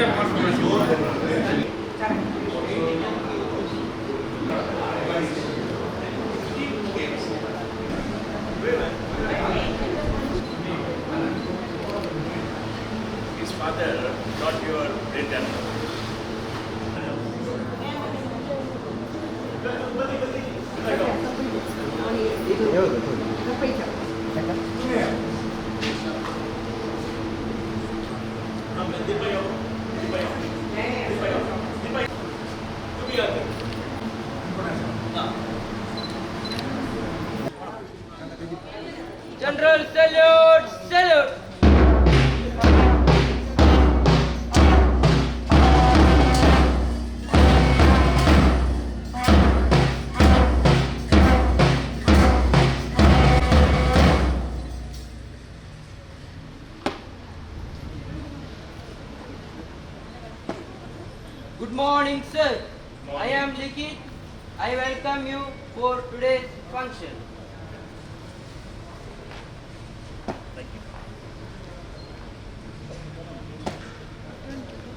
His father taught your great grandfather. General salute, salute. Good morning, sir. I am Likit. I welcome you for today's function. Thank you.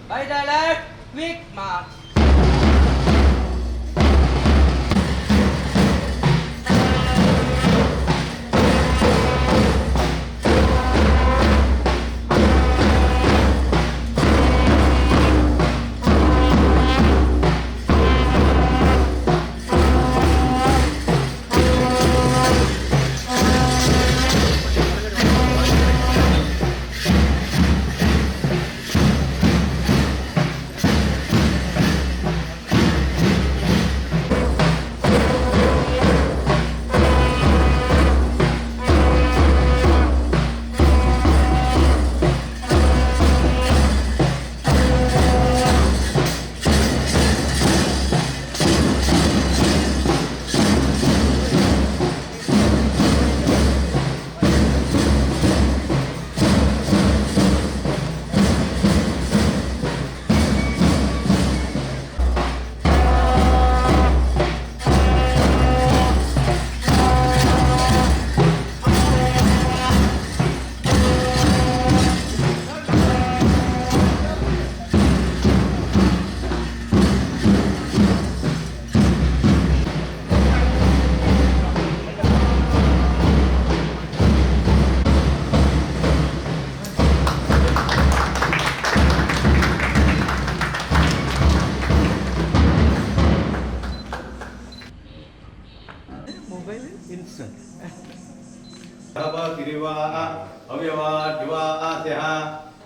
By the alert, quick march.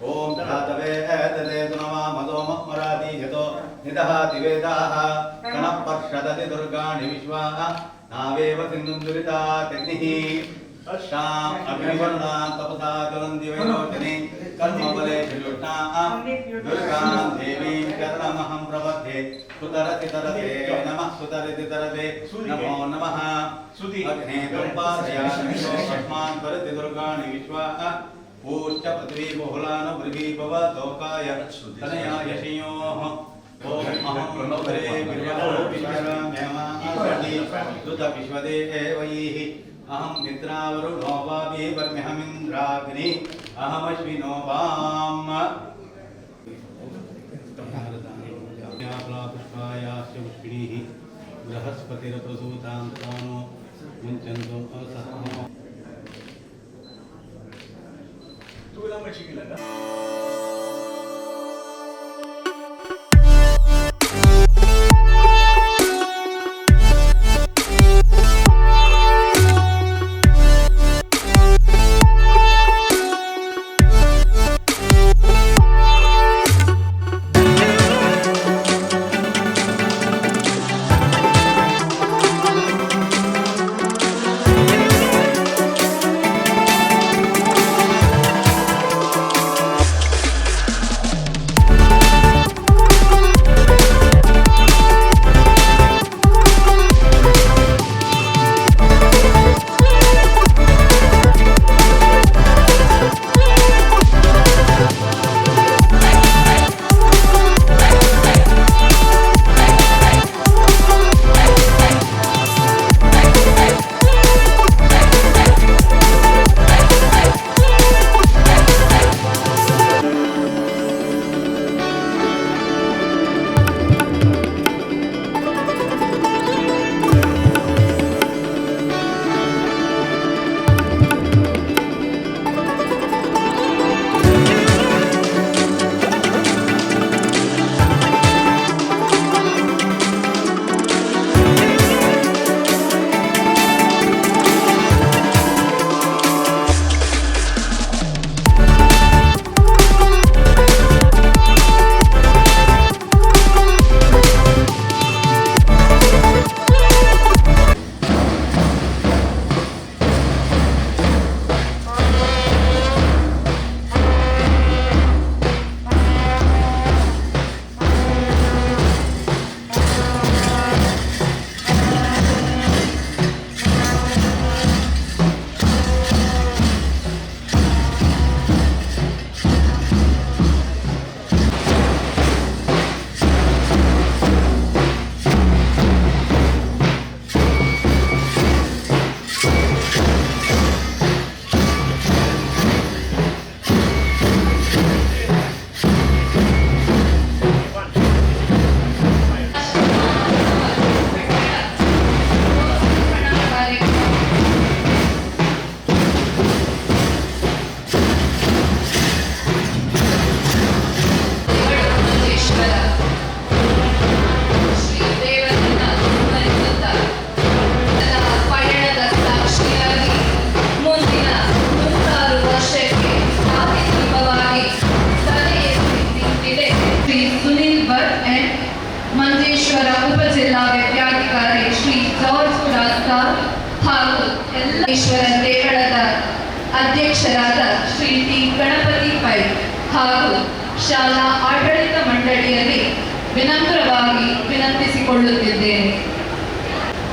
ओम धातवे एतदे सुनमा मदोमराति यतो निदहाति वेदाः गणपर्षदति दुर्गाणि विश्वाः नावेव सिन्धुं दुरितात्यग्निः शाम् अग्निवर्णां तपसा ज्वलन्ति वैरोचने कर्मबले श्रीकृष्णां दुर्गां देवीं शरणमहं प्रपद्ये। सुतरति तरते नमः, सुतरति तरते नमो नमः। अग्ने त्वं अस्मान् परति दुर्गाणि विश्वाः ऊश्च पृथ्वी बहुलानुपृथ्वी भव तनया यशियोः। ॐ अहं प्रणोदरे विश्वराम्यमासति विश्वदेवैः। अहं मित्रावरुणो वापि वर्म्यहमिन्द्राग्नि अहमश्विनो वाम्। पुष्पायास्य पुष्पिणीः बृहस्पतिरप्रसूतां तानो मुञ्चन्तो असहनो। ಹಾಗೂ ಶಾಲಾ ಆಡಳಿತ ಮಂಡಳಿಯಲ್ಲಿ ವಿನಮ್ರವಾಗಿ ವಿನಂತಿಸಿಕೊಳ್ಳುತ್ತಿದ್ದೇನೆ.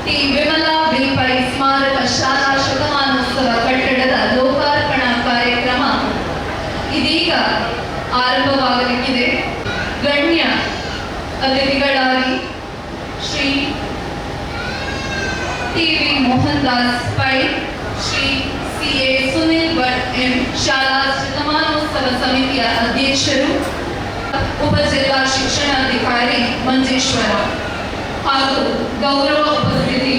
ಟಿ ವಿಮಲಾ ಬಿ ಪೈ ಸ್ಮಾರಕ ಶಾಲಾ ಶತಮಾನೋತ್ಸವ ಕಟ್ಟಡದ ಲೋಕಾರ್ಪಣಾ ಕಾರ್ಯಕ್ರಮ ಇದೀಗ ಆರಂಭವಾಗಲಿಕ್ಕಿದೆ. ಗಣ್ಯ ಅತಿಥಿಗಳಾಗಿ Shri T V Mohan Das pi, Shri C A Sunil Bhat M, ಶಾಲಾ ಶತಮಾನೋತ್ಸವ ಸಮಿತಿಯ ಅಧ್ಯಕ್ಷರು, ಉಪಜಿಲ್ಲಾ ಶಿಕ್ಷಣಾಧಿಕಾರಿ ಮಂಜೇಶ್ವರ ಹಾಗೂ ಗೌರವ ಉಪಸ್ಥಿತಿ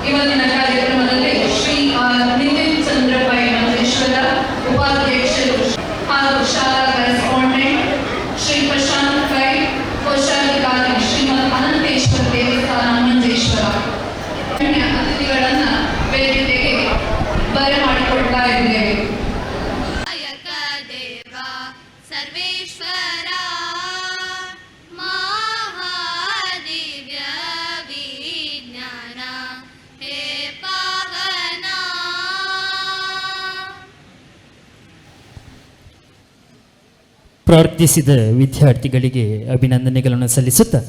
ಇವತ್ತಿನ ಕಾರ್ಯಕ್ರಮದಲ್ಲಿ ಶ್ರೀ ಆರ್ ನಿತಿನ್ ಚಂದ್ರ ಪೈ, ಮಂಜೇಶ್ವರ ಉಪಾಧ್ಯಕ್ಷರು ಹಾಗೂ ಶಾಲಾ ಕರೆಸ್ಪಾಂಡೆಂಟ್ ಶ್ರೀ ಪ್ರಶಾಂತ್ ಪೈ, ಕೋಶಾಧಿಕಾರಿ ಶ್ರೀಮದ್ ಅನಂತೇಶ್ವರ ದೇವಸ್ಥಾನ, ಮಂಜೇಶ್ವರ. ಗಣ್ಯ ಅತಿಥಿಗಳನ್ನ ವೇದಿಕೆಗೆ ಬರಮಾಡಿಕೊಳ್ತಾ ಇದ್ದೇವೆ. ನಾಯಕ ದೇವ ಸರ್ವೇಶ್ವರ, ಮಹಾದಿವ್ಯ ವಿಜ್ಞಾನ, ಹೇ ಪಾವನ. ಪ್ರಾರ್ಥಿಸಿದ ವಿದ್ಯಾರ್ಥಿಗಳಿಗೆ ಅಭಿನಂದನೆಗಳನ್ನು ಸಲ್ಲಿಸುತ್ತಾ,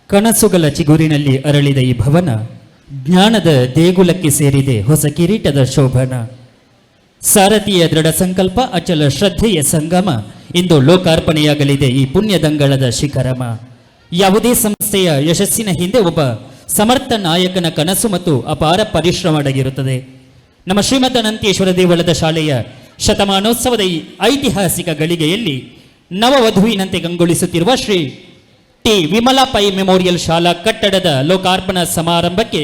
ಕನಸುಗಳ ಚಿಗುರಿನಲ್ಲಿ ಅರಳಿದ ಈ ಭವನ ಜ್ಞಾನದ ದೇಗುಲಕ್ಕೆ ಸೇರಿದೆ ಹೊಸ ಕಿರೀಟದ ಶೋಭನ. ಸಾರಥಿಯ ದೃಢ ಸಂಕಲ್ಪ, ಅಚಲ ಶ್ರದ್ಧೆಯ ಸಂಗಮ, ಇಂದು ಲೋಕಾರ್ಪಣೆಯಾಗಲಿದೆ ಈ ಪುಣ್ಯದಂಗಳದ ಶಿಖರಮ. ಯಾವುದೇ ಸಂಸ್ಥೆಯ ಯಶಸ್ಸಿನ ಹಿಂದೆ ಒಬ್ಬ ಸಮರ್ಥ ನಾಯಕನ ಕನಸು ಮತ್ತು ಅಪಾರ ಪರಿಶ್ರಮ ಅಡಗಿರುತ್ತದೆ. ನಮ್ಮ ಶ್ರೀಮದ್ ಅನಂತೇಶ್ವರ ದೇವಳದ ಶಾಲೆಯ ಶತಮಾನೋತ್ಸವದ ಈ ಐತಿಹಾಸಿಕ ಗಳಿಗೆಯಲ್ಲಿ ನವವಧುವಿನಂತೆ ಕಂಗೊಳಿಸುತ್ತಿರುವ ಶ್ರೀ ಟಿ ವಿಮಲಾ ಪೈ ಮೆಮೋರಿಯಲ್ ಶಾಲಾ ಕಟ್ಟಡದ ಲೋಕಾರ್ಪಣಾ ಸಮಾರಂಭಕ್ಕೆ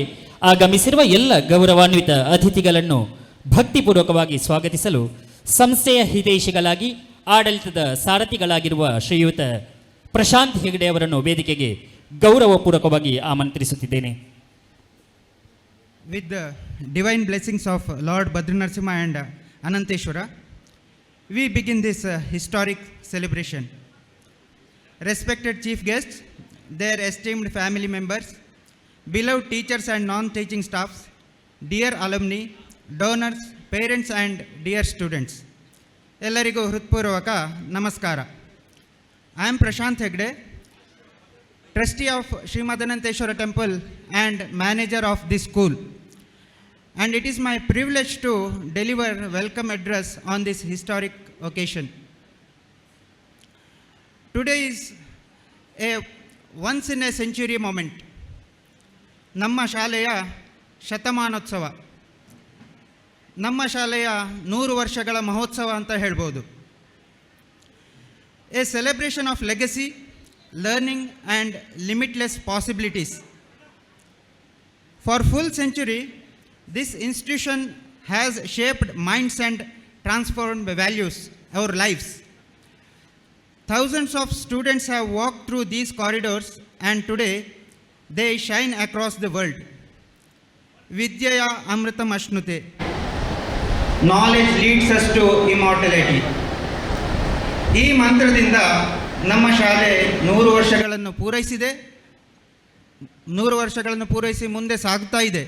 ಆಗಮಿಸಿರುವ ಎಲ್ಲ ಗೌರವಾನ್ವಿತ ಅತಿಥಿಗಳನ್ನು ಭಕ್ತಿಪೂರ್ವಕವಾಗಿ ಸ್ವಾಗತಿಸಲು ಸಂಸ್ಥೆಯ ಹಿತೈಷಿಗಳಾಗಿ ಆಡಳಿತದ ಸಾರಥಿಗಳಾಗಿರುವ ಶ್ರೀಯುತ ಪ್ರಶಾಂತ್ ಹೆಗಡೆ ಅವರನ್ನು ವೇದಿಕೆಗೆ ಗೌರವಪೂರ್ವಕವಾಗಿ ಆಮಂತ್ರಿಸುತ್ತಿದ್ದೇನೆ. With the divine blessings of Lord Badri Narasimha and Ananteshwara, we begin this historic celebration. Respected chief guests, their esteemed family members, beloved teachers and non-teaching staffs, dear alumni, donors, parents and dear students. ಎಲ್ಲರಿಗೂ ಹೃತ್ಪೂರ್ವಕ ನಮಸ್ಕಾರ. I am Prashant Hegde, trustee of Srimad Ananteshwara Temple and manager of this school. And it is my privilege to deliver welcome address on this historic occasion. Today is a once in a century moment. ನಮ್ಮ ಶಾಲೆಯ ಶತಮಾನೋತ್ಸವ, ನಮ್ಮ ಶಾಲೆಯ 100 ವರ್ಷಗಳ ಮಹೋತ್ಸವ ಅಂತ ಹೇಳ್ಬೋದು. A celebration of legacy, learning and limitless possibilities. For full century, this institution has shaped minds and transformed values, our lives. Thousands of students have walked through these corridors and today they shine across the world. ವಿದ್ಯೆಯ ಅಮೃತಮಶ್ನುತೆ. Knowledge leads us to immortality. ಈ ಮಂತ್ರದಿಂದ ನಮ್ಮ ಶಾಲೆ 100 ವರ್ಷಗಳನ್ನು ಪೂರೈಸಿದೆ. 100 ವರ್ಷಗಳನ್ನು ಪೂರೈಸಿ ಮುಂದೆ ಸಾಗುತ್ತಾ ಇದೆ.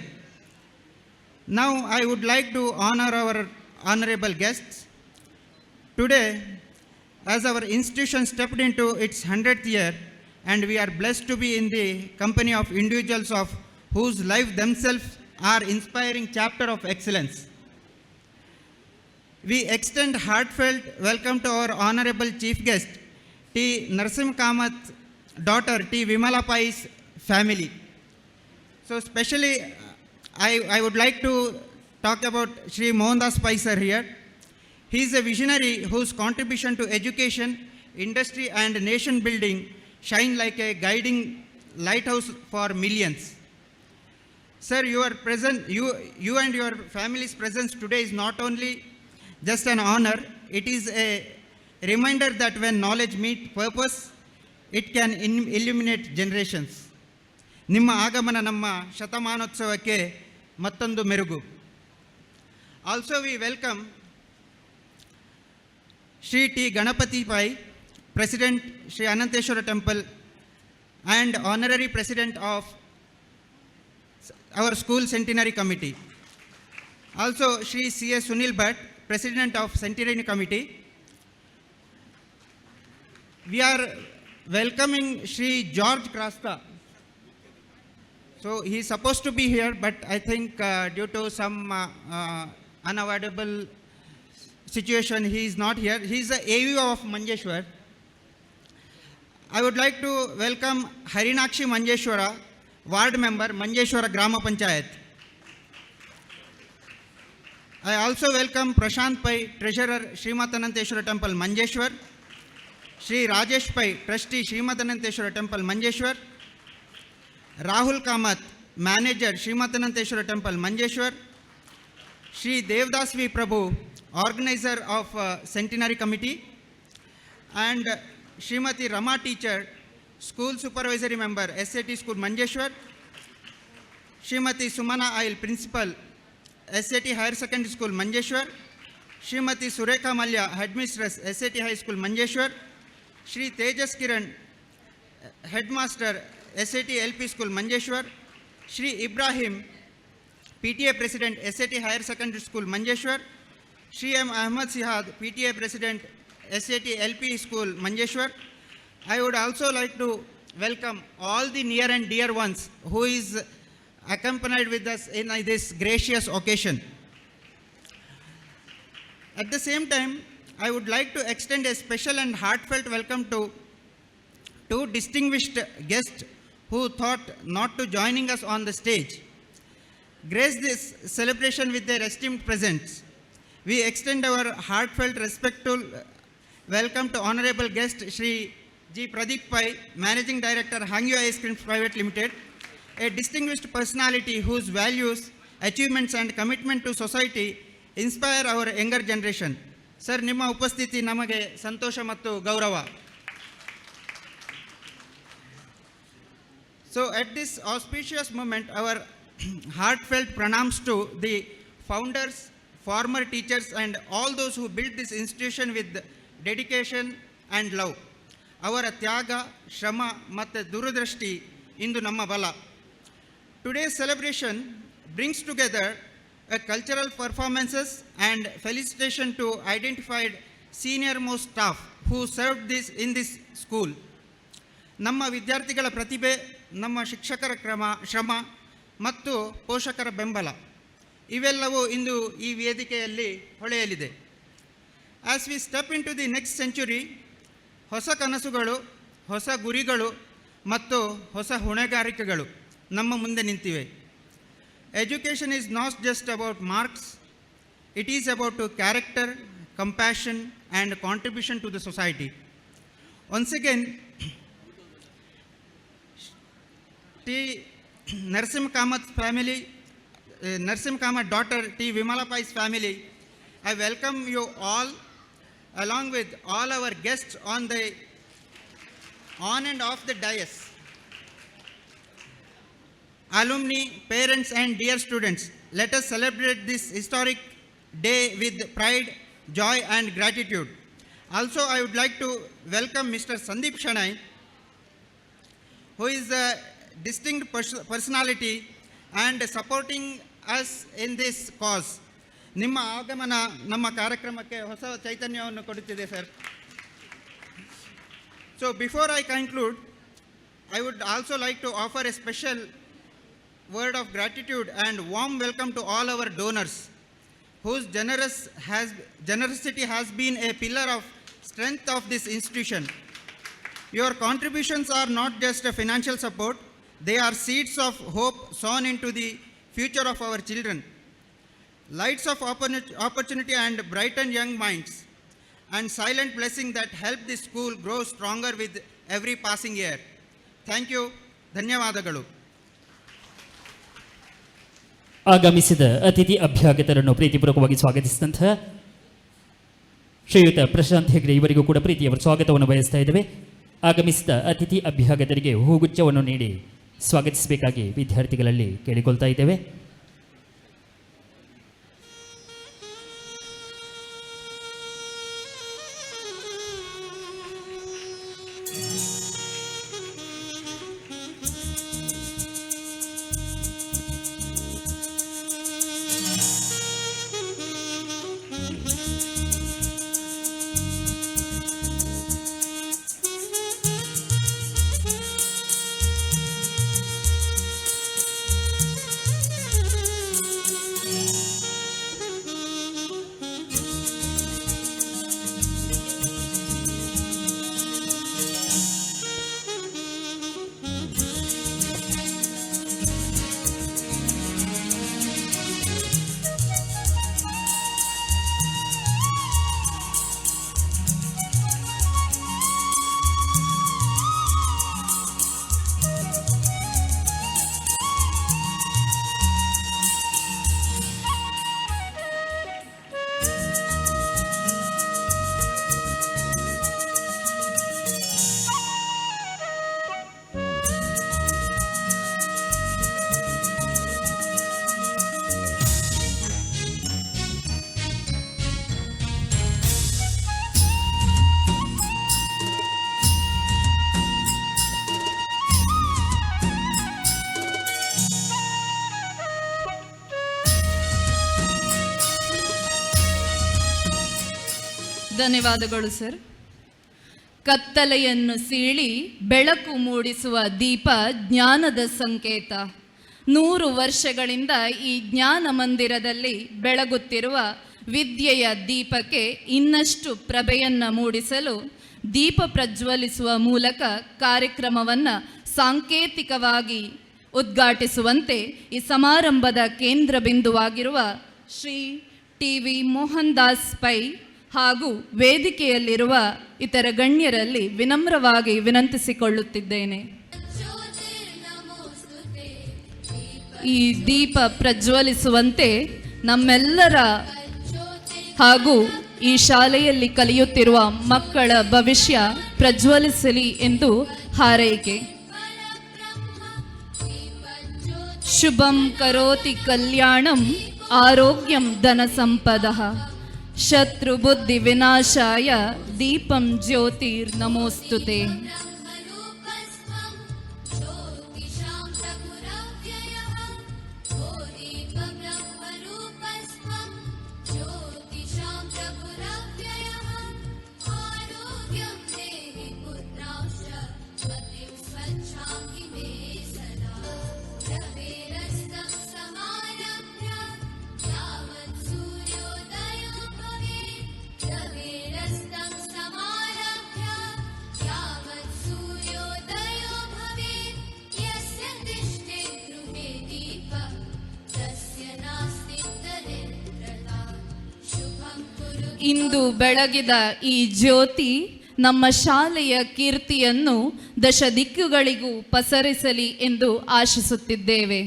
Now I would like to honour our honourable guests today, as our institution stepped into its 100th year, and we are blessed to be in the company of individuals of whose life themselves are inspiring chapter of excellence. We extend heartfelt welcome to our honorable chief guest, T. Narasimha Kamath, daughter T. Vimala Pai's family. So especially, I would like to talk about Shri Mohandas Pai sir here. He is a visionary whose contribution to education, industry and nation building shine like a guiding lighthouse for millions. Sir, you and your family's presence today is not only just an honor, it is a reminder that when knowledge meets purpose, it can illuminate generations. ನಿಮ್ಮ ಆಗಮನ ನಮ್ಮ ಶತಮಾನೋತ್ಸವಕ್ಕೆ ಮತ್ತೊಂದು ಮೆರುಗು. Also, we welcome Shri T Ganapati Pai, President, Shri Ananteshwara Temple and Honorary President of our school centenary committee. Also, Shri C. S. Sunil Bhatt, President of Centenary Committee. We are welcoming Shri George Crasta. So he is supposed to be here, but I think due to some unavoidable situation, he is not here. He is the AU of Manjeshwar. I would like to welcome Harinakshi Manjeshwara, ward member, Manjeshwara Grama Panchayat. I also welcome Prashant Pai, treasurer, Srimad Ananteshwara Temple, Manjeshwar. Shri Rajesh Pai, trustee, Srimad Ananteshwara Temple, Manjeshwar. Rahul Kamath, manager, Srimad Ananteshwara Temple, Manjeshwar. Shri Devdas V. Prabhu, organizer of Centenary Committee, and Srimati Rama teacher, school supervisory member, SAT School, Manjeshwar. Srimati Sumana Ail, principal, SAT Higher Secondary School, Manjeshwar. Srimati Surekha Malya, headmistress, SAT High School, Manjeshwar. Shri Tejas Kiran, headmaster, SAT LP School, Manjeshwar. Shri Ibrahim, PTA President, SAT Higher Secondary School, Manjeshwar. Shri M. Ahmad Sihad, PTA President, SAT LP School, Manjeshwar. I would also like to welcome all the near and dear ones who is accompanied with us in this gracious occasion. At the same time, I would like to extend a special and heartfelt welcome to two distinguished guests who thought not to joining us on the stage. Grace this celebration with their esteemed presence. We extend our heartfelt respectful welcome to honorable guest Shri G. Pradeep Pai, Managing Director, Hangyo Ice Cream Private Limited, a distinguished personality whose values, achievements and commitment to society inspire our younger generation. Sir, ನಿಮ್ಮ ಉಪಸ್ಥಿತಿ ನಮಗೆ ಸಂತೋಷ ಮತ್ತು ಗೌರವ. So at this auspicious moment, our heartfelt pranams to the founders, former teachers, and all those who built this institution with dedication and love. ಅವರ ತ್ಯಾಗ, ಶ್ರಮ ಮತ್ತು ದೂರದೃಷ್ಟಿ ಇಂದು ನಮ್ಮ ಬಲ. Today's celebration brings together a cultural performances and felicitation to identified senior most staff who served this in this school. ನಮ್ಮ ವಿದ್ಯಾರ್ಥಿಗಳ ಪ್ರತಿಭೆ, ನಮ್ಮ ಶಿಕ್ಷಕರ ಕ್ರಮ, ಶ್ರಮ ಮತ್ತು ಪೋಷಕರ ಬೆಂಬಲ, ಇವೆಲ್ಲವೂ ಇಂದು ಈ ವೇದಿಕೆಯಲ್ಲಿ ಹೊಳೆಯಲಿದೆ. As we step into the next century, ಹೊಸ ಕನಸುಗಳು, ಹೊಸ ಗುರಿಗಳು ಮತ್ತು ಹೊಸ ಹೊಣೆಗಾರಿಕೆಗಳು ನಮ್ಮ ಮುಂದೆ ನಿಂತಿವೆ. Education is not just about marks. It is about to character, compassion and contribution to the society. Once again, T. Narsim Kamath's family, Narsim Kamath daughter T. Vimala Pai's family, I welcome you all along with all our guests on and off the dais. Alumni, parents and dear students, let us celebrate this historic day with pride, joy and gratitude. Also, I would like to welcome Mr. Sandeep Shanai, who is a distinct personality and supporting us in this cause. ನಿಮ್ಮ ಆಗಮನ ನಮ್ಮ ಕಾರ್ಯಕ್ರಮಕ್ಕೆ ಹೊಸ ಚೈತನ್ಯವನ್ನು ಕೊಡುತ್ತಿದೆ sir. So before I conclude, I would also like to offer a special word of gratitude and warm welcome to all our donors, whose generosity has been a pillar of strength of this institution. Your contributions are not just a financial support, they are seeds of hope sown into the future of our children, lights of opportunity and brighten young minds, and silent blessing that help this school grow stronger with every passing year. Thank you. ಧನ್ಯವಾದಗಳು. ಆಗಮಿಸಿದ ಅತಿಥಿ ಅಭ್ಯಾಗತರನ್ನು ಪ್ರೀತಿಪೂರ್ವಕವಾಗಿ ಸ್ವಾಗತಿಸಿದಂತಹ ಶ್ರೀಯುತ ಪ್ರಶಾಂತ್ ಹೆಗ್ಡೆ ಇವರಿಗೂ ಕೂಡ ಪ್ರೀತಿಯವರ ಸ್ವಾಗತವನ್ನು ಬಯಸ್ತಾ ಇದ್ದೇವೆ. ಆಗಮಿಸಿದ ಅತಿಥಿ ಅಭ್ಯಾಗತರಿಗೆ ಹೂಗುಚ್ಛವನ್ನು ನೀಡಿ ಸ್ವಾಗತಿಸಬೇಕಾಗಿ ವಿದ್ಯಾರ್ಥಿಗಳಲ್ಲಿ ಕೇಳಿಕೊಳ್ತಾ ಇದ್ದೇವೆ. ಧನ್ಯವಾದಗಳು ಸರ್. ಕತ್ತಲೆಯನ್ನು ಸೀಳಿ ಬೆಳಕು ಮೂಡಿಸುವ ದೀಪ ಜ್ಞಾನದ ಸಂಕೇತ. 100 ವರ್ಷಗಳಿಂದ ಈ ಜ್ಞಾನ ಮಂದಿರದಲ್ಲಿ ಬೆಳಗುತ್ತಿರುವ ವಿದ್ಯೆಯ ದೀಪಕ್ಕೆ ಇನ್ನಷ್ಟು ಪ್ರಭೆಯನ್ನು ಮೂಡಿಸಲು ದೀಪ ಪ್ರಜ್ವಲಿಸುವ ಮೂಲಕ ಕಾರ್ಯಕ್ರಮವನ್ನು ಸಾಂಕೇತಿಕವಾಗಿ ಉದ್ಘಾಟಿಸುವಂತೆ ಈ ಸಮಾರಂಭದ ಕೇಂದ್ರ ಬಿಂದುವಾಗಿರುವ Shri T V Mohan Das pi ಹಾಗೂ ವೇದಿಕೆಯಲ್ಲಿರುವ ಇತರ ಗಣ್ಯರಲ್ಲಿ ವಿನಮ್ರವಾಗಿ ವಿನಂತಿಸಿಕೊಳ್ಳುತ್ತಿದ್ದೇನೆ. ಈ ದೀಪ ಪ್ರಜ್ವಲಿಸುವಂತೆ ನಮ್ಮೆಲ್ಲರ ಹಾಗೂ ಈ ಶಾಲೆಯಲ್ಲಿ ಕಲಿಯುತ್ತಿರುವ ಮಕ್ಕಳ ಭವಿಷ್ಯ ಪ್ರಜ್ವಲಿಸಲಿ ಎಂದು ಹಾರೈಕೆ. ಶುಭಂ ಕರೋತಿ ಕಲ್ಯಾಣಂ ಆರೋಗ್ಯಂ ಧನ ಸಂಪದಃ ಶತ್ರು ಬುದ್ಧಿ ವಿನಾಶಾಯ ದೀಪಂ ಜ್ಯೋತಿರ್ನಮೋಸ್ತುತೆ. ब्रह्मरूपस्त्वं ज्योतिषां प्रभुरव्ययः। ओ दीपब्रह्मरूपस्त्वं ज्योतिषां प्रभुरव्ययः। आरोग्यं देहि पुत्रांश्च मतिं स्वच्छां हि मे सदा। रवेरस्तं समारभ्य यावत् सूर्योदयो भवेत्। रवेरस्तं समारभ्य यावत् सूर्योदयो भवेत्। यस्य तिष्ठेत् गृहे दीपः तस्य नास्ति दरिद्रता। शुभं कुरु। ಇಂದು ಬೆಳಗಿದ ಈ ಜ್ಯೋತಿ ನಮ್ಮ ಶಾಲೆಯ ಕೀರ್ತಿಯನ್ನು ದಶ ದಿಕ್ಕುಗಳಿಗೂ ಪಸರಿಸಲಿ ಎಂದು ಆಶಿಸುತ್ತಿದ್ದೇವೆ.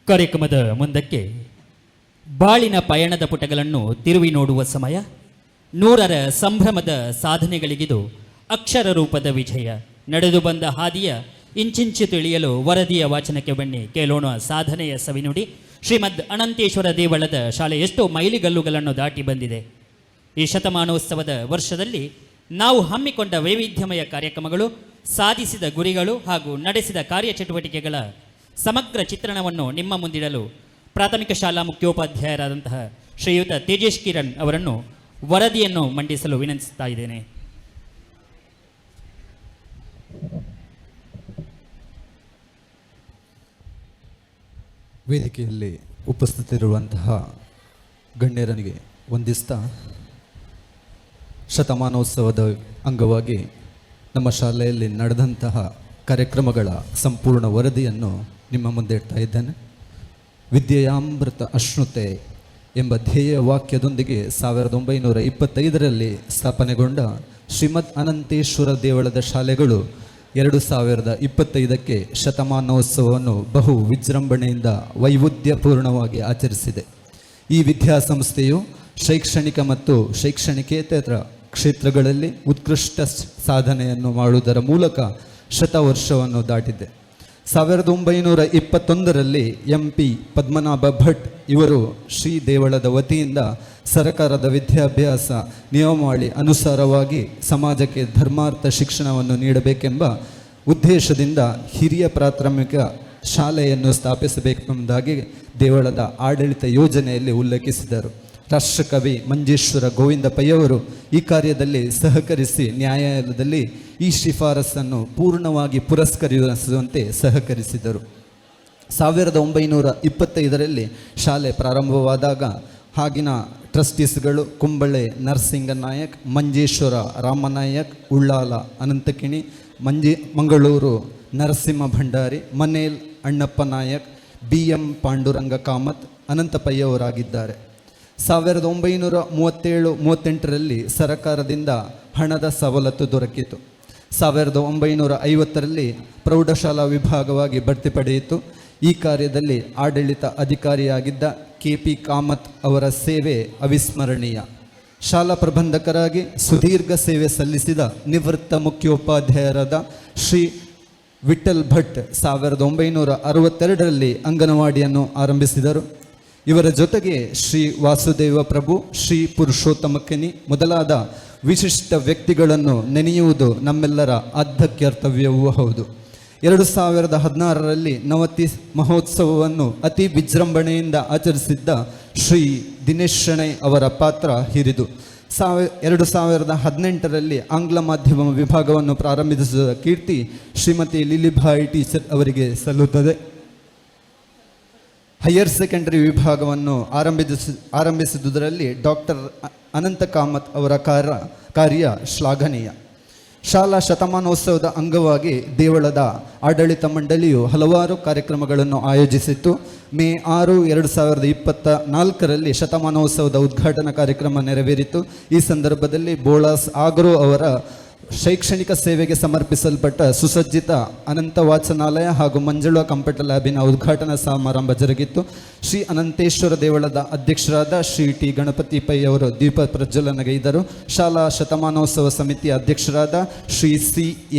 ಕಾರ್ಯಕ್ರಮದ ಮುಂದಕ್ಕೆ ಬಾಳಿನ ಪಯಣದ ಪುಟಗಳನ್ನು ತಿರುವಿ ನೋಡುವ ಸಮಯ. 100ರ ಸಂಭ್ರಮದ ಸಾಧನೆಗಳಿಗಿದು ಅಕ್ಷರ ರೂಪದ ವಿಜಯ. ನಡೆದು ಬಂದ ಹಾದಿಯ ಇಂಚಿಂಚು ತಿಳಿಯಲು ವರದಿಯ ವಾಚನಕ್ಕೆ ಬನ್ನಿ, ಕೇಳೋಣ ಸಾಧನೆಯ ಸವಿನುಡಿ. ಶ್ರೀಮದ್ ಅನಂತೇಶ್ವರ ದೇವಳದ ಶಾಲೆ ಎಷ್ಟೋ ಮೈಲಿಗಲ್ಲುಗಳನ್ನು ದಾಟಿ ಬಂದಿದೆ. ಈ ಶತಮಾನೋತ್ಸವದ ವರ್ಷದಲ್ಲಿ ನಾವು ಹಮ್ಮಿಕೊಂಡ ವೈವಿಧ್ಯಮಯ ಕಾರ್ಯಕ್ರಮಗಳು, ಸಾಧಿಸಿದ ಗುರಿಗಳು ಹಾಗೂ ನಡೆಸಿದ ಕಾರ್ಯಚಟುವಟಿಕೆಗಳ ಸಮಗ್ರ ಚಿತ್ರಣವನ್ನು ನಿಮ್ಮ ಮುಂದಿಡಲು ಪ್ರಾಥಮಿಕ ಶಾಲಾ ಮುಖ್ಯೋಪಾಧ್ಯಾಯರಾದಂತಹ ಶ್ರೀಯುತ ತೇಜೇಶ್ ಕಿರಣ್ ಅವರನ್ನು ವರದಿಯನ್ನು ಮಂಡಿಸಲು ವಿನಂತಿಸ್ತಾ ಇದ್ದೇನೆ. ವೇದಿಕೆಯಲ್ಲಿ ಉಪಸ್ಥಿತರಿರುವಂತಹ ಗಣ್ಯರನಿಗೆ ವಂದಿಸ್ತಾ, ಶತಮಾನೋತ್ಸವದ ಅಂಗವಾಗಿ ನಮ್ಮ ಶಾಲೆಯಲ್ಲಿ ನಡೆದಂತಹ ಕಾರ್ಯಕ್ರಮಗಳ ಸಂಪೂರ್ಣ ವರದಿಯನ್ನು ನಿಮ್ಮ ಮುಂದೆ ಇಡ್ತಾ ಇದ್ದೇನೆ. ವಿದ್ಯೆಯಾಮೃತ ಅಶ್ನುತೆ ಎಂಬ ಧ್ಯೇಯ ವಾಕ್ಯದೊಂದಿಗೆ 1925ರಲ್ಲಿ ಸ್ಥಾಪನೆಗೊಂಡ ಶ್ರೀಮದ್ ಅನಂತೇಶ್ವರ ದೇವಳದ ಶಾಲೆಗಳು 2025ಕ್ಕೆ ಶತಮಾನೋತ್ಸವವನ್ನು ಬಹು ವಿಜೃಂಭಣೆಯಿಂದ ವೈವಿಧ್ಯಪೂರ್ಣವಾಗಿ ಆಚರಿಸಿದೆ. ಈ ವಿದ್ಯಾಸಂಸ್ಥೆಯು ಶೈಕ್ಷಣಿಕ ಮತ್ತು ಶೈಕ್ಷಣಿಕೇತರ ಕ್ಷೇತ್ರಗಳಲ್ಲಿ ಉತ್ಕೃಷ್ಟ ಸಾಧನೆಯನ್ನು ಮಾಡುವುದರ ಮೂಲಕ ಶತವರ್ಷವನ್ನು ದಾಟಿದೆ. 1921ರಲ್ಲಿ ಎಂ ಪಿ ಪದ್ಮನಾಭ ಭಟ್ ಇವರು ಶ್ರೀ ದೇವಳದ ವತಿಯಿಂದ ಸರಕಾರದ ವಿದ್ಯಾಭ್ಯಾಸ ನಿಯಮಾವಳಿ ಅನುಸಾರವಾಗಿ ಸಮಾಜಕ್ಕೆ ಧರ್ಮಾರ್ಥ ಶಿಕ್ಷಣವನ್ನು ನೀಡಬೇಕೆಂಬ ಉದ್ದೇಶದಿಂದ ಹಿರಿಯ ಪ್ರಾಥಮಿಕ ಶಾಲೆಯನ್ನು ಸ್ಥಾಪಿಸಬೇಕೆಂಬುದಾಗಿ ದೇವಳದ ಆಡಳಿತ ಯೋಜನೆಯಲ್ಲಿ ಉಲ್ಲೇಖಿಸಿದರು. ರಾಷ್ಟ್ರಕವಿ ಮಂಜೇಶ್ವರ ಗೋವಿಂದ ಪೈಯವರು ಈ ಕಾರ್ಯದಲ್ಲಿ ಸಹಕರಿಸಿ ನ್ಯಾಯಾಲಯದಲ್ಲಿ ಈ ಶಿಫಾರಸನ್ನು ಪೂರ್ಣವಾಗಿ ಪುರಸ್ಕರಿಸುವಂತೆ ಸಹಕರಿಸಿದರು. 1925ರಲ್ಲಿ ಶಾಲೆ ಪ್ರಾರಂಭವಾದಾಗ ಆಗಿನ ಟ್ರಸ್ಟೀಸ್ಗಳು ಕುಂಬಳೆ ನರಸಿಂಗ ನಾಯಕ್, ಮಂಜೇಶ್ವರ ರಾಮನಾಯಕ್, ಉಳ್ಳಾಲ ಅನಂತಕಿಣಿ, ಮಂಗಳೂರು ನರಸಿಂಹ ಭಂಡಾರಿ, ಮನೇಲ್ ಅಣ್ಣಪ್ಪ ನಾಯಕ್, ಬಿ ಎಂ ಪಾಂಡುರಂಗ ಕಾಮತ್, ಅನಂತಪಯ್ಯವರಾಗಿದ್ದಾರೆ. 1937-38ರಲ್ಲಿ ಸರಕಾರದಿಂದ ಹಣದ ಸವಲತ್ತು ದೊರಕಿತು. 1950ರಲ್ಲಿ ಪ್ರೌಢಶಾಲಾ ವಿಭಾಗವಾಗಿ ಬಡ್ತಿ ಪಡೆಯಿತು. ಈ ಕಾರ್ಯದಲ್ಲಿ ಆಡಳಿತ ಅಧಿಕಾರಿಯಾಗಿದ್ದ ಕೆ ಪಿ ಕಾಮತ್ ಅವರ ಸೇವೆ ಅವಿಸ್ಮರಣೀಯ. ಶಾಲಾ ಪ್ರಬಂಧಕರಾಗಿ ಸುದೀರ್ಘ ಸೇವೆ ಸಲ್ಲಿಸಿದ ನಿವೃತ್ತ ಮುಖ್ಯೋಪಾಧ್ಯಾಯರಾದ ಶ್ರೀ ವಿಠಲ್ ಭಟ್ 1962ರಲ್ಲಿ ಅಂಗನವಾಡಿಯನ್ನು ಆರಂಭಿಸಿದರು. ಇವರ ಜೊತೆಗೆ ಶ್ರೀ ವಾಸುದೇವ ಪ್ರಭು, ಶ್ರೀ ಪುರುಷೋತ್ತಮ ಕೆನಿ ಮೊದಲಾದ ವಿಶಿಷ್ಟ ವ್ಯಕ್ತಿಗಳನ್ನು ನೆನೆಯುವುದು ನಮ್ಮೆಲ್ಲರ ಆದ್ಯ ಕರ್ತವ್ಯವೂ ಹೌದು. 2016ರಲ್ಲಿ ನವತಿ ಮಹೋತ್ಸವವನ್ನು ಅತಿ ವಿಜೃಂಭಣೆಯಿಂದ ಆಚರಿಸಿದ್ದ Shri Dinesh Shenoy ಅವರ ಪಾತ್ರ ಹಿರಿದು. 2018ರಲ್ಲಿ ಆಂಗ್ಲ ಮಾಧ್ಯಮ ವಿಭಾಗವನ್ನು ಪ್ರಾರಂಭಿಸಿದ ಕೀರ್ತಿ ಶ್ರೀಮತಿ ಲಿಲಿಭಾಯಿ ಟೀಚರ್ ಅವರಿಗೆ ಸಲ್ಲುತ್ತದೆ. ಹೈಯರ್ ಸೆಕೆಂಡರಿ ವಿಭಾಗವನ್ನು ಆರಂಭಿಸಿದುದರಲ್ಲಿ ಡಾಕ್ಟರ್ ಅನಂತ ಕಾಮತ್ ಅವರ ಕಾರ್ಯ ಕಾರ್ಯ ಶ್ಲಾಘನೀಯ. ಶಾಲಾ ಶತಮಾನೋತ್ಸವದ ಅಂಗವಾಗಿ ದೇವಳದ ಆಡಳಿತ ಮಂಡಳಿಯು ಹಲವಾರು ಕಾರ್ಯಕ್ರಮಗಳನ್ನು ಆಯೋಜಿಸಿತ್ತು. ಮೇ 6, 2024ರಲ್ಲಿ ಶತಮಾನೋತ್ಸವದ ಉದ್ಘಾಟನಾ ಕಾರ್ಯಕ್ರಮ ನೆರವೇರಿತು. ಈ ಸಂದರ್ಭದಲ್ಲಿ ಬೋಳಾಸ್ ಆಗ್ರೋ ಅವರ ಶೈಕ್ಷಣಿಕ ಸೇವೆಗೆ ಸಮರ್ಪಿಸಲ್ಪಟ್ಟ ಸುಸಜ್ಜಿತ ಅನಂತ ವಾಚನಾಲಯ ಹಾಗೂ ಮಂಜುಳಾ ಕಂಪ್ಯೂಟರ್ ಲ್ಯಾಬಿನ ಉದ್ಘಾಟನಾ ಸಮಾರಂಭ ಜರುಗಿತ್ತು. ಶ್ರೀ ಅನಂತೇಶ್ವರ ದೇವಳದ ಅಧ್ಯಕ್ಷರಾದ ಶ್ರೀ ಟಿ ಗಣಪತಿ ಪೈ ಅವರು ದೀಪ ಪ್ರಜ್ವಲನಗೈದರು. ಶಾಲಾ ಶತಮಾನೋತ್ಸವ ಸಮಿತಿಯ ಅಧ್ಯಕ್ಷರಾದ Shri C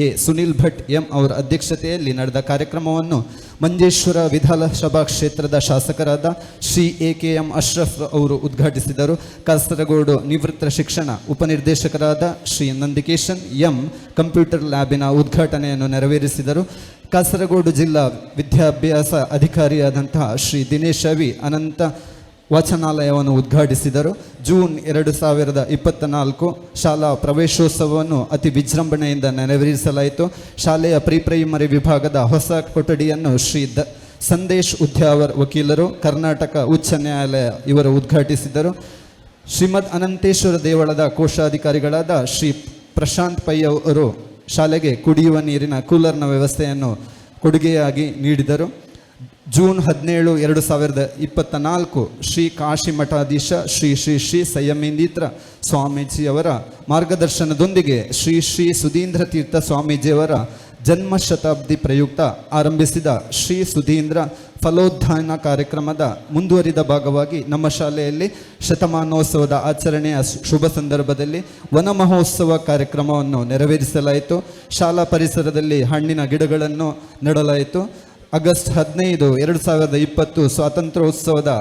A Sunil Bhat M ಅವರ ಅಧ್ಯಕ್ಷತೆಯಲ್ಲಿ ನಡೆದ ಕಾರ್ಯಕ್ರಮವನ್ನು ಮಂಜೇಶ್ವರ ವಿಧಾನಸಭಾ ಕ್ಷೇತ್ರದ ಶಾಸಕರಾದ Shri A K M Ashraf ಅವರು ಉದ್ಘಾಟಿಸಿದರು. ಕಾಸರಗೋಡು ನಿವೃತ್ತ ಶಿಕ್ಷಣ ಉಪನಿರ್ದೇಶಕರಾದ ಶ್ರೀ ನಂದಿಕೇಶನ್ ಎಂ ಕಂಪ್ಯೂಟರ್ ಲ್ಯಾಬಿನ ಉದ್ಘಾಟನೆಯನ್ನು ನೆರವೇರಿಸಿದರು. ಕಾಸರಗೋಡು ಜಿಲ್ಲಾ ವಿದ್ಯಾಭ್ಯಾಸ ಅಧಿಕಾರಿಯಾದಂತಹ ಶ್ರೀ ದಿನೇಶ್ ಅವಿ ಅನಂತ ವಾಚನಾಲಯವನ್ನು ಉದ್ಘಾಟಿಸಿದರು. ಜೂನ್ 2024 ಶಾಲಾ ಪ್ರವೇಶೋತ್ಸವವನ್ನು ಅತಿ ವಿಜೃಂಭಣೆಯಿಂದ ನೆರವೇರಿಸಲಾಯಿತು. ಶಾಲೆಯ ಪ್ರೀ ಪ್ರೈಮರಿ ವಿಭಾಗದ ಹೊಸ ಕೊಠಡಿಯನ್ನು ಶ್ರೀ ಸಂದೇಶ್ ಉದ್ಯಾವರ್, ವಕೀಲರು, ಕರ್ನಾಟಕ ಉಚ್ಚ ನ್ಯಾಯಾಲಯ ಇವರು ಉದ್ಘಾಟಿಸಿದರು. ಶ್ರೀಮದ್ ಅನಂತೇಶ್ವರ ದೇವಳದ ಕೋಶಾಧಿಕಾರಿಗಳಾದ ಶ್ರೀ ಪ್ರಶಾಂತ್ ಪೈ ಅವರು ಶಾಲೆಗೆ ಕುಡಿಯುವ ನೀರಿನ ಕೂಲರ್ನ ವ್ಯವಸ್ಥೆಯನ್ನು ಕೊಡುಗೆಯಾಗಿ ನೀಡಿದರು. ಜೂನ್ 17, 2024 ಶ್ರೀ ಕಾಶಿ ಮಠಾಧೀಶ ಶ್ರೀ ಶ್ರೀ ಶ್ರೀ ಸಂಯಮೇಂದ್ರ ಸ್ವಾಮೀಜಿಯವರ ಮಾರ್ಗದರ್ಶನದೊಂದಿಗೆ ಶ್ರೀ ಶ್ರೀ ಸುಧೀಂದ್ರ ತೀರ್ಥ ಸ್ವಾಮೀಜಿಯವರ ಜನ್ಮ ಶತಾಬ್ದಿ ಪ್ರಯುಕ್ತ ಆರಂಭಿಸಿದ ಶ್ರೀ ಸುಧೀಂದ್ರ ಫಲೋತ್ಥಾನ ಕಾರ್ಯಕ್ರಮದ ಮುಂದುವರಿದ ಭಾಗವಾಗಿ ನಮ್ಮ ಶಾಲೆಯಲ್ಲಿ ಶತಮಾನೋತ್ಸವದ ಆಚರಣೆಯ ಶುಭ ಸಂದರ್ಭದಲ್ಲಿ ವನ ಮಹೋತ್ಸವ ಕಾರ್ಯಕ್ರಮವನ್ನು ನೆರವೇರಿಸಲಾಯಿತು. ಶಾಲಾ ಪರಿಸರದಲ್ಲಿ ಹಣ್ಣಿನ ಗಿಡಗಳನ್ನು ನೆಡಲಾಯಿತು. ಆಗಸ್ಟ್ 15, 2020 ಸ್ವಾತಂತ್ರ್ಯೋತ್ಸವದ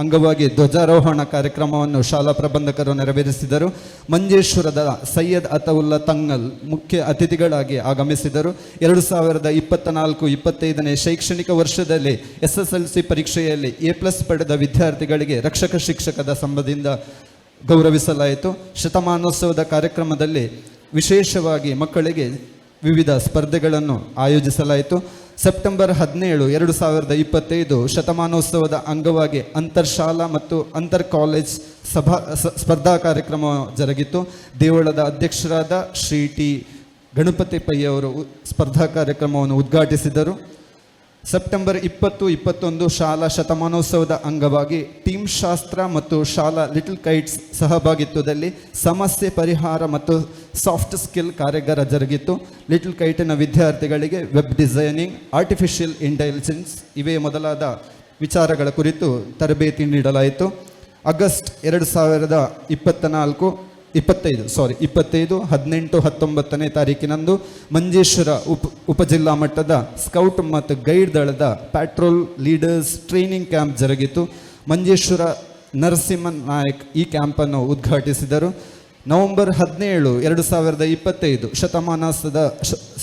ಅಂಗವಾಗಿ ಧ್ವಜಾರೋಹಣ ಕಾರ್ಯಕ್ರಮವನ್ನು ಶಾಲಾ ಪ್ರಬಂಧಕರು ನೆರವೇರಿಸಿದರು. ಮಂಜೇಶ್ವರದ ಸೈಯದ್ ಅತವುಲ್ಲಾ ತಂಗಲ್ ಮುಖ್ಯ ಅತಿಥಿಗಳಾಗಿ ಆಗಮಿಸಿದರು. 2024-25ನೇ ಶೈಕ್ಷಣಿಕ ವರ್ಷದಲ್ಲಿ ಎಸ್ಎಸ್ಎಲ್ಸಿ ಪರೀಕ್ಷೆಯಲ್ಲಿ ಎ ಪ್ಲಸ್ ಪಡೆದ ವಿದ್ಯಾರ್ಥಿಗಳಿಗೆ ರಕ್ಷಕ ಶಿಕ್ಷಕದ ಸಂಘದಿಂದ ಗೌರವಿಸಲಾಯಿತು. ಶತಮಾನೋತ್ಸವದ ಕಾರ್ಯಕ್ರಮದಲ್ಲಿ ವಿಶೇಷವಾಗಿ ಮಕ್ಕಳಿಗೆ ವಿವಿಧ ಸ್ಪರ್ಧೆಗಳನ್ನು ಆಯೋಜಿಸಲಾಯಿತು. ಸೆಪ್ಟೆಂಬರ್ 17, 2025 ಶತಮಾನೋತ್ಸವದ ಅಂಗವಾಗಿ ಅಂತರ್ಶಾಲಾ ಮತ್ತು ಅಂತರ್ ಕಾಲೇಜ್ ಸಭಾ ಸ್ಪರ್ಧಾ ಕಾರ್ಯಕ್ರಮ ಜರುಗಿತು. ದೇವಳದ ಅಧ್ಯಕ್ಷರಾದ ಶ್ರೀ ಟಿ ಗಣಪತಿ ಪೈ ಅವರು ಸ್ಪರ್ಧಾ ಕಾರ್ಯಕ್ರಮವನ್ನು ಉದ್ಘಾಟಿಸಿದರು. ಸೆಪ್ಟೆಂಬರ್ 20, 21 ಶಾಲಾ ಶತಮಾನೋತ್ಸವದ ಅಂಗವಾಗಿ ಟೀಮ್ ಶಾಸ್ತ್ರ ಮತ್ತು ಶಾಲಾ ಲಿಟಲ್ ಕೈಟ್ಸ್ ಸಹಭಾಗಿತ್ವದಲ್ಲಿ ಸಮಸ್ಯೆ ಪರಿಹಾರ ಮತ್ತು ಸಾಫ್ಟ್ ಸ್ಕಿಲ್ ಕಾರ್ಯಾಗಾರ ಜರುಗಿತು. ಲಿಟಲ್ ಕೈಟಿನ ವಿದ್ಯಾರ್ಥಿಗಳಿಗೆ web designing, artificial intelligence ಇವೇ ಮೊದಲಾದ ವಿಚಾರಗಳ ಕುರಿತು ತರಬೇತಿ ನೀಡಲಾಯಿತು. ಆಗಸ್ಟ್ 2024, 25, ಸಾರಿ, 25, 18, 19ನೇ ತಾರೀಕಿನಂದು ಮಂಜೇಶ್ವರ ಉಪಜಿಲ್ಲಾ ಮಟ್ಟದ ಸ್ಕೌಟ್ ಮತ್ತು ಗೈಡ್ ದಳದ patrol leaders training camp ಜರುಗಿತು. ಮಂಜೇಶ್ವರ ನರಸಿಂಹನ್ ನಾಯಕ್ ಈ ಕ್ಯಾಂಪನ್ನು ಉದ್ಘಾಟಿಸಿದರು. ನವೆಂಬರ್ 17, 2025 ಶತಮಾನೋತ್ಸವದ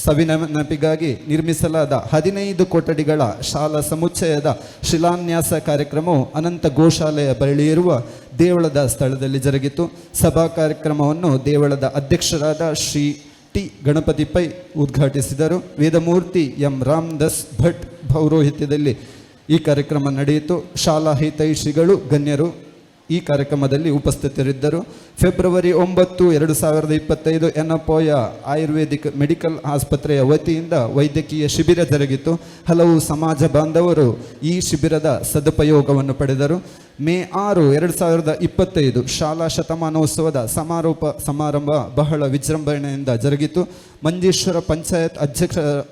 ಸವಿನೆನಪಿಗಾಗಿ ನಿರ್ಮಿಸಲಾದ 15 ಕೊಠಡಿಗಳ ಶಾಲಾ ಸಮುಚ್ಚಯದ ಶಿಲಾನ್ಯಾಸ ಕಾರ್ಯಕ್ರಮವು ಅನಂತ ಗೋಶಾಲೆಯ ಬಳಿ ಇರುವ ದೇವಳದ ಸ್ಥಳದಲ್ಲಿ ಜರುಗಿತು. ಸಭಾ ಕಾರ್ಯಕ್ರಮವನ್ನು ದೇವಳದ ಅಧ್ಯಕ್ಷರಾದ ಶ್ರೀ ಟಿ ಗಣಪತಿ ಪೈ ಉದ್ಘಾಟಿಸಿದರು. ವೇದಮೂರ್ತಿ ಎಂ ರಾಮದಾಸ್ ಭಟ್ ಪೌರೋಹಿತ್ಯದಲ್ಲಿ ಈ ಕಾರ್ಯಕ್ರಮ ನಡೆಯಿತು. ಶಾಲಾ ಹಿತೈಷಿಗಳು, ಗಣ್ಯರು ಈ ಕಾರ್ಯಕ್ರಮದಲ್ಲಿ ಉಪಸ್ಥಿತರಿದ್ದರು. ಫೆಬ್ರವರಿ 9, 2025 ಯೆನೆಪೋಯ ಆಯುರ್ವೇದಿಕ್ ಮೆಡಿಕಲ್ ಆಸ್ಪತ್ರೆಯ ವತಿಯಿಂದ ವೈದ್ಯಕೀಯ ಶಿಬಿರ ಜರುಗಿತು. ಹಲವು ಸಮಾಜ ಬಾಂಧವರು ಈ ಶಿಬಿರದ ಸದುಪಯೋಗವನ್ನು ಪಡೆದರು. ಮೇ 6, 2025 ಶಾಲಾ ಶತಮಾನೋತ್ಸವದ ಸಮಾರೋಪ ಸಮಾರಂಭ ಬಹಳ ವಿಜೃಂಭಣೆಯಿಂದ ಜರುಗಿತು. ಮಂಜೇಶ್ವರ ಪಂಚಾಯತ್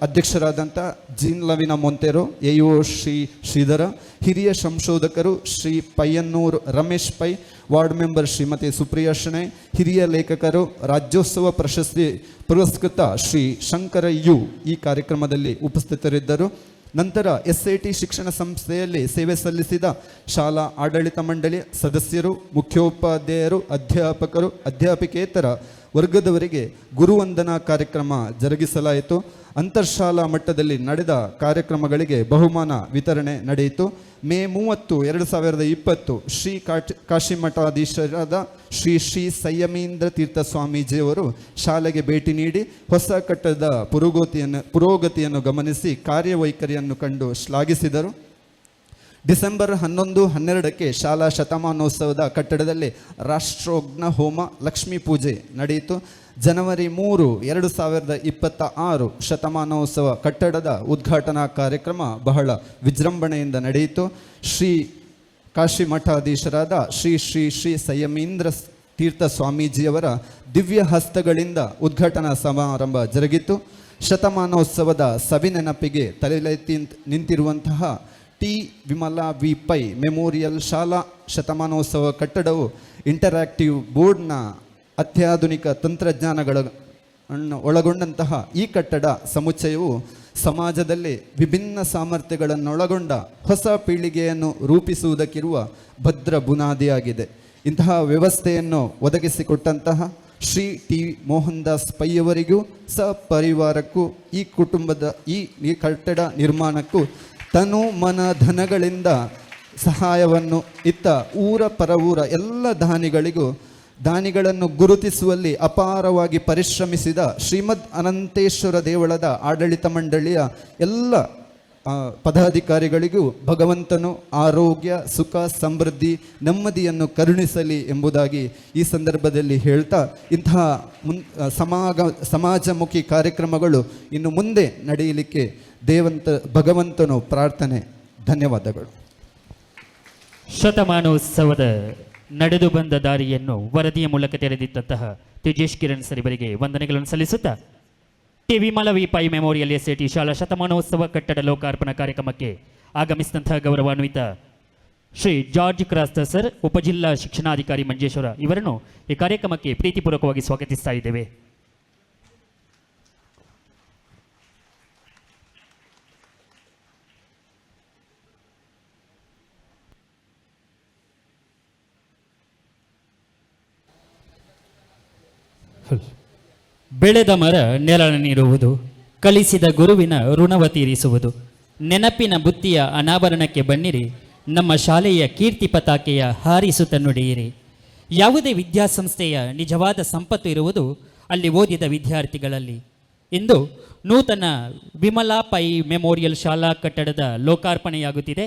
ಅಧ್ಯಕ್ಷರಾದಂಥ ಜೀನ್ ಲವಿನ ಮೊಂತೆರೋ, ಎಇಒ ಶ್ರೀ ಶ್ರೀಧರ, ಹಿರಿಯ ಸಂಶೋಧಕರು Shri Payyanur Ramesh pi, ward member Shrimati Supriya Shenoy, ಹಿರಿಯ ಲೇಖಕರು, ರಾಜ್ಯೋತ್ಸವ ಪ್ರಶಸ್ತಿ ಪುರಸ್ಕೃತ ಶ್ರೀ ಶಂಕರ you ಈ ಕಾರ್ಯಕ್ರಮದಲ್ಲಿ ಉಪಸ್ಥಿತರಿದ್ದರು. ನಂತರ ಎಸ್ಐಟಿ ಶಿಕ್ಷಣ ಸಂಸ್ಥೆಯಲ್ಲಿ ಸೇವೆ ಸಲ್ಲಿಸಿದ ಶಾಲಾ ಆಡಳಿತ ಮಂಡಳಿ ಸದಸ್ಯರು, ಮುಖ್ಯೋಪಾಧ್ಯಾಯರು, ಅಧ್ಯಾಪಕರು, ಅಧ್ಯಾಪಿಕೇತರ ವರ್ಗದವರಿಗೆ ಗುರುವಂದನಾ ಕಾರ್ಯಕ್ರಮ ಜರುಗಿಸಲಾಯಿತು. ಅಂತರ್ಶಾಲಾ ಮಟ್ಟದಲ್ಲಿ ನಡೆದ ಕಾರ್ಯಕ್ರಮಗಳಿಗೆ ಬಹುಮಾನ ವಿತರಣೆ ನಡೆಯಿತು. ಮೇ 30, 2020 ಶ್ರೀ ಕಾಶಿಮಠಾಧೀಶರಾದ ಶ್ರೀ ಶ್ರೀ ಸಂಯಮೀಂದ್ರ ತೀರ್ಥ ಸ್ವಾಮೀಜಿಯವರು ಶಾಲೆಗೆ ಭೇಟಿ ನೀಡಿ ಹೊಸ ಕಟ್ಟಡದ ಪುರೋಗತಿಯನ್ನು ಗಮನಿಸಿ ಕಾರ್ಯವೈಖರಿಯನ್ನು ಕಂಡು ಶ್ಲಾಘಿಸಿದರು. ಡಿಸೆಂಬರ್ 11, 12ಕ್ಕೆ ಶಾಲಾ ಶತಮಾನೋತ್ಸವದ ಕಟ್ಟಡದಲ್ಲಿ ರಾಷ್ಟ್ರೋಗ್ನ ಹೋಮ, ಲಕ್ಷ್ಮೀ ಪೂಜೆ ನಡೆಯಿತು. ಜನವರಿ 3, 2026 ಶತಮಾನೋತ್ಸವ ಕಟ್ಟಡದ ಉದ್ಘಾಟನಾ ಕಾರ್ಯಕ್ರಮ ಬಹಳ ವಿಜೃಂಭಣೆಯಿಂದ ನಡೆಯಿತು. ಶ್ರೀ ಕಾಶಿ ಮಠಾಧೀಶರಾದ ಶ್ರೀ ಶ್ರೀ ಶ್ರೀ ಸಂಯಮೀಂದ್ರ ತೀರ್ಥ ಸ್ವಾಮೀಜಿಯವರ ದಿವ್ಯ ಹಸ್ತಗಳಿಂದ ಉದ್ಘಾಟನಾ ಸಮಾರಂಭ ಜರುಗಿತು. ಶತಮಾನೋತ್ಸವದ ಸವಿನೆನಪಿಗೆ ತಲೆಯೆತ್ತಿ ನಿಂತಿರುವಂತಹ T Vimala V Pai memorial ಶಾಲಾ ಶತಮಾನೋತ್ಸವ ಕಟ್ಟಡವು ಇಂಟರಾಕ್ಟಿವ್ ಬೋರ್ಡ್ನ ಅತ್ಯಾಧುನಿಕ ತಂತ್ರಜ್ಞಾನಗಳನ್ನು ಒಳಗೊಂಡಂತಹ ಈ ಕಟ್ಟಡ ಸಮುಚ್ಚಯವು ಸಮಾಜದಲ್ಲಿ ವಿಭಿನ್ನ ಸಾಮರ್ಥ್ಯಗಳನ್ನೊಳಗೊಂಡ ಹೊಸ ಪೀಳಿಗೆಯನ್ನು ರೂಪಿಸುವುದಕ್ಕಿರುವ ಭದ್ರ ಬುನಾದಿಯಾಗಿದೆ. ಇಂತಹ ವ್ಯವಸ್ಥೆಯನ್ನು ಒದಗಿಸಿಕೊಟ್ಟಂತಹ ಶ್ರೀ ಟಿ ಮೋಹನ್ ದಾಸ್ ಪೈಯವರಿಗೂ ಸಪರಿವಾರಕ್ಕೂ ಈ ಕುಟುಂಬದ ಈ ಈ ಕಟ್ಟಡ ನಿರ್ಮಾಣಕ್ಕೂ ತನು ಮನ ಧನಗಳಿಂದ ಸಹಾಯವನ್ನು ಇತ್ತ ಊರ ಪರವೂರ ಎಲ್ಲ ದಾನಿಗಳಿಗೂ, ದಾನಿಗಳನ್ನು ಗುರುತಿಸುವಲ್ಲಿ ಅಪಾರವಾಗಿ ಪರಿಶ್ರಮಿಸಿದ ಶ್ರೀಮದ್ ಅನಂತೇಶ್ವರ ದೇವಳದ ಆಡಳಿತ ಮಂಡಳಿಯ ಎಲ್ಲ ಪದಾಧಿಕಾರಿಗಳಿಗೂ ಭಗವಂತನು ಆರೋಗ್ಯ, ಸುಖ, ಸಮೃದ್ಧಿ, ನೆಮ್ಮದಿಯನ್ನು ಕರುಣಿಸಲಿ ಎಂಬುದಾಗಿ ಈ ಸಂದರ್ಭದಲ್ಲಿ ಹೇಳ್ತಾ, ಇಂತಹ ಸಮಾಜಮುಖಿ ಕಾರ್ಯಕ್ರಮಗಳು ಇನ್ನು ಮುಂದೆ ನಡೆಯಲಿಕ್ಕೆ ಭಗವಂತನು ಪ್ರಾರ್ಥನೆ. ಧನ್ಯವಾದಗಳು. ಶತಮಾನೋತ್ಸವದ ನಡೆದು ಬಂದ ದಾರಿಯನ್ನು ವರದಿಯ ಮೂಲಕ ತೆರೆದಿಟ್ಟಂತಹ ತೇಜೇಶ್ ಕಿರಣ್ ಸರ್ ಇವರಿಗೆ ವಂದನೆಗಳನ್ನು ಸಲ್ಲಿಸುತ್ತಾ, ಟಿ ವಿಮಲ ವಿ ಪೈ ಮೆಮೋರಿಯಲ್ ಎಸ್ಎಟಿ ಶಾಲಾ ಶತಮಾನೋತ್ಸವ ಕಟ್ಟಡ ಲೋಕಾರ್ಪಣಾ ಕಾರ್ಯಕ್ರಮಕ್ಕೆ ಆಗಮಿಸಿದಂತಹ ಗೌರವಾನ್ವಿತ ಶ್ರೀ ಜಾರ್ಜ್ ಕ್ರಾಸ್ತ ಸರ್, ಉಪಜಿಲ್ಲಾ ಶಿಕ್ಷಣಾಧಿಕಾರಿ ಮಂಜೇಶ್ವರ ಇವರನ್ನು ಈ ಕಾರ್ಯಕ್ರಮಕ್ಕೆ ಪ್ರೀತಿಪೂರ್ವಕವಾಗಿ ಸ್ವಾಗತಿಸ್ತಾ ಇದ್ದೇವೆ. ಬೆಳೆದ ಮರ ನೆರಳು ನೀಡುವುದು, ಕಲಿಸಿದ ಗುರುವಿನ ಋಣವ ತೀರಿಸುವುದು. ನೆನಪಿನ ಬುತ್ತಿಯ ಅನಾವರಣಕ್ಕೆ ಬನ್ನಿರಿ, ನಮ್ಮ ಶಾಲೆಯ ಕೀರ್ತಿ ಪತಾಕೆಯ ಹಾರಿಸುತ್ತ ನುಡಿಯಿರಿ. ಯಾವುದೇ ವಿದ್ಯಾಸಂಸ್ಥೆಯ ನಿಜವಾದ ಸಂಪತ್ತು ಇರುವುದು ಅಲ್ಲಿ ಓದಿದ ವಿದ್ಯಾರ್ಥಿಗಳಲ್ಲಿ. ಇಂದು ನೂತನ ವಿಮಲಾ ಪೈ ಮೆಮೋರಿಯಲ್ ಶಾಲಾ ಕಟ್ಟಡದ ಲೋಕಾರ್ಪಣೆಯಾಗುತ್ತಿದೆ.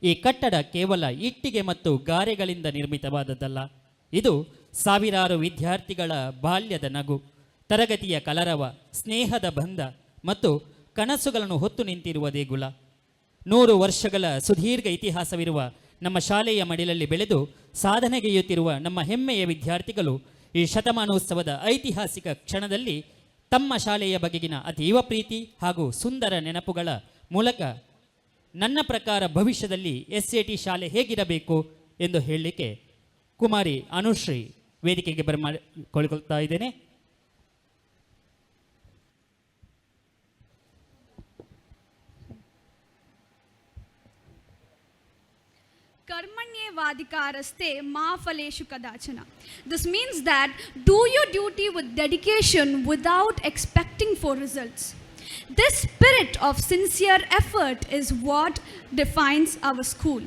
ಈ ಕಟ್ಟಡ ಕೇವಲ ಇಟ್ಟಿಗೆ ಮತ್ತು ಗಾರೆಗಳಿಂದ ನಿರ್ಮಿತವಾದದ್ದಲ್ಲ. ಇದು ಸಾವಿರಾರು ವಿದ್ಯಾರ್ಥಿಗಳ ಬಾಲ್ಯದ ನಗು, ತರಗತಿಯ ಕಲರವ, ಸ್ನೇಹದ ಬಂಧ ಮತ್ತು ಕನಸುಗಳನ್ನು ಹೊತ್ತು ನಿಂತಿರುವ ದೇಗುಲ. 100 ವರ್ಷಗಳ ಸುದೀರ್ಘ ಇತಿಹಾಸವಿರುವ ನಮ್ಮ ಶಾಲೆಯ ಮಡಿಲಲ್ಲಿ ಬೆಳೆದು ಸಾಧನೆಗೈಯುತ್ತಿರುವ ನಮ್ಮ ಹೆಮ್ಮೆಯ ವಿದ್ಯಾರ್ಥಿಗಳು ಈ ಶತಮಾನೋತ್ಸವದ ಐತಿಹಾಸಿಕ ಕ್ಷಣದಲ್ಲಿ ತಮ್ಮ ಶಾಲೆಯ ಬಗೆಗಿನ ಅತೀವ ಪ್ರೀತಿ ಹಾಗೂ ಸುಂದರ ನೆನಪುಗಳ ಮೂಲಕ ನನ್ನ ಪ್ರಕಾರ ಭವಿಷ್ಯದಲ್ಲಿ ಎಸ್ಎಟಿ ಶಾಲೆ ಹೇಗಿರಬೇಕು ಎಂದು ಹೇಳಲಿಕ್ಕೆ ಕುಮಾರಿ ಅನುಶ್ರೀ ವೇದಿಕೆಗೆ ಬರಮಾಡಿಕೊಳ್ತಾ ಇದ್ದೇನೆ. कर्मण्येवाधिकारस्ते मा फलेषु कदाचन. This means that do your duty with dedication without expecting for results. This spirit of sincere effort is what defines our school.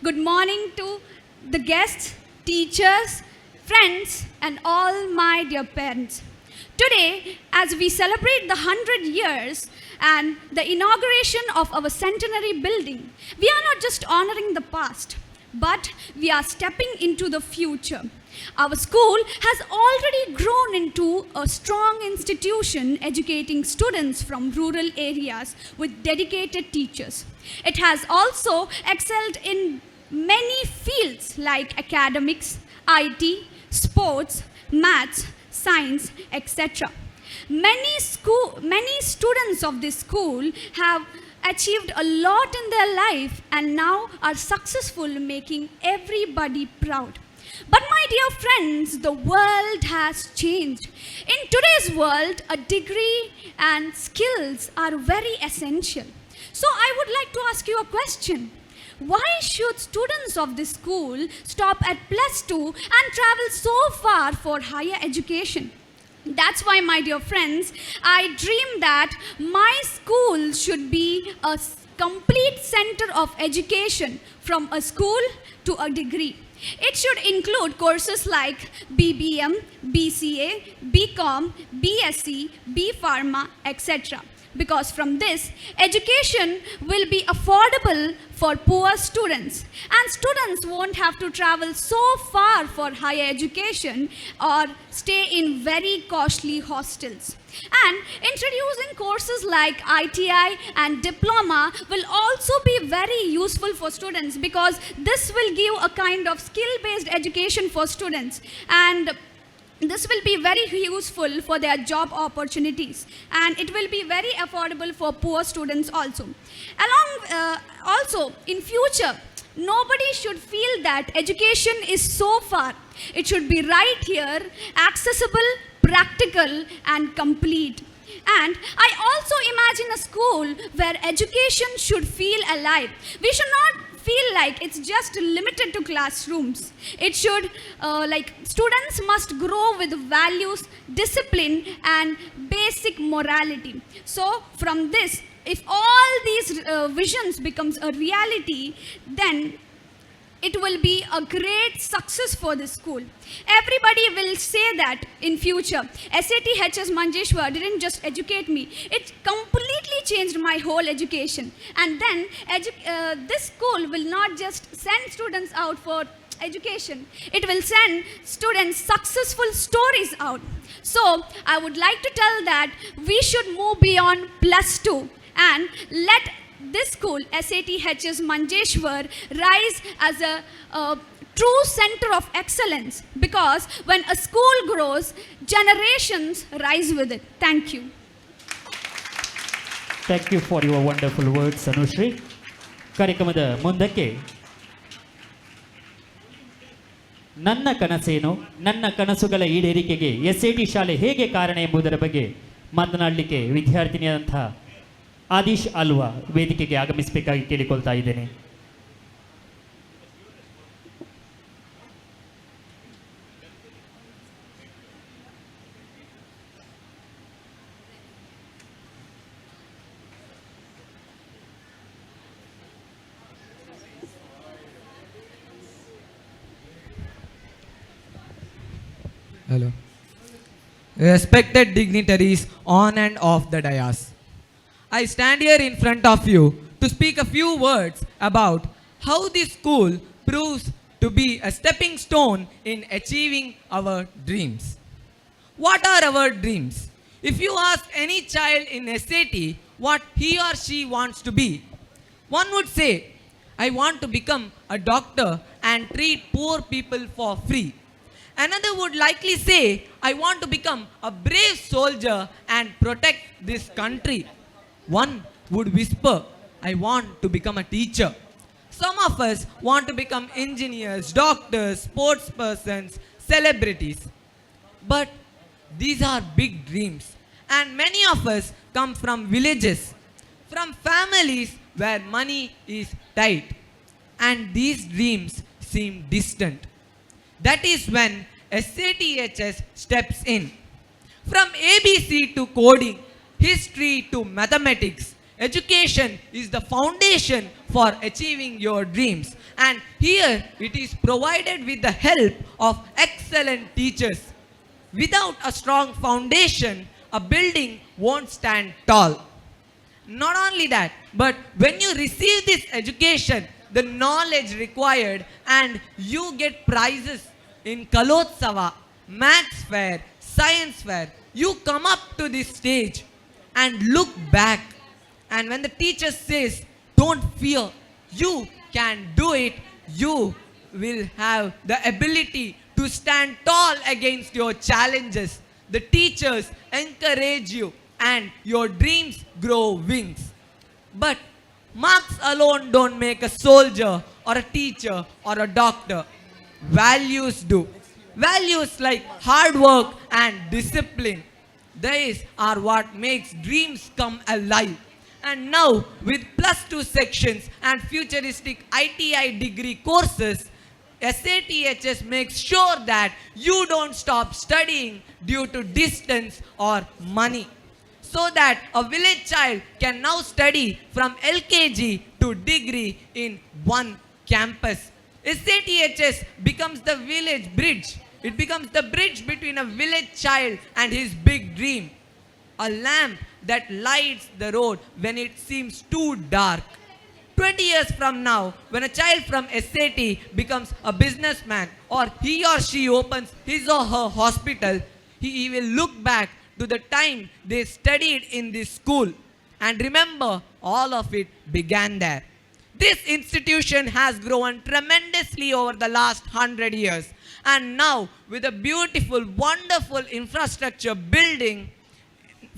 Good morning to the guests, teachers, friends, and all my dear parents. Today, as we celebrate the 100 years and the inauguration of our centenary building, we are not just honoring the past, but we are stepping into the future. Our school has already grown into a strong institution educating students from rural areas with dedicated teachers. It has also excelled in many fields like academics, IT, sports, maths, science, etc. Many students of this school have achieved a lot in their life and now are successful, making everybody proud. But my dear friends, the world has changed. In today's world, a degree and skills are very essential. So I would like to ask you a question. Why should students of this school stop at plus 2 and travel so far for higher education? That's why, my dear friends, I dream that my school should be a complete center of education, from a school to a degree. It should include courses like BBM, BCA, BCom, BSc, BPharma, etc. Because from this, education will be affordable for poor students, and students won't have to travel so far for higher education or stay in very costly hostels. And introducing courses like ITI and diploma will also be very useful for students, because this will give a kind of skill-based education for students, and this will be very useful for their job opportunities, and it will be very affordable for poor students also. Also, in future, nobody should feel that education is so far. It should be right here, accessible, practical, and complete. And I also imagine a school where education should feel alive. We should not feel like it's just limited to classrooms. It should, like, students must grow with values, discipline, and basic morality. So from this, if all these visions becomes a reality, then it will be a great success for the school. Everybody will say that in future, SAT HS Manjeshwar didn't just educate me, it completely changed my whole education. And then this school will not just send students out for education, it will send students successful stories out. So I would like to tell that we should move beyond +2 and let this school, SAT HS Manjeshwar, rise as a true center of excellence, because when a school grows, generations rise with it. Thank you. Thank you for your wonderful words, Anushree. ಕಾರ್ಯಕ್ರಮದ ಮುಂದಕ್ಕೆ ನನ್ನ ಕನಸೇನು, ನನ್ನ ಕನಸುಗಳ ಈಡೇರಿಕೆಗೆ ಎಸ್ಎಟಿ ಶಾಲೆ ಹೇಗೆ ಕಾರಣ ಎಂಬುದರ ಬಗ್ಗೆ ಮಾತನಾಡಲಿಕ್ಕೆ ವಿದ್ಯಾರ್ಥಿನಿಯಾದಂಥ ಆದೀಶ್ ಆಲ್ವಾ ವೇದಿಕೆಗೆ ಆಗಮಿಸಬೇಕಾಗಿ ಕೇಳಿಕೊಳ್ತಾ ಇದ್ದೇನೆ. Hello. Respected dignitaries on and off the dais, I stand here in front of you to speak a few words about how this school proves to be a stepping stone in achieving our dreams. What are our dreams? If you ask any child in SAT what he or she wants to be, one would say, I want to become a doctor and treat poor people for free. Another would likely say, I want to become a brave soldier and protect this country. One would whisper, I want to become a teacher. Some of us want to become engineers, doctors, sports persons, celebrities. But these are big dreams. And many of us come from villages, from families where money is tight. And these dreams seem distant. That is when SATHS steps in. From ABC to coding, history to mathematics, education is the foundation for achieving your dreams. And here it is provided with the help of excellent teachers. Without a strong foundation, a building won't stand tall. Not only that, but when you receive this education, the knowledge required, and you get prizes in Kalotsava, Maths Fair, Science Fair, you come up to this stage and look back. And when the teacher says, don't fear, you can do it, you will have the ability to stand tall against your challenges. The teachers encourage you and your dreams grow wings. But marks alone don't make a soldier or a teacher or a doctor. Values do. Values like hard work and discipline. These are what makes dreams come alive. And now, with +2 sections and futuristic ITI degree courses, SATHS makes sure that you don't stop studying due to distance or money. So that a village child can now study from LKG to degree in one campus. SATHS becomes the village bridge. It becomes the bridge between a village child and his big dream. A lamp that lights the road when it seems too dark. 20 years from now, when a child from SAT becomes a businessman or he or she opens his or her hospital, he will look back to the time they studied in this school and remember all of it began there. This institution has grown tremendously over the last 100 years. And now, with a beautiful, wonderful infrastructure building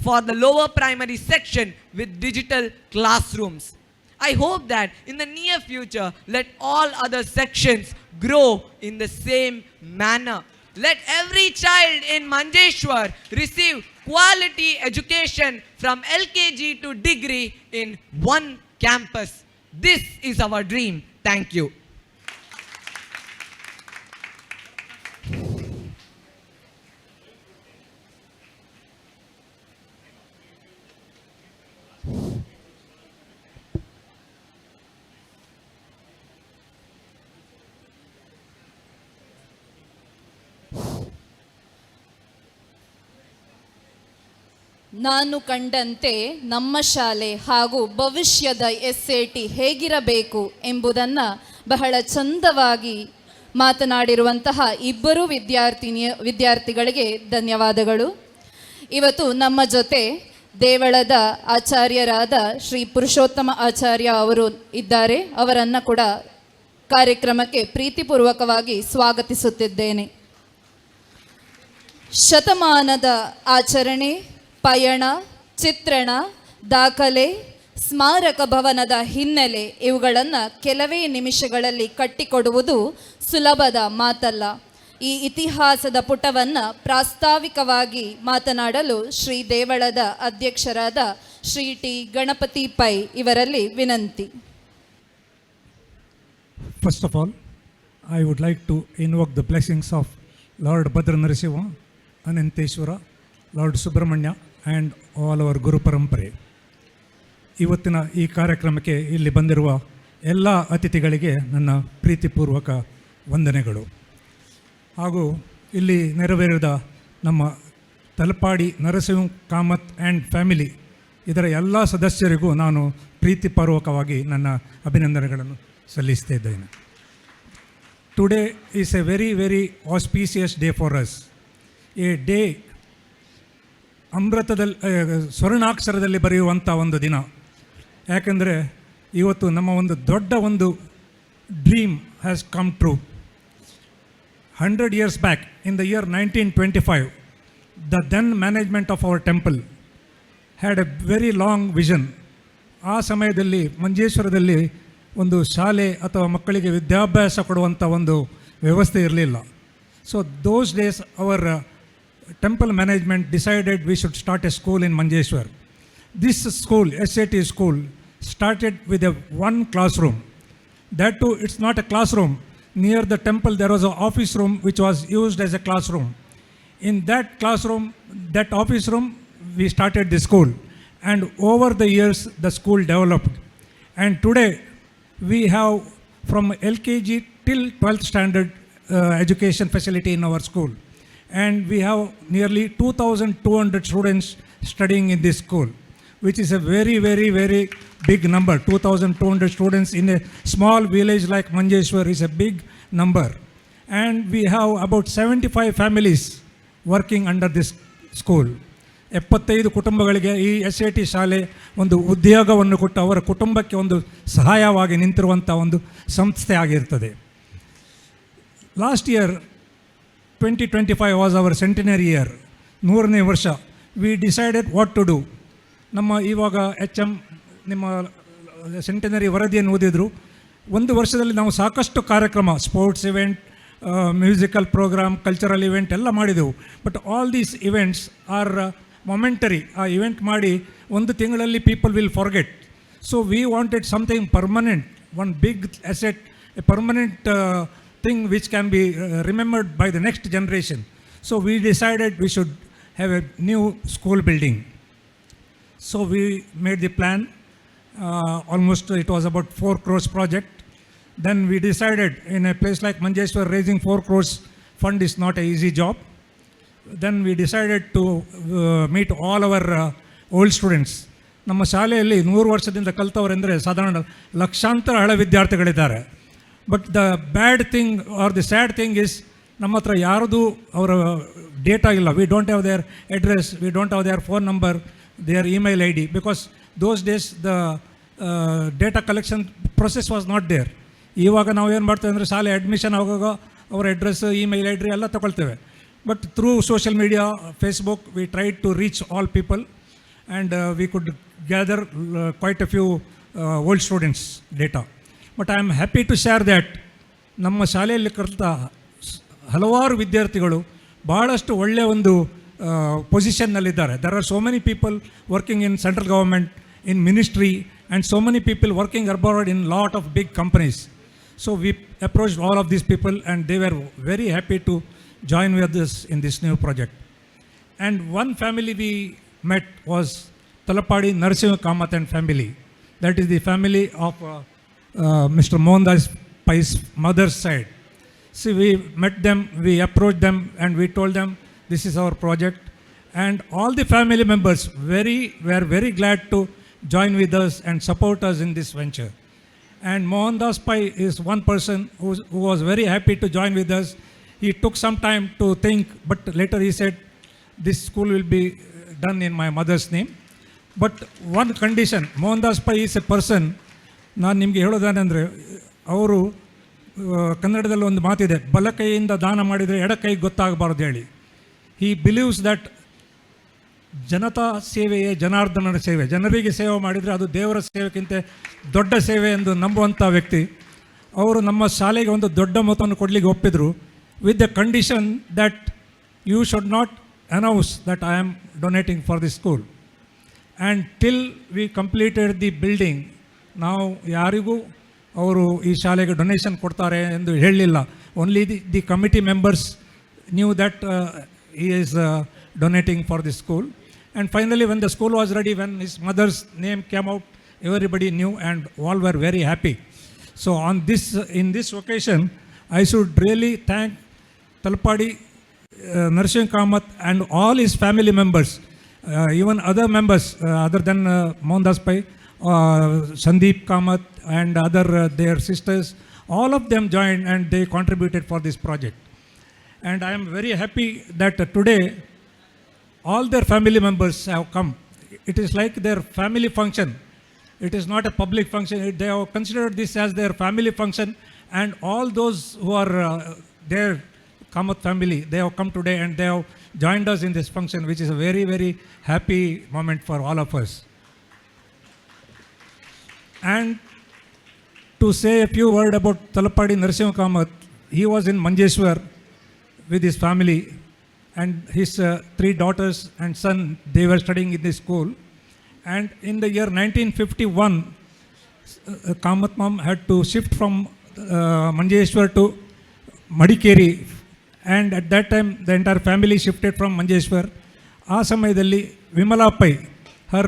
for the lower primary section with digital classrooms. I hope that in the near future, let all other sections grow in the same manner. Let every child in Manjeshwar receive quality education from LKG to degree in one campus. This is our dream. Thank you. ನಾನು ಕಂಡಂತೆ ನಮ್ಮ ಶಾಲೆ ಹಾಗೂ ಭವಿಷ್ಯದ ಎಸ್ಎಟಿ ಹೇಗಿರಬೇಕು ಎಂಬುದನ್ನು ಬಹಳ ಚಂದವಾಗಿ ಮಾತನಾಡಿರುವಂತಹ ಇಬ್ಬರು ವಿದ್ಯಾರ್ಥಿಗಳಿಗೆ ಧನ್ಯವಾದಗಳು. ಇವತ್ತು ನಮ್ಮ ಜೊತೆ ದೇವಳದ ಆಚಾರ್ಯರಾದ ಶ್ರೀ ಪುರುಷೋತ್ತಮ ಆಚಾರ್ಯ ಅವರು ಇದ್ದಾರೆ. ಅವರನ್ನು ಕೂಡ ಕಾರ್ಯಕ್ರಮಕ್ಕೆ ಪ್ರೀತಿಪೂರ್ವಕವಾಗಿ ಸ್ವಾಗತಿಸುತ್ತಿದ್ದೇನೆ. ಶತಮಾನದ ಆಚರಣೆ, ಪಯಣ, ಚಿತ್ರಣ, ದಾಖಲೆ, ಸ್ಮಾರಕ ಭವನದ ಹಿನ್ನೆಲೆ ಇವುಗಳನ್ನು ಕೆಲವೇ ನಿಮಿಷಗಳಲ್ಲಿ ಕಟ್ಟಿಕೊಡುವುದು ಸುಲಭದ ಮಾತಲ್ಲ. ಈ ಇತಿಹಾಸದ ಪುಟವನ್ನು ಪ್ರಾಸ್ತಾವಿಕವಾಗಿ ಮಾತನಾಡಲು ಶ್ರೀ ದೇವಳದ ಅಧ್ಯಕ್ಷರಾದ ಶ್ರೀ ಟಿ ಗಣಪತಿ ಪೈ ಇವರಲ್ಲಿ ವಿನಂತಿ. First of all, I would like to invoke the blessings of Lord Bhadra Narasimha, Ananteshwara, Lord Subramanya and all our Guru Parampare. ಇವತ್ತಿನ ಈ ಕಾರ್ಯಕ್ರಮಕ್ಕೆ ಇಲ್ಲಿ ಬಂದಿರುವ ಎಲ್ಲ ಅತಿಥಿಗಳಿಗೆ ನನ್ನ ಪ್ರೀತಿಪೂರ್ವಕ ವಂದನೆಗಳು. ಹಾಗೂ ಇಲ್ಲಿ ನೆರವೇರಿದ ನಮ್ಮ ತಲಪಾಡಿ ನರಸಿಂಹ ಕಾಮತ್ ಆ್ಯಂಡ್ ಫ್ಯಾಮಿಲಿ ಇದರ ಎಲ್ಲ ಸದಸ್ಯರಿಗೂ ನಾನು ಪ್ರೀತಿಪೂರ್ವಕವಾಗಿ ನನ್ನ ಅಭಿನಂದನೆಗಳನ್ನು ಸಲ್ಲಿಸ್ತಾ ಇದ್ದೇನೆ. Today is a very, very auspicious day for us, a day ಅಮೃತದಲ್ಲಿ ಸ್ವರ್ಣಾಕ್ಷರದಲ್ಲಿ ಬರೆಯುವಂಥ ಒಂದು ದಿನ. ಯಾಕೆಂದರೆ ಇವತ್ತು ನಮ್ಮ ಒಂದು ದೊಡ್ಡ ಒಂದು dream has come true. 100 years back, in the year 1925, the then management of our temple had a very long vision. ಆ ಸಮಯದಲ್ಲಿ ಮಂಜೇಶ್ವರದಲ್ಲಿ ಒಂದು ಶಾಲೆ ಅಥವಾ ಮಕ್ಕಳಿಗೆ ವಿದ್ಯಾಭ್ಯಾಸ ಕೊಡುವಂಥ ಒಂದು ವ್ಯವಸ್ಥೆ ಇರಲಿಲ್ಲ. So those days our temple management decided we should start a school in Manjeshwar. This school, SAT school, started with a one classroom. That too, it's not a classroom. Near the temple, there was an office room which was used as a classroom. In that classroom, that office room, we started the school. And over the years, the school developed. And today, we have from LKG till 12th standard education facility in our school. And we have nearly 2,200 students studying in this school, which is a very, very, very big number. 2,200 students in a small village like Manjeshwar is a big number. And we have about 75 families working under this school. 75 ಕುಟುಂಬಗಳಿಗೆ ಈ ಎಸ್ಎಟಿ ಶಾಲೆ ಒಂದು ಉದ್ಯೋಗವನ್ನು ಕೊಟ್ಟು ಅವರ ಕುಟುಂಬಕ್ಕೆ ಒಂದು ಸಹಾಯವಾಗಿ ನಿಂತಿರುವಂಥ ಒಂದು ಸಂಸ್ಥೆ ಆಗಿರ್ತದೆ. Last year, 2025, was our centenary year, 100ನೇ ವರ್ಷ. We decided what to do. ನಮ್ಮ ಇವಾಗ ಎಚ್ ಎಮ್ ನಿಮ್ಮ ಸೆಂಟಿನರಿ ವರದಿಯನ್ನು ಓದಿದರು. ಒಂದು ವರ್ಷದಲ್ಲಿ ನಾವು ಸಾಕಷ್ಟು ಕಾರ್ಯಕ್ರಮ, sports event, musical program, cultural event ಎಲ್ಲ ಮಾಡಿದೆವು. But all these events are momentary. ಆ ಇವೆಂಟ್ ಮಾಡಿ ಒಂದು ತಿಂಗಳಲ್ಲಿ people will forget. So we wanted something permanent, one big asset, a permanent thing which can be remembered by the next generation. So we decided we should have a new school building. So we made the plan. Almost it was about 4 crores project. Then we decided in a place like Manjeshwar, raising 4 crores fund is not a easy job. Then we decided to meet all our old students. ನಮ್ಮ ಶಾಲೆಯಲ್ಲಿ ನೂರು ವರ್ಷದಿಂದ ಕಲ್ತವರೆಂದರೆ ಸಾಧಾರಣ ಲಕ್ಷಾಂತರ ಹಳೆ ವಿದ್ಯಾರ್ಥಿಗಳಿದ್ದಾರೆ. But the bad thing or the sad thing is, ನಮ್ಮ ಹತ್ರ ಯಾರದು ಅವರ ಡೇಟಾ ಇಲ್ಲ. We don't have their address, we don't have their phone number, their email ID, because those days the data collection process was not there. ಇವಾಗ ನಾವು ಏನು ಮಾಡ್ತೇವೆ ಅಂದರೆ, ಶಾಲೆ ಅಡ್ಮಿಷನ್ ಆಗುವಾಗ ಅವರ ಅಡ್ರೆಸ್, ಇಮೇಲ್ I D ಎಲ್ಲ ತಗೊಳ್ತೇವೆ. But through social media, Facebook, we try to reach all people and we could gather quite a few old students' data. But I am happy to share that ನಮ್ಮ ಶಾಲೆಯಲ್ಲಿ ಕಲಿತ ಹಲವಾರು ವಿದ್ಯಾರ್ಥಿಗಳು ಭಾಳಷ್ಟು ಒಳ್ಳೆಯ ಒಂದು ಪೊಸಿಷನ್ನಲ್ಲಿದ್ದಾರೆ. There are so many people working in central government, in ministry, and so many people working abroad in lot of big companies. So we approached all of these people and they were very happy to join with us in this new project. And one family we met was Talapadi Narasimha Kamath and family. That is the family of Mr. Mohandas Pai's mother's side. See, we met them, we approached them, and we told them this is our project. And all the family members were very glad to join with us and support us in this venture. And Mohandas Pai is one person who was very happy to join with us. He took some time to think, but later he said, "This school will be done in my mother's name. But one condition." Mohandas Pai is a person, ನಾನು ನಿಮಗೆ ಹೇಳೋದೇನೆಂದರೆ, ಅವರು ಕನ್ನಡದಲ್ಲಿ ಒಂದು ಮಾತಿದೆ, ಬಲಕೈಯಿಂದ ದಾನ ಮಾಡಿದರೆ ಎಡಕೈಗೆ ಗೊತ್ತಾಗಬಾರ್ದು ಹೇಳಿ. He believes that Janata ಸೇವೆಯೇ ಜನಾರ್ದನನ ಸೇವೆ. ಜನರಿಗೆ ಸೇವೆ ಮಾಡಿದರೆ ಅದು ದೇವರ ಸೇವೆಗಿಂತ ದೊಡ್ಡ ಸೇವೆ ಎಂದು ನಂಬುವಂಥ ವ್ಯಕ್ತಿ ಅವರು. ನಮ್ಮ ಶಾಲೆಗೆ ಒಂದು ದೊಡ್ಡ ಮೊತ್ತವನ್ನು ಕೊಡಲಿಕ್ಕೆ ಒಪ್ಪಿದರು, with the condition that you should not announce that I am donating for the school. And till we completed the building, ನಾವು ಯಾರಿಗೂ ಅವರು ಈ ಶಾಲೆಗೆ ಡೊನೇಷನ್ ಕೊಡ್ತಾರೆ ಎಂದು ಹೇಳಲಿಲ್ಲ. Only the committee members knew that he is donating for the school. And finally, when the school was ready, when his mother's name came out, everybody knew and all were very happy. So on this in this occasion, I should really thank Talapadi Narasimha Kamath and all his family members, even other members other than Mohandas Pai, Sandeep Kamath and other their sisters, all of them joined and they contributed for this project. And I am very happy that today all their family members have come. It is like their family function. It is not a public function. They have considered this as their family function, and all those who are their Kamath family, they have come today and they have joined us in this function, which is a very, very happy moment for all of us. And to say a few words about Talapadi Narasimha Kamath, he was in Manjeshwar with his family and his three daughters and son, they were studying in this school. And in the year 1951, Kamath mom had to shift from Manjeshwar to Madikeri. And at that time, the entire family shifted from Manjeshwar. ಆ ಸಮಯದಲ್ಲಿ Vimala pi, her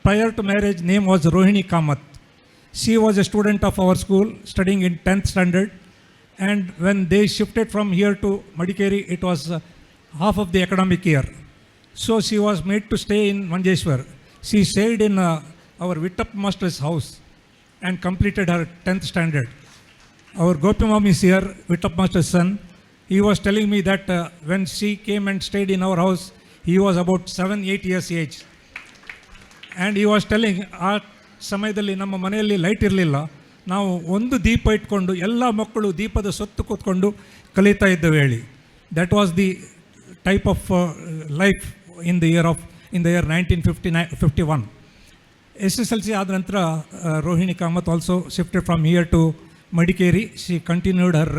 prior to marriage name was Rohini Kamath. She was a student of our school, studying in 10th standard. And when they shifted from here to Madikeri, it was half of the academic year. So she was made to stay in Manjeshwar. She stayed in our Vittap master's house and completed her 10th standard. Our Gopi Mom is here, Vittap master's son. He was telling me that when she came and stayed in our house, he was about 7, 8 years age. And he was telling, ಆ ಸಮಯದಲ್ಲಿ ನಮ್ಮ ಮನೆಯಲ್ಲಿ light ಇರಲಿಲ್ಲ. ನಾವು ಒಂದು ದೀಪ ಇಟ್ಕೊಂಡು ಎಲ್ಲ ಮಕ್ಕಳು ದೀಪದ ಸುತ್ತ ಕೂತ್ಕೊಂಡು ಕಲಿತಾ ಇದ್ದೇವೆ ಹೇಳಿ. That was the type of life in the year 1959, 51. SSLC ಆದ ನಂತರ Rohini Kamath also shifted from here to Madikeri. She continued her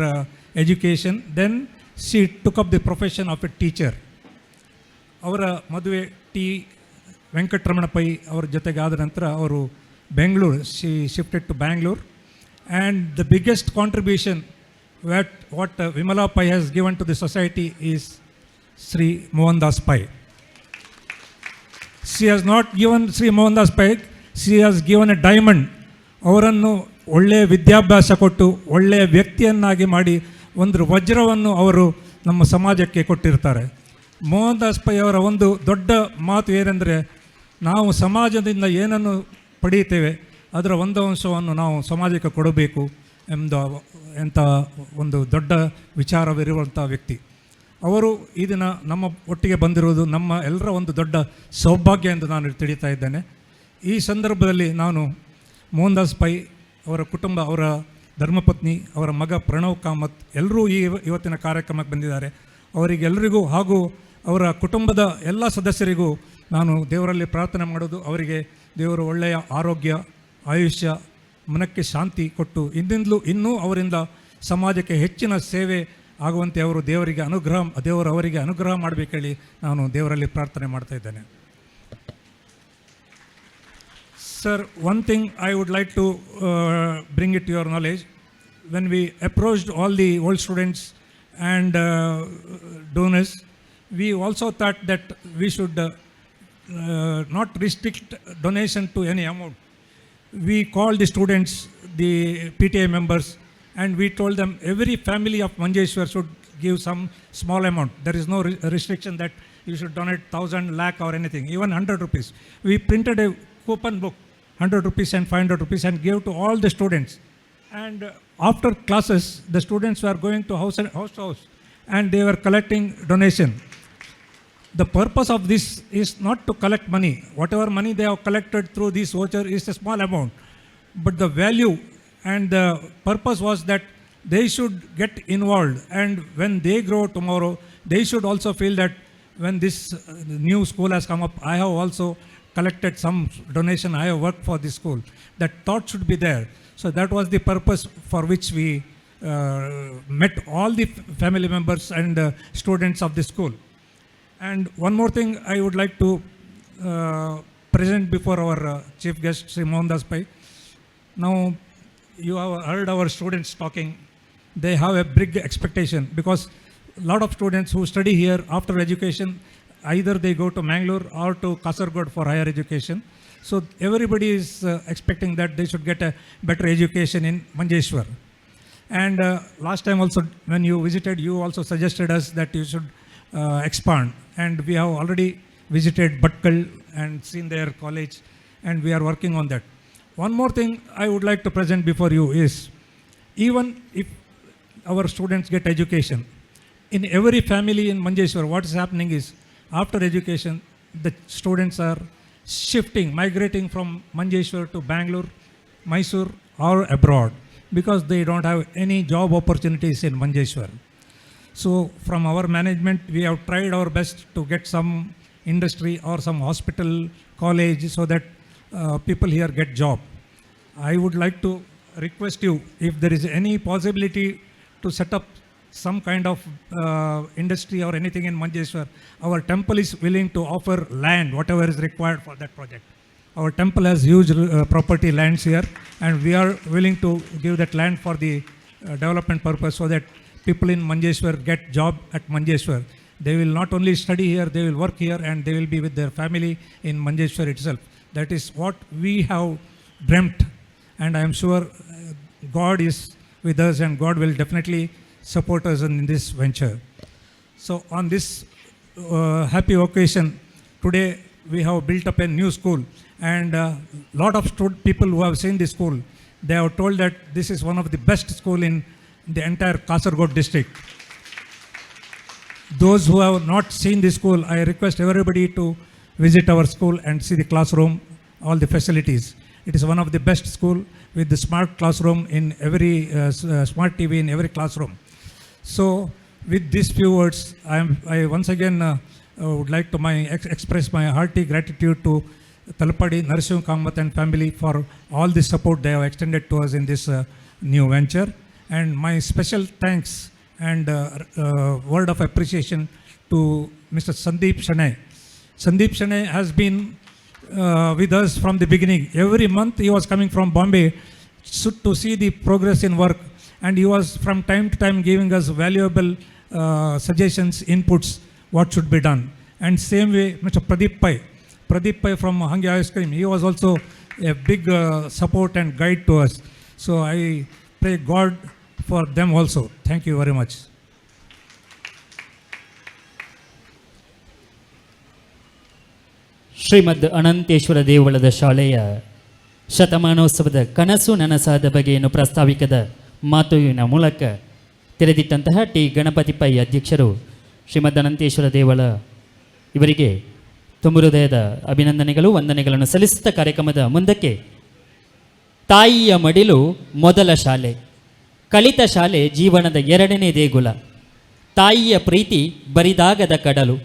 education. Then she took up the profession of a teacher. ಅವರ ಮದುವೆ T Venkataramana Pai ಅವರ ಜೊತೆಗೆ ಆದ ನಂತರ ಅವರು Bengaluru, she shifted to Bangalore. And the biggest contribution What Vimala Pai has given to the society is Sri Mohandas Pai. She has not given Sri Mohandas Pai, she has given a diamond. ಅವರನ್ನು ಒಳ್ಳೆಯ ವಿದ್ಯಾಭ್ಯಾಸ ಕೊಟ್ಟು ಒಳ್ಳೆಯ ವ್ಯಕ್ತಿಯನ್ನಾಗಿ ಮಾಡಿ ಒಂದು ವಜ್ರವನ್ನು ಅವರು ನಮ್ಮ ಸಮಾಜಕ್ಕೆ ಕೊಟ್ಟಿರ್ತಾರೆ. ಮೋಹನ್ ದಾಸ್ ಪೈ ಅವರ ಒಂದು ದೊಡ್ಡ ಮಾತು ಏನೆಂದರೆ, ನಾವು ಸಮಾಜದಿಂದ ಏನನ್ನು ಪಡೆಯುತ್ತೇವೆ ಅದರ ಒಂದು ಅಂಶವನ್ನು ನಾವು ಸಮಾಜಕ್ಕೆ ಕೊಡಬೇಕು ಎಂಬ ಎಂಥ ಒಂದು ದೊಡ್ಡ ವಿಚಾರವಿರುವಂಥ ವ್ಯಕ್ತಿ ಅವರು. ಈ ದಿನ ನಮ್ಮ ಒಟ್ಟಿಗೆ ಬಂದಿರುವುದು ನಮ್ಮ ಎಲ್ಲರ ಒಂದು ದೊಡ್ಡ ಸೌಭಾಗ್ಯ ಎಂದು ನಾನು ತಿಳಿತಾ ಇದ್ದೇನೆ. ಈ ಸಂದರ್ಭದಲ್ಲಿ ನಾನು ಮೋಹನ್ ದಾಸ್ ಪೈ ಅವರ ಕುಟುಂಬ, ಅವರ ಧರ್ಮಪತ್ನಿ, ಅವರ ಮಗ ಪ್ರಣವ್ ಕಾಮತ್ ಎಲ್ಲರೂ ಈ ಇವತ್ತಿನ ಕಾರ್ಯಕ್ರಮಕ್ಕೆ ಬಂದಿದ್ದಾರೆ. ಅವರಿಗೆಲ್ಲರಿಗೂ ಹಾಗೂ ಅವರ ಕುಟುಂಬದ ಎಲ್ಲ ಸದಸ್ಯರಿಗೂ ನಾನು ದೇವರಲ್ಲಿ ಪ್ರಾರ್ಥನೆ ಮಾಡೋದು, ಅವರಿಗೆ ದೇವರು ಒಳ್ಳೆಯ ಆರೋಗ್ಯ, ಆಯುಷ್ಯ, ಮನಕ್ಕೆ ಶಾಂತಿ ಕೊಟ್ಟು ಇಂದಿಂದಲೂ ಇನ್ನೂ ಅವರಿಂದ ಸಮಾಜಕ್ಕೆ ಹೆಚ್ಚಿನ ಸೇವೆ ಆಗುವಂತೆ ಅವರು ದೇವರಿಗೆ ಅನುಗ್ರಹ ದೇವರು ಅವರಿಗೆ ಅನುಗ್ರಹ ಮಾಡಬೇಕೇಳಿ ನಾನು ದೇವರಲ್ಲಿ ಪ್ರಾರ್ಥನೆ ಮಾಡ್ತಾ ಇದ್ದೇನೆ. Sir, one thing I would like to bring it to your knowledge. When we approached all the old students and donors, we also thought that we should not restrict donation to any amount. We called the students, the PTA members, and we told them every family of Manjeshwar should give some small amount. There is no restriction that you should donate 1,000, lakh or anything, even 100 rupees. We printed a coupon book, 100 rupees and 500 rupees, and gave to all the students. And after classes, the students were going to house, and house to house, and they were collecting donation. The purpose of this is not to collect money. Whatever money they have collected through this voucher is a small amount. But the value and the purpose was that they should get involved. And when they grow tomorrow, they should also feel that when this new school has come up, I have also collected some donation, I have worked for this school. That thought should be there. So that was the purpose for which we met all the family members and students of the school. And one more thing I would like to present before our chief guest, Sri Mohandas Pai. Now, you have heard our students talking. They have a big expectation because a lot of students who study here after education, either they go to Mangalore or to Kasargod for higher education. So everybody is expecting that they should get a better education in Manjeshwar. And last time also, when you visited, you also suggested us that you should expand. And we have already visited Bhatkal and seen their college, and we are working on that. One more thing I would like to present before you is, even if our students get education, in every family in Manjeshwar, what is happening is, after education, the students are shifting, migrating from Manjeshwar to Bangalore, Mysore, or abroad because they don't have any job opportunities in Manjeshwar. So from our management, we have tried our best to get some industry or some hospital, college, so that people here get job. I would like to request you, if there is any possibility to set up some kind of industry or anything in Manjeshwar, our temple is willing to offer land, whatever is required for that project. Our temple has huge property lands here, and we are willing to give that land for the development purpose so that people in Manjeshwar get job at Manjeshwar. They will not only study here, they will work here, and they will be with their family in Manjeshwar itself. That is what we have dreamt, and I am sure God is with us and God will definitely support us in this venture. So on this happy occasion, today we have built up a new school, and a lot of people who have seen this school, they have told that this is one of the best school in the entire Kasargod district. Those who have not seen the school, I request everybody to visit our school and see the classroom, all the facilities. It is one of the best school with the smart classroom in every, smart TV in every classroom. So with these few words, I once again would like to express my hearty gratitude to Talapady Narasimha Kamath and family for all the support they have extended to us in this new venture. And my special thanks and word of appreciation to Mr. Sandeep Shanai. Sandeep Shanai has been with us from the beginning. Every month he was coming from Bombay to see the progress in work. And he was from time to time giving us valuable suggestions, inputs, what should be done. And same way, Mr. Pradeep Pai, Pradeep Pai from Hange Ice Cream, he was also a big support and guide to us. So I pray God for them also. Thank you very much. Shrimad Ananteshwara ದೇವಳದ ಶಾಲೆಯ ಶತಮಾನೋತ್ಸವದ ಕನಸು ನನಸಾದ ಬಗೆಯನ್ನು ಪ್ರಾಸ್ತಾವಿಕದ ಮಾತುವಿನ ಮೂಲಕ ತೆರೆದಿಟ್ಟಂತಹ T Ganapati Pai ಅಧ್ಯಕ್ಷರು ಶ್ರೀಮದ್ ಅನಂತೇಶ್ವರ ದೇವಳ ಇವರಿಗೆ ತುಂಬು ಹೃದಯದ ಅಭಿನಂದನೆಗಳು ವಂದನೆಗಳನ್ನು ಸಲ್ಲಿಸುತ್ತ ಕಾರ್ಯಕ್ರಮದ ಮುಂದಕ್ಕೆ ತಾಯಿಯ ಮಡಿಲು ಮೊದಲ ಶಾಲೆ, ಕಲಿತ ಶಾಲೆ ಜೀವನದ ಎರಡನೇ ದೇಗುಲ, ತಾಯಿಯ ಪ್ರೀತಿ ಬರಿದಾಗದ ಕಡಲು,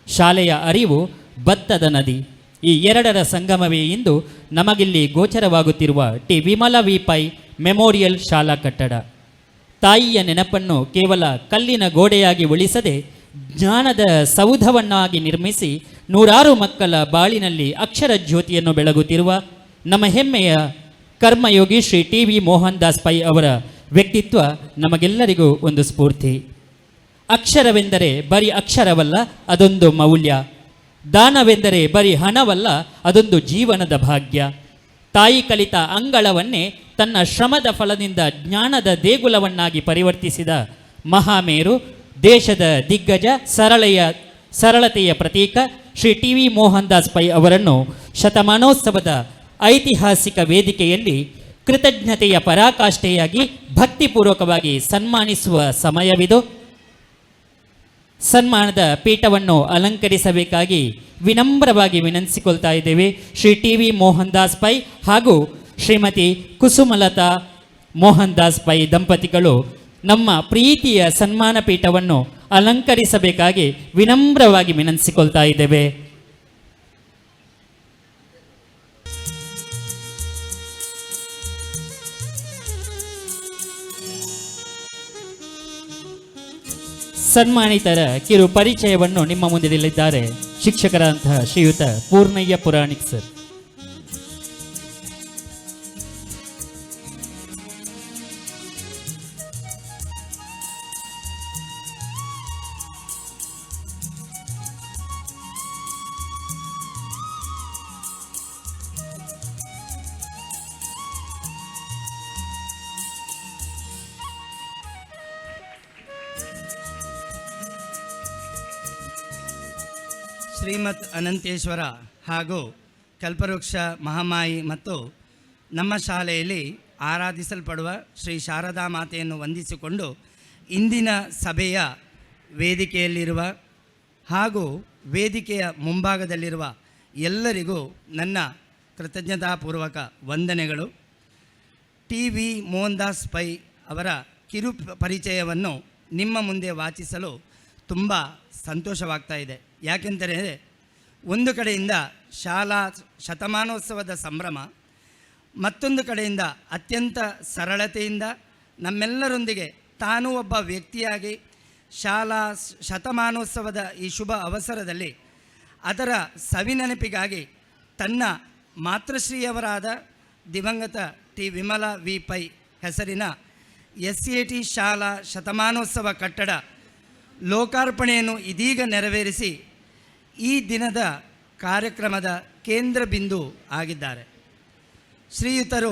ಶಾಲೆಯ ಅರಿವು ಭತ್ತದ ನದಿ, ಈ ಎರಡರ ಸಂಗಮವೇ ಇಂದು ನಮಗಿಲ್ಲಿ ಗೋಚರವಾಗುತ್ತಿರುವ T Vimala V Pai memorial ಶಾಲಾ ಕಟ್ಟಡ. ತಾಯಿಯ ನೆನಪನ್ನು ಕೇವಲ ಕಲ್ಲಿನ ಗೋಡೆಯಾಗಿ ಉಳಿಸದೆ ಜ್ಞಾನದ ಸೌಧವನ್ನಾಗಿ ನಿರ್ಮಿಸಿ ನೂರಾರು ಮಕ್ಕಳ ಬಾಳಿನಲ್ಲಿ ಅಕ್ಷರ ಜ್ಯೋತಿಯನ್ನು ಬೆಳಗುತ್ತಿರುವ ನಮ್ಮ ಹೆಮ್ಮೆಯ ಕರ್ಮಯೋಗಿ ಶ್ರೀ ಟಿ ವಿ ಮೋಹನ್ ದಾಸ್ ಪೈ ಅವರ ವ್ಯಕ್ತಿತ್ವ ನಮಗೆಲ್ಲರಿಗೂ ಒಂದು ಸ್ಫೂರ್ತಿ. ಅಕ್ಷರವೆಂದರೆ ಬರೀ ಅಕ್ಷರವಲ್ಲ, ಅದೊಂದು ಮೌಲ್ಯ. ದಾನವೆಂದರೆ ಬರೀ ಹಣವಲ್ಲ, ಅದೊಂದು ಜೀವನದ ಭಾಗ್ಯ. ತಾಯಿ ಕಲಿತ ಅಂಗಳವನ್ನೇ ತನ್ನ ಶ್ರಮದ ಫಲದಿಂದ ಜ್ಞಾನದ ದೇಗುಲವನ್ನಾಗಿ ಪರಿವರ್ತಿಸಿದ ಮಹಾಮೇರು, ದೇಶದ ದಿಗ್ಗಜ, ಸರಳತೆಯ ಪ್ರತೀಕ ಶ್ರೀ ಟಿ ವಿ ಮೋಹನ್ ದಾಸ್ ಪೈ ಅವರನ್ನು ಶತಮಾನೋತ್ಸವದ ಐತಿಹಾಸಿಕ ವೇದಿಕೆಯಲ್ಲಿ ಕೃತಜ್ಞತೆಯ ಪರಾಕಾಷ್ಠೆಯಾಗಿ ಭಕ್ತಿಪೂರ್ವಕವಾಗಿ ಸನ್ಮಾನಿಸುವ ಸಮಯವಿದು. ಸನ್ಮಾನದ ಪೀಠವನ್ನು ಅಲಂಕರಿಸಬೇಕಾಗಿ ವಿನಮ್ರವಾಗಿ ವಿನಂತಿಸಿಕೊಳ್ತಾ ಇದ್ದೇವೆ ಶ್ರೀ ಟಿ ವಿ ಮೋಹನ್ ದಾಸ್ ಪೈ ಹಾಗೂ ಶ್ರೀಮತಿ ಕುಸುಮಲತಾ ಮೋಹನ್ ದಾಸ್ ಪೈ ದಂಪತಿಗಳು ನಮ್ಮ ಪ್ರೀತಿಯ ಸನ್ಮಾನ ಪೀಠವನ್ನು ಅಲಂಕರಿಸಬೇಕಾಗಿ ವಿನಮ್ರವಾಗಿ ವಿನಂತಿಸಿಕೊಳ್ತಾ ಇದ್ದೇವೆ. ಸನ್ಮಾನಿತರ ಕಿರು ಪರಿಚಯವನ್ನು ನಿಮ್ಮ ಮುಂದಿಡಲಿದ್ದಾರೆ ಶಿಕ್ಷಕರಾದಂತಹ ಶ್ರೀಯುತ ಪೂರ್ಣಯ್ಯ ಪುರಾಣಿಕ್ ಸರ್. ಶ್ರೀಮತ್ ಅನಂತೇಶ್ವರ ಹಾಗೂ ಕಲ್ಪವೃಕ್ಷ ಮಹಾಮಾಯಿ ಮತ್ತು ನಮ್ಮ ಶಾಲೆಯಲ್ಲಿ ಆರಾಧಿಸಲ್ಪಡುವ ಶ್ರೀ ಶಾರದಾ ಮಾತೆಯನ್ನು ವಂದಿಸಿಕೊಂಡು ಇಂದಿನ ಸಭೆಯ ವೇದಿಕೆಯಲ್ಲಿರುವ ಹಾಗೂ ವೇದಿಕೆಯ ಮುಂಭಾಗದಲ್ಲಿರುವ ಎಲ್ಲರಿಗೂ ನನ್ನ ಕೃತಜ್ಞತಾಪೂರ್ವಕ ವಂದನೆಗಳು. ಟಿ ವಿ ಮೋಹನ್ ದಾಸ್ ಪೈ ಅವರ ಕಿರು ಪರಿಚಯವನ್ನು ನಿಮ್ಮ ಮುಂದೆ ವಾಚಿಸಲು ತುಂಬ ಸಂತೋಷವಾಗ್ತಾ ಇದೆ. ಯಾಕೆಂದರೆ ಒಂದು ಕಡೆಯಿಂದ ಶಾಲಾ ಶತಮಾನೋತ್ಸವದ ಸಂಭ್ರಮ, ಮತ್ತೊಂದು ಕಡೆಯಿಂದ ಅತ್ಯಂತ ಸರಳತೆಯಿಂದ ನಮ್ಮೆಲ್ಲರೊಂದಿಗೆ ತಾನೂ ಒಬ್ಬ ವ್ಯಕ್ತಿಯಾಗಿ ಶಾಲಾ ಶತಮಾನೋತ್ಸವದ ಈ ಶುಭ ಅವಸರದಲ್ಲಿ ಅದರ ಸವಿನೆನಪಿಗಾಗಿ ತನ್ನ ಮಾತೃಶ್ರೀಯವರಾದ ದಿವಂಗತ ಟಿ ವಿಮಲಾ ವಿ ಪೈ ಹೆಸರಿನ SAT ಶಾಲಾ ಶತಮಾನೋತ್ಸವ ಕಟ್ಟಡ ಲೋಕಾರ್ಪಣೆಯನ್ನು ಇದೀಗ ನೆರವೇರಿಸಿ ಈ ದಿನದ ಕಾರ್ಯಕ್ರಮದ ಕೇಂದ್ರ ಬಿಂದು ಆಗಿದ್ದಾರೆ. ಶ್ರೀಯುತರು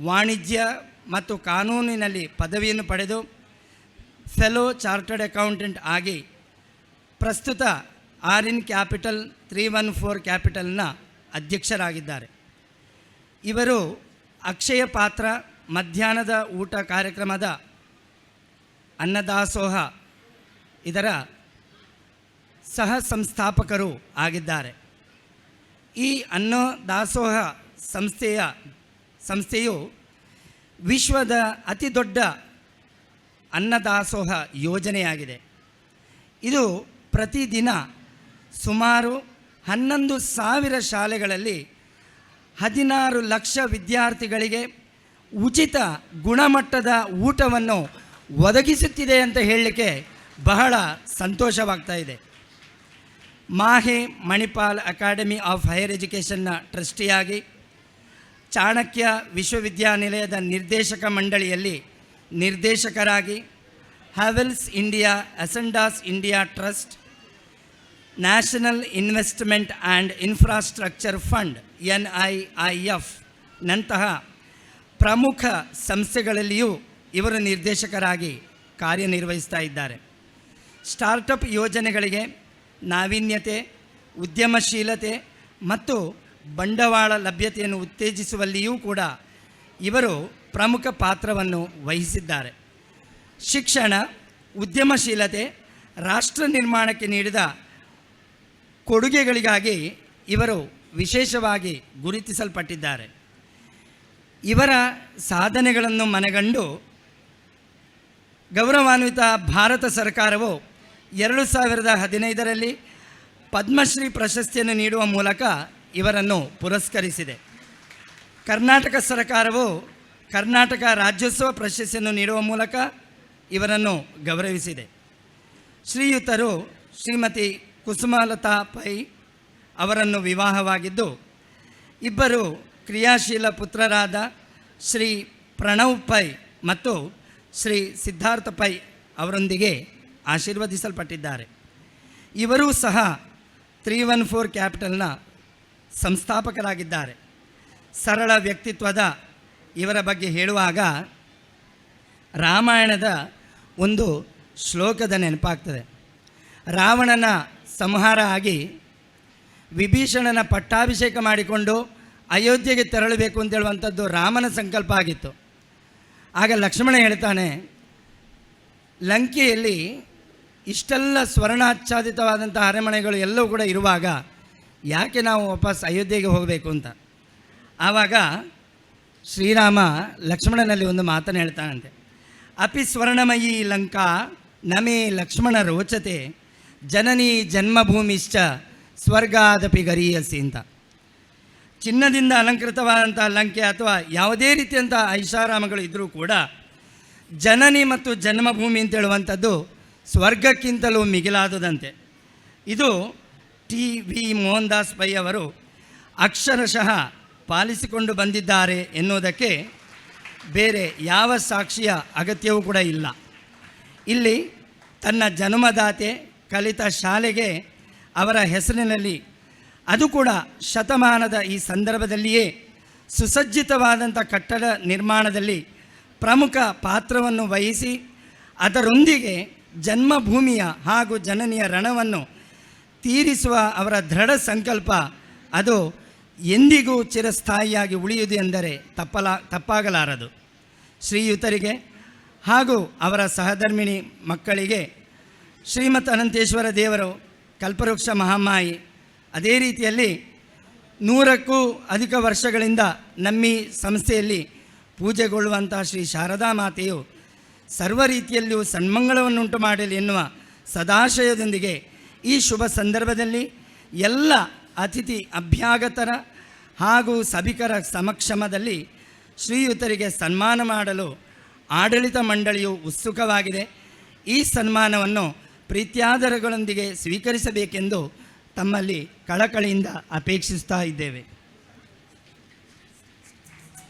ವಾಣಿಜ್ಯ ಮತ್ತು ಕಾನೂನಿನಲ್ಲಿ ಪದವಿಯನ್ನು ಪಡೆದು ಫೆಲೋ ಚಾರ್ಟರ್ಡ್ ಅಕೌಂಟೆಂಟ್ ಆಗಿ ಪ್ರಸ್ತುತ ಆರ್ ಇನ್ ಕ್ಯಾಪಿಟಲ್ 314 ಕ್ಯಾಪಿಟಲ್ನ ಅಧ್ಯಕ್ಷರಾಗಿದ್ದಾರೆ. ಇವರು ಅಕ್ಷಯ ಪಾತ್ರ ಮಧ್ಯಾಹ್ನದ ಊಟ ಕಾರ್ಯಕ್ರಮದ ಅನ್ನದಾಸೋಹ ಇದರ ಸಹ ಸಂಸ್ಥಾಪಕರು ಆಗಿದ್ದಾರೆ. ಈ ಅನ್ನದಾಸೋಹ ಸಂಸ್ಥೆಯು ವಿಶ್ವದ ಅತಿ ದೊಡ್ಡ ಅನ್ನದಾಸೋಹ ಯೋಜನೆಯಾಗಿದೆ. ಇದು ಪ್ರತಿದಿನ ಸುಮಾರು 11,000 ಶಾಲೆಗಳಲ್ಲಿ 16 ಲಕ್ಷ ವಿದ್ಯಾರ್ಥಿಗಳಿಗೆ ಉಚಿತ ಗುಣಮಟ್ಟದ ಊಟವನ್ನು ಒದಗಿಸುತ್ತಿದೆ ಅಂತ ಹೇಳಲಿಕ್ಕೆ ಬಹಳ ಸಂತೋಷವಾಗ್ತಾ ಇದೆ. MAHE Manipal academy of higher ಎಜುಕೇಷನ್ನ ಟ್ರಸ್ಟಿಯಾಗಿ, ಚಾಣಕ್ಯ ವಿಶ್ವವಿದ್ಯಾನಿಲಯದ ನಿರ್ದೇಶಕ ಮಂಡಳಿಯಲ್ಲಿ ನಿರ್ದೇಶಕರಾಗಿ Havells India, Ascendas India Trust, National Investment and Infrastructure Fund NIIF ನಂತಹ ಪ್ರಮುಖ ಸಂಸ್ಥೆಗಳಲ್ಲಿಯೂ ಇವರು ನಿರ್ದೇಶಕರಾಗಿ ಕಾರ್ಯನಿರ್ವಹಿಸ್ತಾ ಇದ್ದಾರೆ. ಸ್ಟಾರ್ಟಪ್ ಯೋಜನೆಗಳಿಗೆ ನಾವೀನ್ಯತೆ, ಉದ್ಯಮಶೀಲತೆ ಮತ್ತು ಬಂಡವಾಳ ಲಭ್ಯತೆಯನ್ನು ಉತ್ತೇಜಿಸುವಲ್ಲಿಯೂ ಕೂಡ ಇವರು ಪ್ರಮುಖ ಪಾತ್ರವನ್ನು ವಹಿಸಿದ್ದಾರೆ. ಶಿಕ್ಷಣ, ಉದ್ಯಮಶೀಲತೆ, ರಾಷ್ಟ್ರ ನಿರ್ಮಾಣಕ್ಕೆ ನೀಡಿದ ಕೊಡುಗೆಗಳಿಗಾಗಿ ಇವರು ವಿಶೇಷವಾಗಿ ಗುರುತಿಸಲ್ಪಟ್ಟಿದ್ದಾರೆ. ಇವರ ಸಾಧನೆಗಳನ್ನು ಮನಗಂಡು ಗೌರವಾನ್ವಿತ ಭಾರತ ಸರ್ಕಾರವು 2015ರಲ್ಲಿ ಪದ್ಮಶ್ರೀ ಪ್ರಶಸ್ತಿಯನ್ನು ನೀಡುವ ಮೂಲಕ ಇವರನ್ನು ಪುರಸ್ಕರಿಸಿದೆ. ಕರ್ನಾಟಕ ಸರ್ಕಾರವು ಕರ್ನಾಟಕ ರಾಜ್ಯೋತ್ಸವ ಪ್ರಶಸ್ತಿಯನ್ನು ನೀಡುವ ಮೂಲಕ ಇವರನ್ನು ಗೌರವಿಸಿದೆ. ಶ್ರೀಯುತರು ಶ್ರೀಮತಿ ಕುಸುಮಲತಾ ಪೈ ಅವರನ್ನು ವಿವಾಹವಾಗಿದ್ದು, ಇಬ್ಬರು ಕ್ರಿಯಾಶೀಲ ಪುತ್ರರಾದ ಶ್ರೀ ಪ್ರಣವ್ ಪೈ ಮತ್ತು ಶ್ರೀ ಸಿದ್ಧಾರ್ಥ ಪೈ ಅವರೊಂದಿಗೆ ಆಶೀರ್ವದಿಸಲ್ಪಟ್ಟಿದ್ದಾರೆ. ಇವರೂ ಸಹ 314 ಕ್ಯಾಪಿಟಲ್ನ ಸಂಸ್ಥಾಪಕರಾಗಿದ್ದಾರೆ. ಸರಳ ವ್ಯಕ್ತಿತ್ವದ ಇವರ ಬಗ್ಗೆ ಹೇಳುವಾಗ ರಾಮಾಯಣದ ಒಂದು ಶ್ಲೋಕದ ನೆನಪಾಗ್ತದೆ. ರಾವಣನ ಸಂಹಾರ ಆಗಿ ವಿಭೀಷಣನ ಪಟ್ಟಾಭಿಷೇಕ ಮಾಡಿಕೊಂಡು ಅಯೋಧ್ಯೆಗೆ ತೆರಳಬೇಕು ಅಂತೇಳುವಂಥದ್ದು ರಾಮನ ಸಂಕಲ್ಪ ಆಗಿತ್ತು. ಆಗ ಲಕ್ಷ್ಮಣ ಹೇಳ್ತಾನೆ, ಲಂಕೆಯಲ್ಲಿ ಇಷ್ಟೆಲ್ಲ ಸ್ವರ್ಣಾಚ್ಛಾದಿತವಾದಂಥ ಅರಮನೆಗಳು ಎಲ್ಲವೂ ಕೂಡ ಇರುವಾಗ ಯಾಕೆ ನಾವು ವಾಪಸ್ ಅಯೋಧ್ಯೆಗೆ ಹೋಗಬೇಕು ಅಂತ. ಆವಾಗ ಶ್ರೀರಾಮ ಲಕ್ಷ್ಮಣನಲ್ಲಿ ಒಂದು ಮಾತನ್ನು ಹೇಳ್ತಾನಂತೆ. ಅಪಿ ಸ್ವರ್ಣಮಯೀ ಲಂಕಾ ನಮೇ ಲಕ್ಷ್ಮಣ ರೋಚತೆ, ಜನನೀ ಜನ್ಮಭೂಮಿಶ್ಚ ಸ್ವರ್ಗಾದಪಿ ಗರೀಯಸಿ ಅಂತ. ಚಿನ್ನದಿಂದ ಅಲಂಕೃತವಾದಂಥ ಲಂಕೆ ಅಥವಾ ಯಾವುದೇ ರೀತಿಯಂಥ ಐಷಾರಾಮಗಳು ಇದ್ದರೂ ಕೂಡ ಜನನಿ ಮತ್ತು ಜನ್ಮಭೂಮಿ ಅಂತೇಳುವಂಥದ್ದು ಸ್ವರ್ಗಕ್ಕಿಂತಲೂ ಮಿಗಿಲಾದುದಂತೆ. ಇದು ಟಿ ವಿ ಮೋಹನ್ ದಾಸ್ ಪೈ ಅವರು ಅಕ್ಷರಶಃ ಪಾಲಿಸಿಕೊಂಡು ಬಂದಿದ್ದಾರೆ ಎನ್ನುವುದಕ್ಕೆ ಬೇರೆ ಯಾವ ಸಾಕ್ಷಿಯ ಅಗತ್ಯವೂ ಕೂಡ ಇಲ್ಲ. ಇಲ್ಲಿ ತನ್ನ ಜನ್ಮದಾತೆ ಕಲಿತ ಶಾಲೆಗೆ ಅವರ ಹೆಸರಿನಲ್ಲಿ, ಅದು ಕೂಡ ಶತಮಾನದ ಈ ಸಂದರ್ಭದಲ್ಲಿಯೇ ಸುಸಜ್ಜಿತವಾದಂಥ ಕಟ್ಟಡ ನಿರ್ಮಾಣದಲ್ಲಿ ಪ್ರಮುಖ ಪಾತ್ರವನ್ನು ವಹಿಸಿ, ಅದರೊಂದಿಗೆ ಜನ್ಮಭೂಮಿಯ ಹಾಗೂ ಜನನಿಯ ಋಣವನ್ನು ತೀರಿಸುವ ಅವರ ದೃಢ ಸಂಕಲ್ಪ ಅದು ಎಂದಿಗೂ ಚಿರಸ್ಥಾಯಿಯಾಗಿ ಉಳಿಯುವುದು ಎಂದರೆ ತಪ್ಪಾಗಲಾರದು. ಶ್ರೀಯುತರಿಗೆ ಹಾಗೂ ಅವರ ಸಹಧರ್ಮಿಣಿ ಮಕ್ಕಳಿಗೆ ಶ್ರೀಮತ್ ಅನಂತೇಶ್ವರ ದೇವರು, ಕಲ್ಪವೃಕ್ಷ ಮಹಾಮಾಯಿ, ಅದೇ ರೀತಿಯಲ್ಲಿ 100ಕ್ಕೂ ಅಧಿಕ ವರ್ಷಗಳಿಂದ ನಮ್ಮಿ ಸಂಸ್ಥೆಯಲ್ಲಿ ಪೂಜೆಗೊಳ್ಳುವಂಥ ಶ್ರೀ ಶಾರದಾ ಮಾತೆಯು ಸರ್ವ ರೀತಿಯಲ್ಲಿಯೂ ಸನ್ಮಂಗಳವನ್ನುಂಟು ಮಾಡಲಿ ಎನ್ನುವ ಸದಾಶಯದೊಂದಿಗೆ ಈ ಶುಭ ಸಂದರ್ಭದಲ್ಲಿ ಎಲ್ಲ ಅತಿಥಿ ಅಭ್ಯಾಗತರ ಹಾಗೂ ಸಭಿಕರ ಸಮಕ್ಷಮದಲ್ಲಿ ಶ್ರೀಯುತರಿಗೆ ಸನ್ಮಾನ ಮಾಡಲು ಆಡಳಿತ ಮಂಡಳಿಯು ಉತ್ಸುಕವಾಗಿದೆ. ಈ ಸನ್ಮಾನವನ್ನು ಪ್ರೀತ್ಯಾದರಗಳೊಂದಿಗೆ ಸ್ವೀಕರಿಸಬೇಕೆಂದು ತಮ್ಮಲ್ಲಿ ಕಳಕಳಿಯಿಂದ ಅಪೇಕ್ಷಿಸ್ತಾ ಇದ್ದೇವೆ.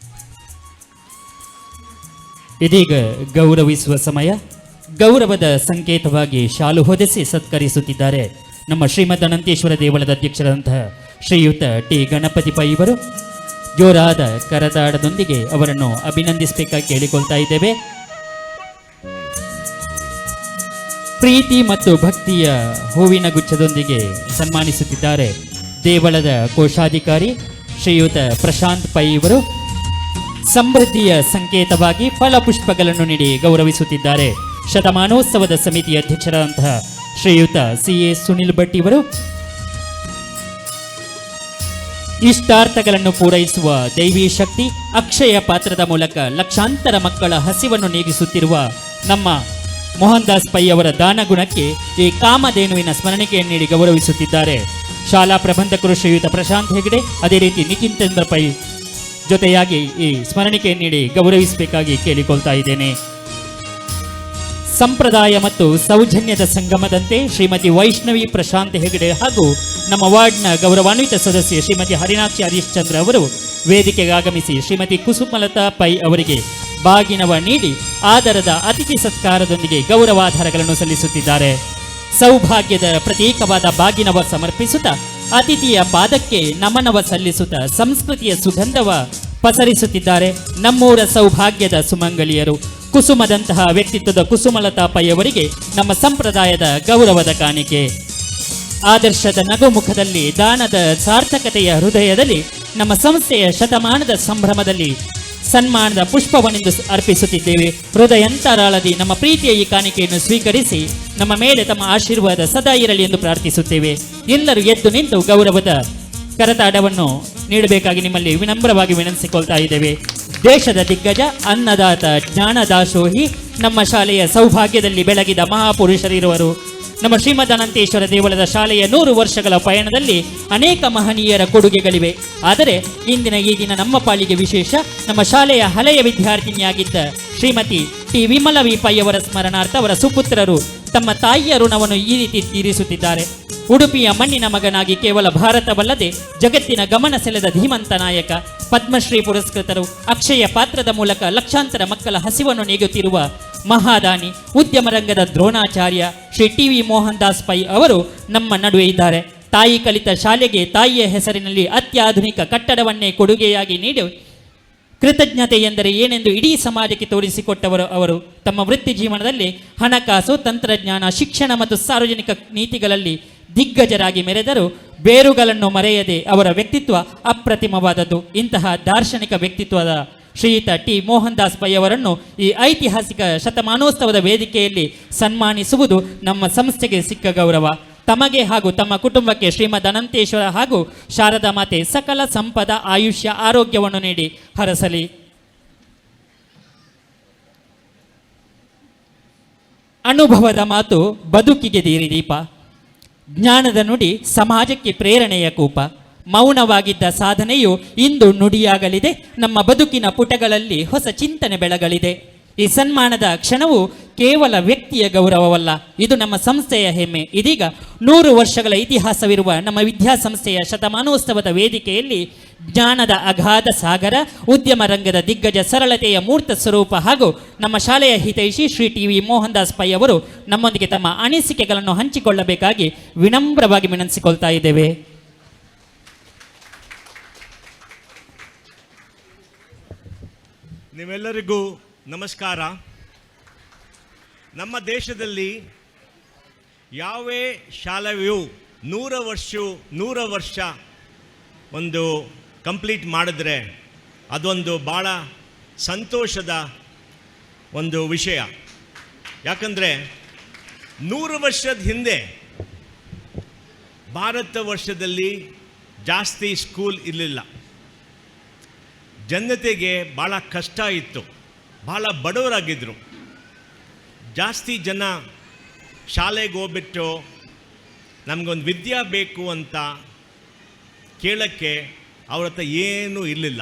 ಇದೀಗ ಗೌರವಿಸುವ ಸಮಯ. ಗೌರವದ ಸಂಕೇತವಾಗಿ ಶಾಲು ಹೊದೆಸಿ ಸತ್ಕರಿಸುತ್ತಿದ್ದಾರೆ ನಮ್ಮ ಶ್ರೀಮದ್ ಅನಂತೇಶ್ವರ ದೇವಳದ ಅಧ್ಯಕ್ಷರಾದಂತಹ ಶ್ರೀಯುತ ಟಿ ಗಣಪತಿ ಪೈ ಇವರು. ಜೋರಾದ ಕರತಾಡದೊಂದಿಗೆ ಅವರನ್ನು ಅಭಿನಂದಿಸಬೇಕಾಗಿ ಕೇಳಿಕೊಳ್ತಾ ಇದ್ದೇವೆ. ಪ್ರೀತಿ ಮತ್ತು ಭಕ್ತಿಯ ಹೂವಿನ ಗುಚ್ಛದೊಂದಿಗೆ ಸನ್ಮಾನಿಸುತ್ತಿದ್ದಾರೆ ದೇವಳದ ಕೋಶಾಧಿಕಾರಿ ಶ್ರೀಯುತ ಪ್ರಶಾಂತ್ ಪೈ ಇವರು. ಸಮೃದ್ಧಿಯ ಸಂಕೇತವಾಗಿ ಫಲಪುಷ್ಪಗಳನ್ನು ನೀಡಿ ಗೌರವಿಸುತ್ತಿದ್ದಾರೆ ಶತಮಾನೋತ್ಸವದ ಸಮಿತಿಯ ಅಧ್ಯಕ್ಷರಾದಂತಹ ಶ್ರೀಯುತ ಸಿ ಎ ಸುನಿಲ್ ಭಟ್ ಇವರು. ಇಷ್ಟಾರ್ಥಗಳನ್ನು ಪೂರೈಸುವ ದೈವಿ ಶಕ್ತಿ ಅಕ್ಷಯ ಪಾತ್ರದ ಮೂಲಕ ಲಕ್ಷಾಂತರ ಮಕ್ಕಳ ಹಸಿವನ್ನು ನೀಗಿಸುತ್ತಿರುವ ನಮ್ಮ ಮೋಹನ್ ದಾಸ್ ಪೈ ಅವರ ದಾನಗುಣಕ್ಕೆ ಈ ಕಾಮಧೇನುವಿನ ಸ್ಮರಣಿಕೆಯನ್ನು ನೀಡಿ ಗೌರವಿಸುತ್ತಿದ್ದಾರೆ ಶಾಲಾ ಪ್ರಬಂಧಕರು ಶ್ರೀಯುತ ಪ್ರಶಾಂತ್ ಹೆಗಡೆ, ಅದೇ ರೀತಿ ನಿತಿನ್ ಚಂದ್ರ ಪೈ ಜೊತೆಯಾಗಿ ಈ ಸ್ಮರಣಿಕೆ ನೀಡಿ ಗೌರವಿಸಬೇಕಾಗಿ ಕೇಳಿಕೊಳ್ತಾ ಇದ್ದೇನೆ. ಸಂಪ್ರದಾಯ ಮತ್ತು ಸೌಜನ್ಯದ ಸಂಗಮದಂತೆ ಶ್ರೀಮತಿ ವೈಷ್ಣವಿ ಪ್ರಶಾಂತ್ ಹೆಗಡೆ ಹಾಗೂ ನಮ್ಮ ವಾರ್ಡ್ನ ಗೌರವಾನ್ವಿತ ಸದಸ್ಯೆ ಶ್ರೀಮತಿ ಹರಿಣಾಕ್ಷಿ ಹರೀಶ್ಚಂದ್ರ ಅವರು ವೇದಿಕೆಗೆ ಆಗಮಿಸಿ ಶ್ರೀಮತಿ ಕುಸುಮಲತಾ ಪೈ ಅವರಿಗೆ ಬಾಗಿನವ ನೀಡಿ ಆದರದ ಅತಿಥಿ ಸತ್ಕಾರದೊಂದಿಗೆ ಗೌರವಾಧಾರಗಳನ್ನು ಸಲ್ಲಿಸುತ್ತಿದ್ದಾರೆ. ಸೌಭಾಗ್ಯದ ಪ್ರತೀಕವಾದ ಬಾಗಿನವ ಸಮರ್ಪಿಸುತ್ತಾ, ಅತಿಥಿಯ ಪಾದಕ್ಕೆ ನಮನವ ಸಲ್ಲಿಸುತ್ತಾ, ಸಂಸ್ಕೃತಿಯ ಸುಗಂಧವ ಪಸರಿಸುತ್ತಿದ್ದಾರೆ ನಮ್ಮೂರ ಸೌಭಾಗ್ಯದ ಸುಮಂಗಲಿಯರು. ಕುಸುಮದಂತಹ ವ್ಯಕ್ತಿತ್ವದ ಕುಸುಮಲತಾ ಪೈಯವರಿಗೆ ನಮ್ಮ ಸಂಪ್ರದಾಯದ ಗೌರವದ ಕಾಣಿಕೆ. ಆದರ್ಶದ ನಗುಮುಖದಲ್ಲಿ, ದಾನದ ಸಾರ್ಥಕತೆಯ ಹೃದಯದಲ್ಲಿ, ನಮ್ಮ ಸಂಸ್ಥೆಯ ಶತಮಾನದ ಸಂಭ್ರಮದಲ್ಲಿ ಸನ್ಮಾನದ ಪುಷ್ಪವನ್ನಿಂದು ಅರ್ಪಿಸುತ್ತಿದ್ದೇವೆ. ಹೃದಯಂತರಾಳದಿ ನಮ್ಮ ಪ್ರೀತಿಯ ಈ ಕಾಣಿಕೆಯನ್ನು ಸ್ವೀಕರಿಸಿ ನಮ್ಮ ಮೇಲೆ ತಮ್ಮ ಆಶೀರ್ವಾದ ಸದಾ ಇರಲಿ ಎಂದು ಪ್ರಾರ್ಥಿಸುತ್ತೇವೆ. ಎಲ್ಲರೂ ಎದ್ದು ನಿಂತು ಗೌರವದ ಕರತಾಡವನ್ನು ನೀಡಬೇಕಾಗಿ ನಿಮ್ಮಲ್ಲಿ ವಿನಮ್ರವಾಗಿ ವಿನಂತಿಸಿಕೊಳ್ತಾ ಇದ್ದೇವೆ. ದೇಶದ ದಿಗ್ಗಜ, ಅನ್ನದಾತ, ಜ್ಞಾನದಾಸೋಹಿ, ನಮ್ಮ ಶಾಲೆಯ ಸೌಭಾಗ್ಯದಲ್ಲಿ ಬೆಳಗಿದ ಮಹಾಪುರುಷರಿರುವರು. ನಮ್ಮ ಶ್ರೀಮದ್ ಅನಂತೇಶ್ವರ ದೇವಳದ ಶಾಲೆಯ 100 ವರ್ಷಗಳ ಪಯಣದಲ್ಲಿ ಅನೇಕ ಮಹನೀಯರ ಕೊಡುಗೆಗಳಿವೆ. ಆದರೆ ಇಂದಿನ ಈ ದಿನ ನಮ್ಮ ಪಾಲಿಗೆ ವಿಶೇಷ. ನಮ್ಮ ಶಾಲೆಯ ಹಳೆಯ ವಿದ್ಯಾರ್ಥಿನಿಯಾಗಿದ್ದ ಶ್ರೀಮತಿ ಟಿ ವಿಮಲ ವಿ ಪೈಯವರ ಸ್ಮರಣಾರ್ಥ ಅವರ ಸುಪುತ್ರರು ತಮ್ಮ ತಾಯಿಯ ಋಣವನ್ನು ಈ ರೀತಿ ತೀರಿಸುತ್ತಿದ್ದಾರೆ. ಉಡುಪಿಯ ಮಣ್ಣಿನ ಮಗನಾಗಿ ಕೇವಲ ಭಾರತವಲ್ಲದೆ ಜಗತ್ತಿನ ಗಮನ ಸೆಳೆದ ಧೀಮಂತ ನಾಯಕ, ಪದ್ಮಶ್ರೀ ಪುರಸ್ಕೃತರು, ಅಕ್ಷಯ ಪಾತ್ರದ ಮೂಲಕ ಲಕ್ಷಾಂತರ ಮಕ್ಕಳ ಹಸಿವನ್ನು ನೀಗುತ್ತಿರುವ ಮಹಾದಾನಿ, ಉದ್ಯಮ ರಂಗದ ದ್ರೋಣಾಚಾರ್ಯ ಶ್ರೀ ಟಿ ವಿ ಮೋಹನ್ ದಾಸ್ ಪೈ ಅವರು ನಮ್ಮ ನಡುವೆ ಇದ್ದಾರೆ. ತಾಯಿ ಕಲಿತ ಶಾಲೆಗೆ ತಾಯಿಯ ಹೆಸರಿನಲ್ಲಿ ಅತ್ಯಾಧುನಿಕ ಕಟ್ಟಡವನ್ನೇ ಕೊಡುಗೆಯಾಗಿ ನೀಡಿ ಕೃತಜ್ಞತೆ ಎಂದರೆ ಏನೆಂದು ಇಡೀ ಸಮಾಜಕ್ಕೆ ತೋರಿಸಿಕೊಟ್ಟವರು ಅವರು. ತಮ್ಮ ವೃತ್ತಿ ಜೀವನದಲ್ಲಿ ಹಣಕಾಸು, ತಂತ್ರಜ್ಞಾನ, ಶಿಕ್ಷಣ ಮತ್ತು ಸಾರ್ವಜನಿಕ ನೀತಿಗಳಲ್ಲಿ ದಿಗ್ಗಜರಾಗಿ ಮೆರೆದರು. ಬೇರುಗಳನ್ನು ಮರೆಯದೆ ಅವರ ವ್ಯಕ್ತಿತ್ವ ಅಪ್ರತಿಮವಾದದ್ದು. ಇಂತಹ ದಾರ್ಶನಿಕ ವ್ಯಕ್ತಿತ್ವದ ಶ್ರೀಯುತ ಟಿ ಮೋಹನ್ ದಾಸ್ ಪೈ ಅವರನ್ನು ಈ ಐತಿಹಾಸಿಕ ಶತಮಾನೋತ್ಸವದ ವೇದಿಕೆಯಲ್ಲಿ ಸನ್ಮಾನಿಸುವುದು ನಮ್ಮ ಸಂಸ್ಥೆಗೆ ಸಿಕ್ಕ ಗೌರವ. ತಮಗೆ ಹಾಗೂ ತಮ್ಮ ಕುಟುಂಬಕ್ಕೆ ಶ್ರೀಮದ್ ಅನಂತೇಶ್ವರ ಹಾಗೂ ಶಾರದಾ ಮಾತೆ ಸಕಲ ಸಂಪದ, ಆಯುಷ್ಯ, ಆರೋಗ್ಯವನ್ನು ನೀಡಿ ಹರಸಲಿ. ಅನುಭವದ ಮಾತು ಬದುಕಿಗೆ ದೀಪ, ಜ್ಞಾನದ ನುಡಿ ಸಮಾಜಕ್ಕೆ ಪ್ರೇರಣೆಯ ಕೂಪ. ಮೌನವಾಗಿದ್ದ ಸಾಧನೆಯು ಇಂದು ನುಡಿಯಾಗಲಿದೆ. ನಮ್ಮ ಬದುಕಿನ ಪುಟಗಳಲ್ಲಿ ಹೊಸ ಚಿಂತನೆ ಬೆಳಗಲಿದೆ. ಈ ಸನ್ಮಾನದ ಕ್ಷಣವು ಕೇವಲ ವ್ಯಕ್ತಿಯ ಗೌರವವಲ್ಲ, ಇದು ನಮ್ಮ ಸಂಸ್ಥೆಯ ಹೆಮ್ಮೆ. ಇದೀಗ 100 ವರ್ಷಗಳ ಇತಿಹಾಸವಿರುವ ನಮ್ಮ ವಿದ್ಯಾಸಂಸ್ಥೆಯ ಶತಮಾನೋತ್ಸವದ ವೇದಿಕೆಯಲ್ಲಿ ಜ್ಞಾನದ ಅಗಾಧ ಸಾಗರ, ಉದ್ಯಮ ರಂಗದ ದಿಗ್ಗಜ, ಸರಳತೆಯ ಮೂರ್ತ ಸ್ವರೂಪ ಹಾಗೂ ನಮ್ಮ ಶಾಲೆಯ ಹಿತೈಷಿ ಶ್ರೀ ಟಿ ವಿ ಮೋಹನ್ ದಾಸ್ ಪೈ ಅವರು ನಮ್ಮೊಂದಿಗೆ ತಮ್ಮ ಅನಿಸಿಕೆಗಳನ್ನು ಹಂಚಿಕೊಳ್ಳಬೇಕಾಗಿ ವಿನಮ್ರವಾಗಿ ವಿನಂತಿಸಿಕೊಳ್ತಾ ಇದ್ದೇವೆ. ನಿಮ್ಮೆಲ್ಲರಿಗೂ ನಮಸ್ಕಾರ. ನಮ್ಮ ದೇಶದಲ್ಲಿ ಯಾವೇ ಶಾಲೆಯು 100 ವರ್ಷ ಒಂದು ಕಂಪ್ಲೀಟ್ ಮಾಡಿದ್ರೆ ಅದೊಂದು ಭಾಳ ಸಂತೋಷದ ಒಂದು ವಿಷಯ. ಯಾಕಂದರೆ 100 ವರ್ಷದ ಹಿಂದೆ ಭಾರತ ವರ್ಷದಲ್ಲಿ ಜಾಸ್ತಿ ಸ್ಕೂಲ್ ಇರಲಿಲ್ಲ. ಜನತೆಗೆ ಭಾಳ ಕಷ್ಟ ಇತ್ತು, ಭಾಳ ಬಡವರಾಗಿದ್ದರು. ಜಾಸ್ತಿ ಜನ ಶಾಲೆಗೆ ಹೋಗ್ಬಿಟ್ಟು ನಮಗೊಂದು ವಿದ್ಯೆ ಬೇಕು ಅಂತ ಕೇಳೋಕ್ಕೆ ಅವ್ರ ಹತ್ರ ಏನೂ ಇರಲಿಲ್ಲ.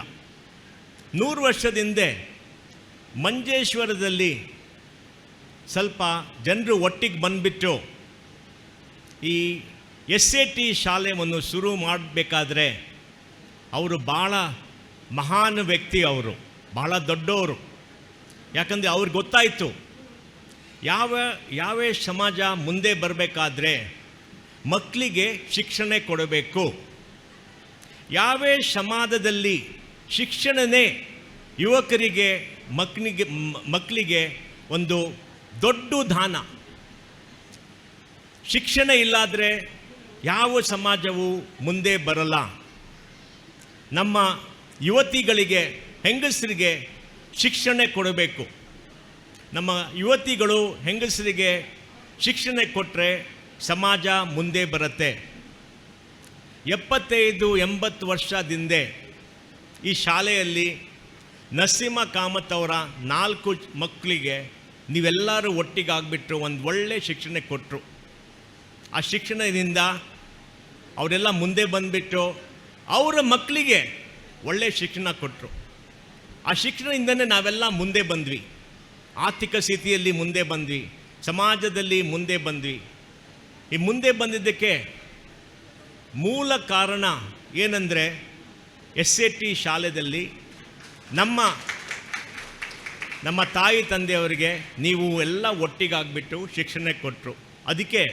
100 ವರ್ಷದ ಹಿಂದೆ ಮಂಜೇಶ್ವರದಲ್ಲಿ ಸ್ವಲ್ಪ ಜನರು ಒಟ್ಟಿಗೆ ಬಂದುಬಿಟ್ಟು ಈ ಎಸ್ ಎ ಟಿ ಶಾಲೆಯನ್ನು ಶುರು ಮಾಡಬೇಕಾದ್ರೆ ಅವರು ಭಾಳ ಮಹಾನ್ ವ್ಯಕ್ತಿ, ಅವರು ಭಾಳ ದೊಡ್ಡವರು. ಯಾಕಂದರೆ ಅವ್ರಿಗೆ ಗೊತ್ತಾಯಿತು, ಯಾವೇ ಸಮಾಜ ಮುಂದೆ ಬರಬೇಕಾದ್ರೆ ಮಕ್ಕಳಿಗೆ ಶಿಕ್ಷಣ ಕೊಡಬೇಕು. ಯಾವೇ ಸಮಾಜದಲ್ಲಿ ಶಿಕ್ಷಣನೇ ಯುವಕರಿಗೆ ಮಕ್ಕಳಿಗೆ ಒಂದು ದೊಡ್ಡ ದಾನ. ಶಿಕ್ಷಣ ಇಲ್ಲಾದರೆ ಯಾವ ಸಮಾಜವೂ ಮುಂದೆ ಬರಲ್ಲ. ನಮ್ಮ ಯುವತಿಗಳಿಗೆ, ಹೆಂಗಸರಿಗೆ ಶಿಕ್ಷಣ ಕೊಡಬೇಕು. ನಮ್ಮ ಯುವತಿಗಳು, ಹೆಂಗಸರಿಗೆ ಶಿಕ್ಷಣ ಕೊಟ್ಟರೆ ಸಮಾಜ ಮುಂದೆ ಬರುತ್ತೆ. 75-80 ವರ್ಷದಿಂದೆ ಈ ಶಾಲೆಯಲ್ಲಿ ನರಸಿಂಹ ಕಾಮತ್ ಅವರ 4 ಮಕ್ಕಳಿಗೆ ನೀವೆಲ್ಲರೂ ಒಟ್ಟಿಗಾಗ್ಬಿಟ್ರು ಒಂದು ಒಳ್ಳೆ ಶಿಕ್ಷಣ ಕೊಟ್ಟರು. ಆ ಶಿಕ್ಷಣದಿಂದ ಅವರೆಲ್ಲ ಮುಂದೆ ಬಂದುಬಿಟ್ಟು ಅವರ ಮಕ್ಕಳಿಗೆ ಒಳ್ಳೆ ಶಿಕ್ಷಣ ಕೊಟ್ಟರು. ಆ ಶಿಕ್ಷಣದಿಂದನೇ ನಾವೆಲ್ಲ ಮುಂದೆ ಬಂದ್ವಿ, ಆರ್ಥಿಕ ಸ್ಥಿತಿಯಲ್ಲಿ ಮುಂದೆ ಬಂದ್ವಿ, ಸಮಾಜದಲ್ಲಿ ಮುಂದೆ ಬಂದ್ವಿ. ಈ ಮುಂದೆ ಬಂದಿದ್ದಕ್ಕೆ ಮೂಲ ಕಾರಣ ಏನಂದರೆ ಎಸ್ ಎ ಟಿ ಶಾಲೆಯಲ್ಲಿ ನಮ್ಮ ನಮ್ಮ ತಾಯಿ ತಂದೆಯವರಿಗೆ ನೀವು ಎಲ್ಲ ಒಟ್ಟಿಗಾಗ್ಬಿಟ್ಟು ಶಿಕ್ಷಣ ಕೊಟ್ಟರು. ಅದಕ್ಕೆ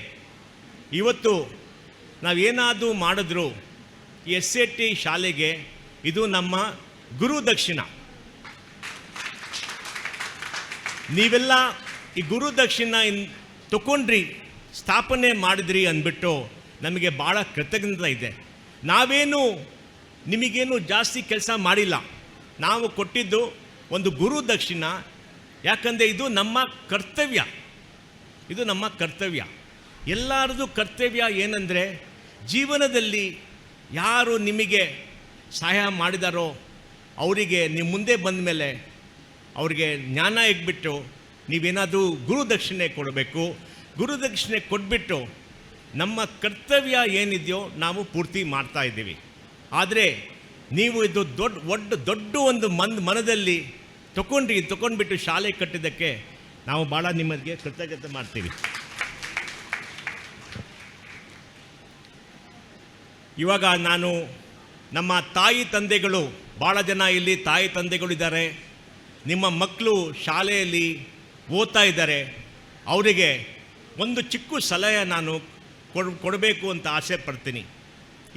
ಇವತ್ತು ನಾವೇನಾದರೂ ಮಾಡಿದ್ರು ಎಸ್ ಎ ಟಿ ಶಾಲೆಗೆ ಇದು ನಮ್ಮ ಗುರು ದಕ್ಷಿಣ. ನೀವೆಲ್ಲ ಈ ಗುರು ದಕ್ಷಿಣ ತಗೊಂಡ್ರಿ, ಸ್ಥಾಪನೆ ಮಾಡಿದ್ರಿ ಅಂದ್ಬಿಟ್ಟು ನಮಗೆ ಭಾಳ ಕೃತಜ್ಞತೆ ಇದೆ. ನಾವೇನು ನಿಮಗೇನು ಜಾಸ್ತಿ ಕೆಲಸ ಮಾಡಿಲ್ಲ, ನಾವು ಕೊಟ್ಟಿದ್ದು ಒಂದು ಗುರು ದಕ್ಷಿಣ. ಯಾಕಂದರೆ ಇದು ನಮ್ಮ ಕರ್ತವ್ಯ, ಇದು ನಮ್ಮ ಕರ್ತವ್ಯ. ಎಲ್ಲರದು ಕರ್ತವ್ಯ ಏನಂದರೆ, ಜೀವನದಲ್ಲಿ ಯಾರು ನಿಮಗೆ ಸಹಾಯ ಮಾಡಿದಾರೋ ಅವರಿಗೆ ನೀವು ಮುಂದೆ ಬಂದ ಮೇಲೆ ಅವ್ರಿಗೆ ಜ್ಞಾನ ಇಟ್ಬಿಟ್ಟು ನೀವೇನಾದರೂ ಗುರುದಕ್ಷಿಣೆ ಕೊಡಬೇಕು. ಗುರುದಕ್ಷಿಣೆ ಕೊಟ್ಬಿಟ್ಟು ನಮ್ಮ ಕರ್ತವ್ಯ ಏನಿದೆಯೋ ನಾವು ಪೂರ್ತಿ ಮಾಡ್ತಾ ಇದ್ದೀವಿ. ಆದರೆ ನೀವು ಇದು ದೊಡ್ಡ ಒಂದು ಮನದಲ್ಲಿ ತಗೊಂಡ್ಬಿಟ್ಟು ಶಾಲೆ ಕಟ್ಟಿದ್ದಕ್ಕೆ ನಾವು ಭಾಳ ನಿಮಗೆ ಕೃತಜ್ಞತೆ ಮಾಡ್ತೀವಿ. ಇವಾಗ ನಾನು ನಮ್ಮ ತಾಯಿ ತಂದೆಗಳು, ಭಾಳ ಜನ ಇಲ್ಲಿ ತಾಯಿ ತಂದೆಗಳಿದ್ದಾರೆ, ನಿಮ್ಮ ಮಕ್ಕಳು ಶಾಲೆಯಲ್ಲಿ ಓದ್ತಾ ಇದ್ದಾರೆ, ಅವರಿಗೆ ಒಂದು ಚಿಕ್ಕ ಸಲಹೆ ನಾನು ಕೊಡಬೇಕು ಅಂತ ಆಸೆ ಪಡ್ತೀನಿ.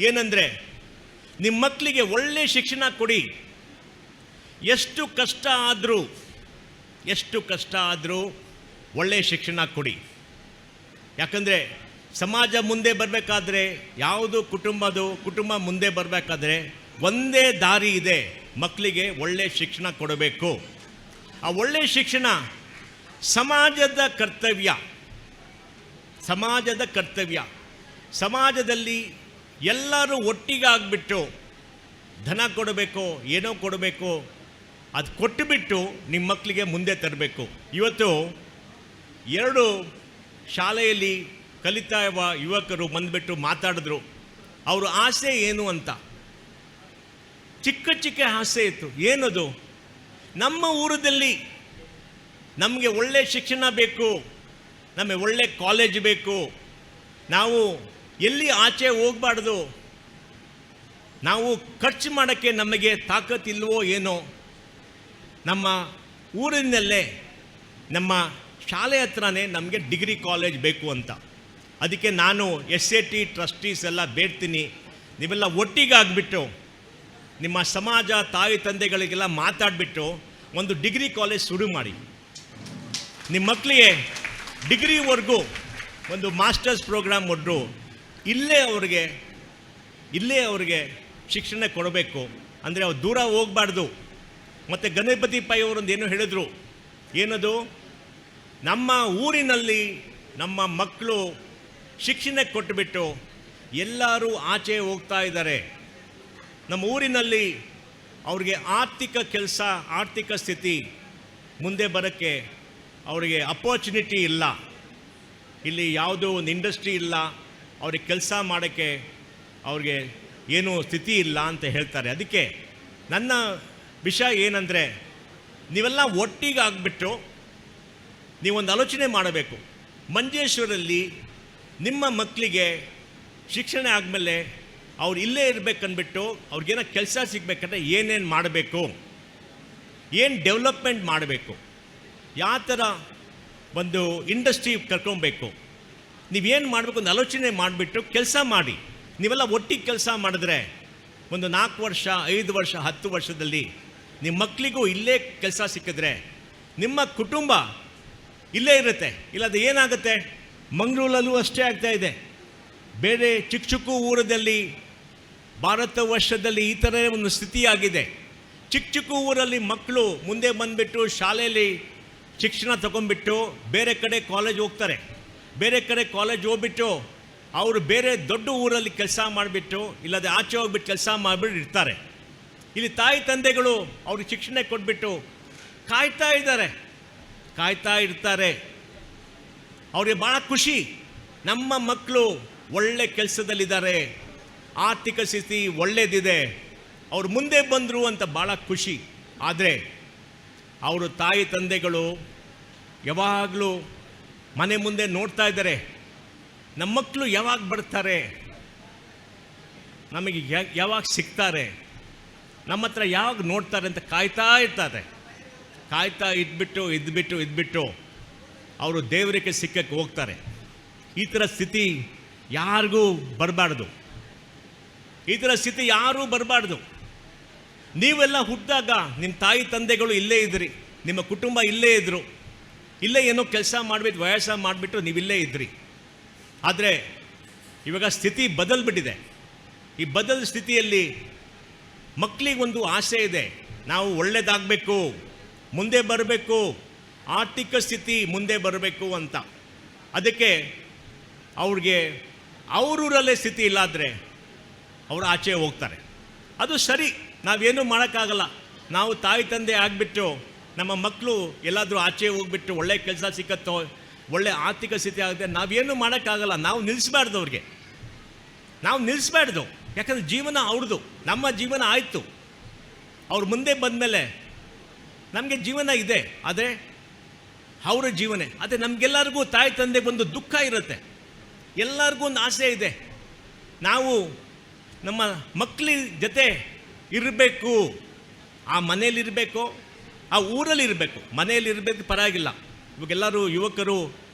ಏನಂದರೆ, ನಿಮ್ಮ ಮಕ್ಕಳಿಗೆ ಒಳ್ಳೆಯ ಶಿಕ್ಷಣ ಕೊಡಿ. ಎಷ್ಟು ಕಷ್ಟ ಆದರೂ, ಎಷ್ಟು ಕಷ್ಟ ಆದರೂ ಒಳ್ಳೆಯ ಶಿಕ್ಷಣ ಕೊಡಿ. ಯಾಕಂದರೆ ಸಮಾಜ ಮುಂದೆ ಬರಬೇಕಾದ್ರೆ, ಯಾವುದು ಕುಟುಂಬ ಮುಂದೆ ಬರಬೇಕಾದ್ರೆ ಒಂದೇ ದಾರಿ ಇದೆ, ಮಕ್ಕಳಿಗೆ ಒಳ್ಳೆಯ ಶಿಕ್ಷಣ ಕೊಡಬೇಕು. ಆ ಒಳ್ಳೆಯ ಶಿಕ್ಷಣ ಸಮಾಜದ ಕರ್ತವ್ಯ, ಸಮಾಜದ ಕರ್ತವ್ಯ. ಸಮಾಜದಲ್ಲಿ ಎಲ್ಲರೂ ಒಟ್ಟಿಗೆ ಆಗ್ಬಿಟ್ಟು ಧನ ಕೊಡಬೇಕು, ಏನೋ ಕೊಡಬೇಕು, ಅದು ಕೊಟ್ಟುಬಿಟ್ಟು ನಿಮ್ಮ ಮಕ್ಕಳಿಗೆ ಮುಂದೆ ತರಬೇಕು. ಇವತ್ತು 2 ಶಾಲೆಯಲ್ಲಿ ಕಲಿತಾ ಇರುವ ಯುವಕರು ಬಂದುಬಿಟ್ಟು ಮಾತಾಡಿದ್ರು. ಅವ್ರ ಆಸೆ ಏನು ಅಂತ, ಚಿಕ್ಕ ಚಿಕ್ಕ ಆಸೆ ಇತ್ತು. ಏನದು? ನಮ್ಮ ಊರದಲ್ಲಿ ನಮಗೆ ಒಳ್ಳೆಯ ಶಿಕ್ಷಣ ಬೇಕು, ನಮಗೆ ಒಳ್ಳೆ ಕಾಲೇಜ್ ಬೇಕು, ನಾವು ಎಲ್ಲಿ ಆಚೆ ಹೋಗ್ಬಾರ್ದು, ನಾವು ಖರ್ಚು ಮಾಡೋಕ್ಕೆ ನಮಗೆ ತಾಕತ್ತಿಲ್ವೋ ಏನೋ, ನಮ್ಮ ಊರಿನಲ್ಲೇ ನಮ್ಮ ಶಾಲೆ ಹತ್ರನೇ ನಮಗೆ ಡಿಗ್ರಿ ಕಾಲೇಜ್ ಬೇಕು ಅಂತ. ಅದಕ್ಕೆ ನಾನು ಎಸ್ ಎ ಟಿ ಟ್ರಸ್ಟೀಸ್ ಎಲ್ಲ ಬೇಡ್ತೀನಿ, ನೀವೆಲ್ಲ ಒಟ್ಟಿಗಾಗ್ಬಿಟ್ಟು ನಿಮ್ಮ ಸಮಾಜ ತಾಯಿ ತಂದೆಗಳಿಗೆಲ್ಲ ಮಾತಾಡಿಬಿಟ್ಟು ಒಂದು ಡಿಗ್ರಿ ಕಾಲೇಜ್ ಶುರು ಮಾಡಿ. ನಿಮ್ಮ ಮಕ್ಕಳಿಗೆ ಡಿಗ್ರಿವರೆಗೂ ಒಂದು ಮಾಸ್ಟರ್ಸ್ ಪ್ರೋಗ್ರಾಮ್ ಕೊಟ್ಟರು ಇಲ್ಲೇ ಅವ್ರಿಗೆ ಶಿಕ್ಷಣ ಕೊಡಬೇಕು. ಅಂದರೆ ಅವ್ರು ದೂರ ಹೋಗ್ಬಾರ್ದು. ಮತ್ತು ಗಣಪತಿ ಪೈ ಅವರೊಂದು ಏನೋ ಹೇಳಿದ್ರು, ಏನದು, ನಮ್ಮ ಊರಿನಲ್ಲಿ ನಮ್ಮ ಮಕ್ಕಳು ಶಿಕ್ಷಣ ಕೊಟ್ಟುಬಿಟ್ಟು ಎಲ್ಲರೂ ಆಚೆ ಹೋಗ್ತಾ ಇದ್ದಾರೆ, ನಮ್ಮ ಊರಿನಲ್ಲಿ ಅವ್ರಿಗೆ ಆರ್ಥಿಕ ಕೆಲಸ, ಆರ್ಥಿಕ ಸ್ಥಿತಿ ಮುಂದೆ ಬರೋಕ್ಕೆ ಅವರಿಗೆ ಅಪರ್ಚುನಿಟಿ ಇಲ್ಲ, ಇಲ್ಲಿ ಯಾವುದೋ ಒಂದು ಇಂಡಸ್ಟ್ರಿ ಇಲ್ಲ, ಅವ್ರಿಗೆ ಕೆಲಸ ಮಾಡೋಕ್ಕೆ ಅವ್ರಿಗೆ ಏನೂ ಸ್ಥಿತಿ ಇಲ್ಲ ಅಂತ ಹೇಳ್ತಾರೆ. ಅದಕ್ಕೆ ನನ್ನ ವಿಷಯ ಏನಂದರೆ, ನೀವೆಲ್ಲ ಒಟ್ಟಿಗೆ ಆಗ್ಬಿಟ್ಟು ನೀವೊಂದು ಆಲೋಚನೆ ಮಾಡಬೇಕು. ಮಂಜೇಶ್ವರಲ್ಲಿ ನಿಮ್ಮ ಮಕ್ಕಳಿಗೆ ಶಿಕ್ಷಣ ಆದಮೇಲೆ ಅವ್ರು ಇಲ್ಲೇ ಇರಬೇಕನ್ಬಿಟ್ಟು ಅವ್ರಿಗೇನೋ ಕೆಲಸ ಸಿಗಬೇಕಂದ್ರೆ ಏನೇನು ಮಾಡಬೇಕು, ಏನು ಡೆವಲಪ್ಮೆಂಟ್ ಮಾಡಬೇಕು, ಯಾವ ಥರ ಒಂದು ಇಂಡಸ್ಟ್ರಿ ಕರ್ಕೊಬೇಕು, ನೀವೇನು ಮಾಡಬೇಕು ಅಂತ ಆಲೋಚನೆ ಮಾಡಿಬಿಟ್ಟು ಕೆಲಸ ಮಾಡಿ. ನೀವೆಲ್ಲ ಒಟ್ಟಿಗೆ ಕೆಲಸ ಮಾಡಿದ್ರೆ ಒಂದು 4 ವರ್ಷ, 5 ವರ್ಷ, 10 ವರ್ಷದಲ್ಲಿ ನಿಮ್ಮ ಮಕ್ಕಳಿಗೂ ಇಲ್ಲೇ ಕೆಲಸ ಸಿಕ್ಕಿದ್ರೆ ನಿಮ್ಮ ಕುಟುಂಬ ಇಲ್ಲೇ ಇರುತ್ತೆ. ಇಲ್ಲದೆ ಏನಾಗುತ್ತೆ, ಮಂಗಳೂರಲ್ಲೂ ಅಷ್ಟೇ ಆಗ್ತಾಯಿದೆ, ಬೇರೆ ಚಿಕ್ಕ ಚಿಕ್ಕ ಊರದಲ್ಲಿ ಭಾರತ ವರ್ಷದಲ್ಲಿ ಈ ಥರ ಒಂದು ಸ್ಥಿತಿಯಾಗಿದೆ. ಚಿಕ್ಕ ಚಿಕ್ಕ ಊರಲ್ಲಿ ಮಕ್ಕಳು ಮುಂದೆ ಬಂದುಬಿಟ್ಟು ಶಾಲೆಯಲ್ಲಿ ಶಿಕ್ಷಣ ತಗೊಂಡ್ಬಿಟ್ಟು ಬೇರೆ ಕಡೆ ಕಾಲೇಜ್ ಹೋಗ್ತಾರೆ, ಬೇರೆ ಕಡೆ ಕಾಲೇಜ್ ಹೋಗ್ಬಿಟ್ಟು ಅವರು ಬೇರೆ ದೊಡ್ಡ ಊರಲ್ಲಿ ಕೆಲಸ ಮಾಡಿಬಿಟ್ಟು ಇಲ್ಲದೆ ಆಚೆ ಹೋಗ್ಬಿಟ್ಟು ಕೆಲಸ ಮಾಡಿಬಿಟ್ಟು ಇರ್ತಾರೆ. ಇಲ್ಲಿ ತಾಯಿ ತಂದೆಗಳು ಅವ್ರಿಗೆ ಶಿಕ್ಷಣ ಕೊಟ್ಬಿಟ್ಟು ಕಾಯ್ತಾ ಇದ್ದಾರೆ, ಕಾಯ್ತಾ ಇರ್ತಾರೆ. ಅವ್ರಿಗೆ ಭಾಳ ಖುಷಿ, ನಮ್ಮ ಮಕ್ಕಳು ಒಳ್ಳೆ ಕೆಲಸದಲ್ಲಿದ್ದಾರೆ, ಆರ್ಥಿಕ ಸ್ಥಿತಿ ಒಳ್ಳೇದಿದೆ, ಅವ್ರು ಮುಂದೆ ಬಂದರು ಅಂತ ಭಾಳ ಖುಷಿ. ಆದರೆ ಅವರು ತಾಯಿ ತಂದೆಗಳು ಯಾವಾಗಲೂ ಮನೆ ಮುಂದೆ ನೋಡ್ತಾ ಇದ್ದಾರೆ, ನಮ್ಮ ಮಕ್ಕಳು ಯಾವಾಗ ಬರ್ತಾರೆ, ನಮಗೆ ಯಾವಾಗ ಸಿಗ್ತಾರೆ, ನಮ್ಮ ಹತ್ರ ಯಾವಾಗ ನೋಡ್ತಾರೆ ಅಂತ ಕಾಯ್ತಾ ಇರ್ತಾರೆ. ಕಾಯ್ತಾ ಇದ್ಬಿಟ್ಟು ಇದ್ಬಿಟ್ಟು ಇದ್ಬಿಟ್ಟು ಅವರು ದೇವರಿಗೆ ಸಿಕ್ಕಕ್ಕೆ ಹೋಗ್ತಾರೆ. ಈ ಥರ ಸ್ಥಿತಿ ಯಾರಿಗೂ ಬರಬಾರ್ದು. ಈ ಥರ ಸ್ಥಿತಿ ಯಾರೂ ಬರಬಾರ್ದು. ನೀವೆಲ್ಲ ಹುಟ್ಟಿದಾಗ ನಿಮ್ಮ ತಾಯಿ ತಂದೆಗಳು ಇಲ್ಲೇ ಇದ್ರಿ, ನಿಮ್ಮ ಕುಟುಂಬ ಇಲ್ಲೇ ಇದ್ದರು, ಇಲ್ಲೇ ಏನೋ ಕೆಲಸ ಮಾಡಿಬಿಟ್ಟು ವಯಸ್ಸ ಮಾಡಿಬಿಟ್ಟು ನೀವಿಲ್ಲೇ ಇದ್ರಿ. ಆದರೆ ಇವಾಗ ಸ್ಥಿತಿ ಬದಲ್ಬಿಟ್ಟಿದೆ. ಈ ಬದಲು ಸ್ಥಿತಿಯಲ್ಲಿ ಮಕ್ಕಳಿಗೊಂದು ಆಸೆ ಇದೆ, ನಾವು ಒಳ್ಳೆಯದಾಗಬೇಕು, ಮುಂದೆ ಬರಬೇಕು, ಆರ್ಥಿಕ ಸ್ಥಿತಿ ಮುಂದೆ ಬರಬೇಕು ಅಂತ. ಅದಕ್ಕೆ ಅವ್ರಿಗೆ ಅವರೂರಲ್ಲೇ ಸ್ಥಿತಿ ಇಲ್ಲಾದರೆ ಅವರು ಆಚೆ ಹೋಗ್ತಾರೆ. ಅದು ಸರಿ, ನಾವೇನೂ ಮಾಡೋಕ್ಕಾಗಲ್ಲ. ನಾವು ತಾಯಿ ತಂದೆ ಆಗಿಬಿಟ್ಟು ನಮ್ಮ ಮಕ್ಕಳು ಎಲ್ಲಾದರೂ ಆಚೆ ಹೋಗ್ಬಿಟ್ಟು ಒಳ್ಳೆ ಕೆಲಸ ಸಿಕ್ಕತ್ತೋ, ಒಳ್ಳೆ ಆರ್ಥಿಕ ಸ್ಥಿತಿ ಆಗುತ್ತೆ, ನಾವೇನೂ ಮಾಡೋಕ್ಕಾಗಲ್ಲ. ನಾವು ನಿಲ್ಲಿಸ್ಬಾರ್ದು ಅವ್ರಿಗೆ, ನಾವು ನಿಲ್ಲಿಸ್ಬಾರ್ದು. ಯಾಕಂದರೆ ಜೀವನ ಅವ್ರದ್ದು, ನಮ್ಮ ಜೀವನ ಆಯಿತು. ಅವ್ರು ಮುಂದೆ ಬಂದಮೇಲೆ ನಮಗೆ ಜೀವನ ಇದೆ, ಆದರೆ ಅವರ ಜೀವನ ಅದೇ. ನಮಗೆಲ್ಲರಿಗೂ ತಾಯಿ ತಂದೆ ಒಂದು ದುಃಖ ಇರುತ್ತೆ, ಎಲ್ಲರಿಗೂ ಒಂದು ಆಸೆ ಇದೆ, ನಾವು ನಮ್ಮ ಮಕ್ಕಳ ಜೊತೆ ಇರಬೇಕು, ಆ ಮನೇಲಿರಬೇಕು, ಆ ಊರಲ್ಲಿರಬೇಕು. ಮನೆಯಲ್ಲಿರಬೇಕು ಪರವಾಗಿಲ್ಲ. ಇವಾಗೆಲ್ಲರೂ ಯುವಕರು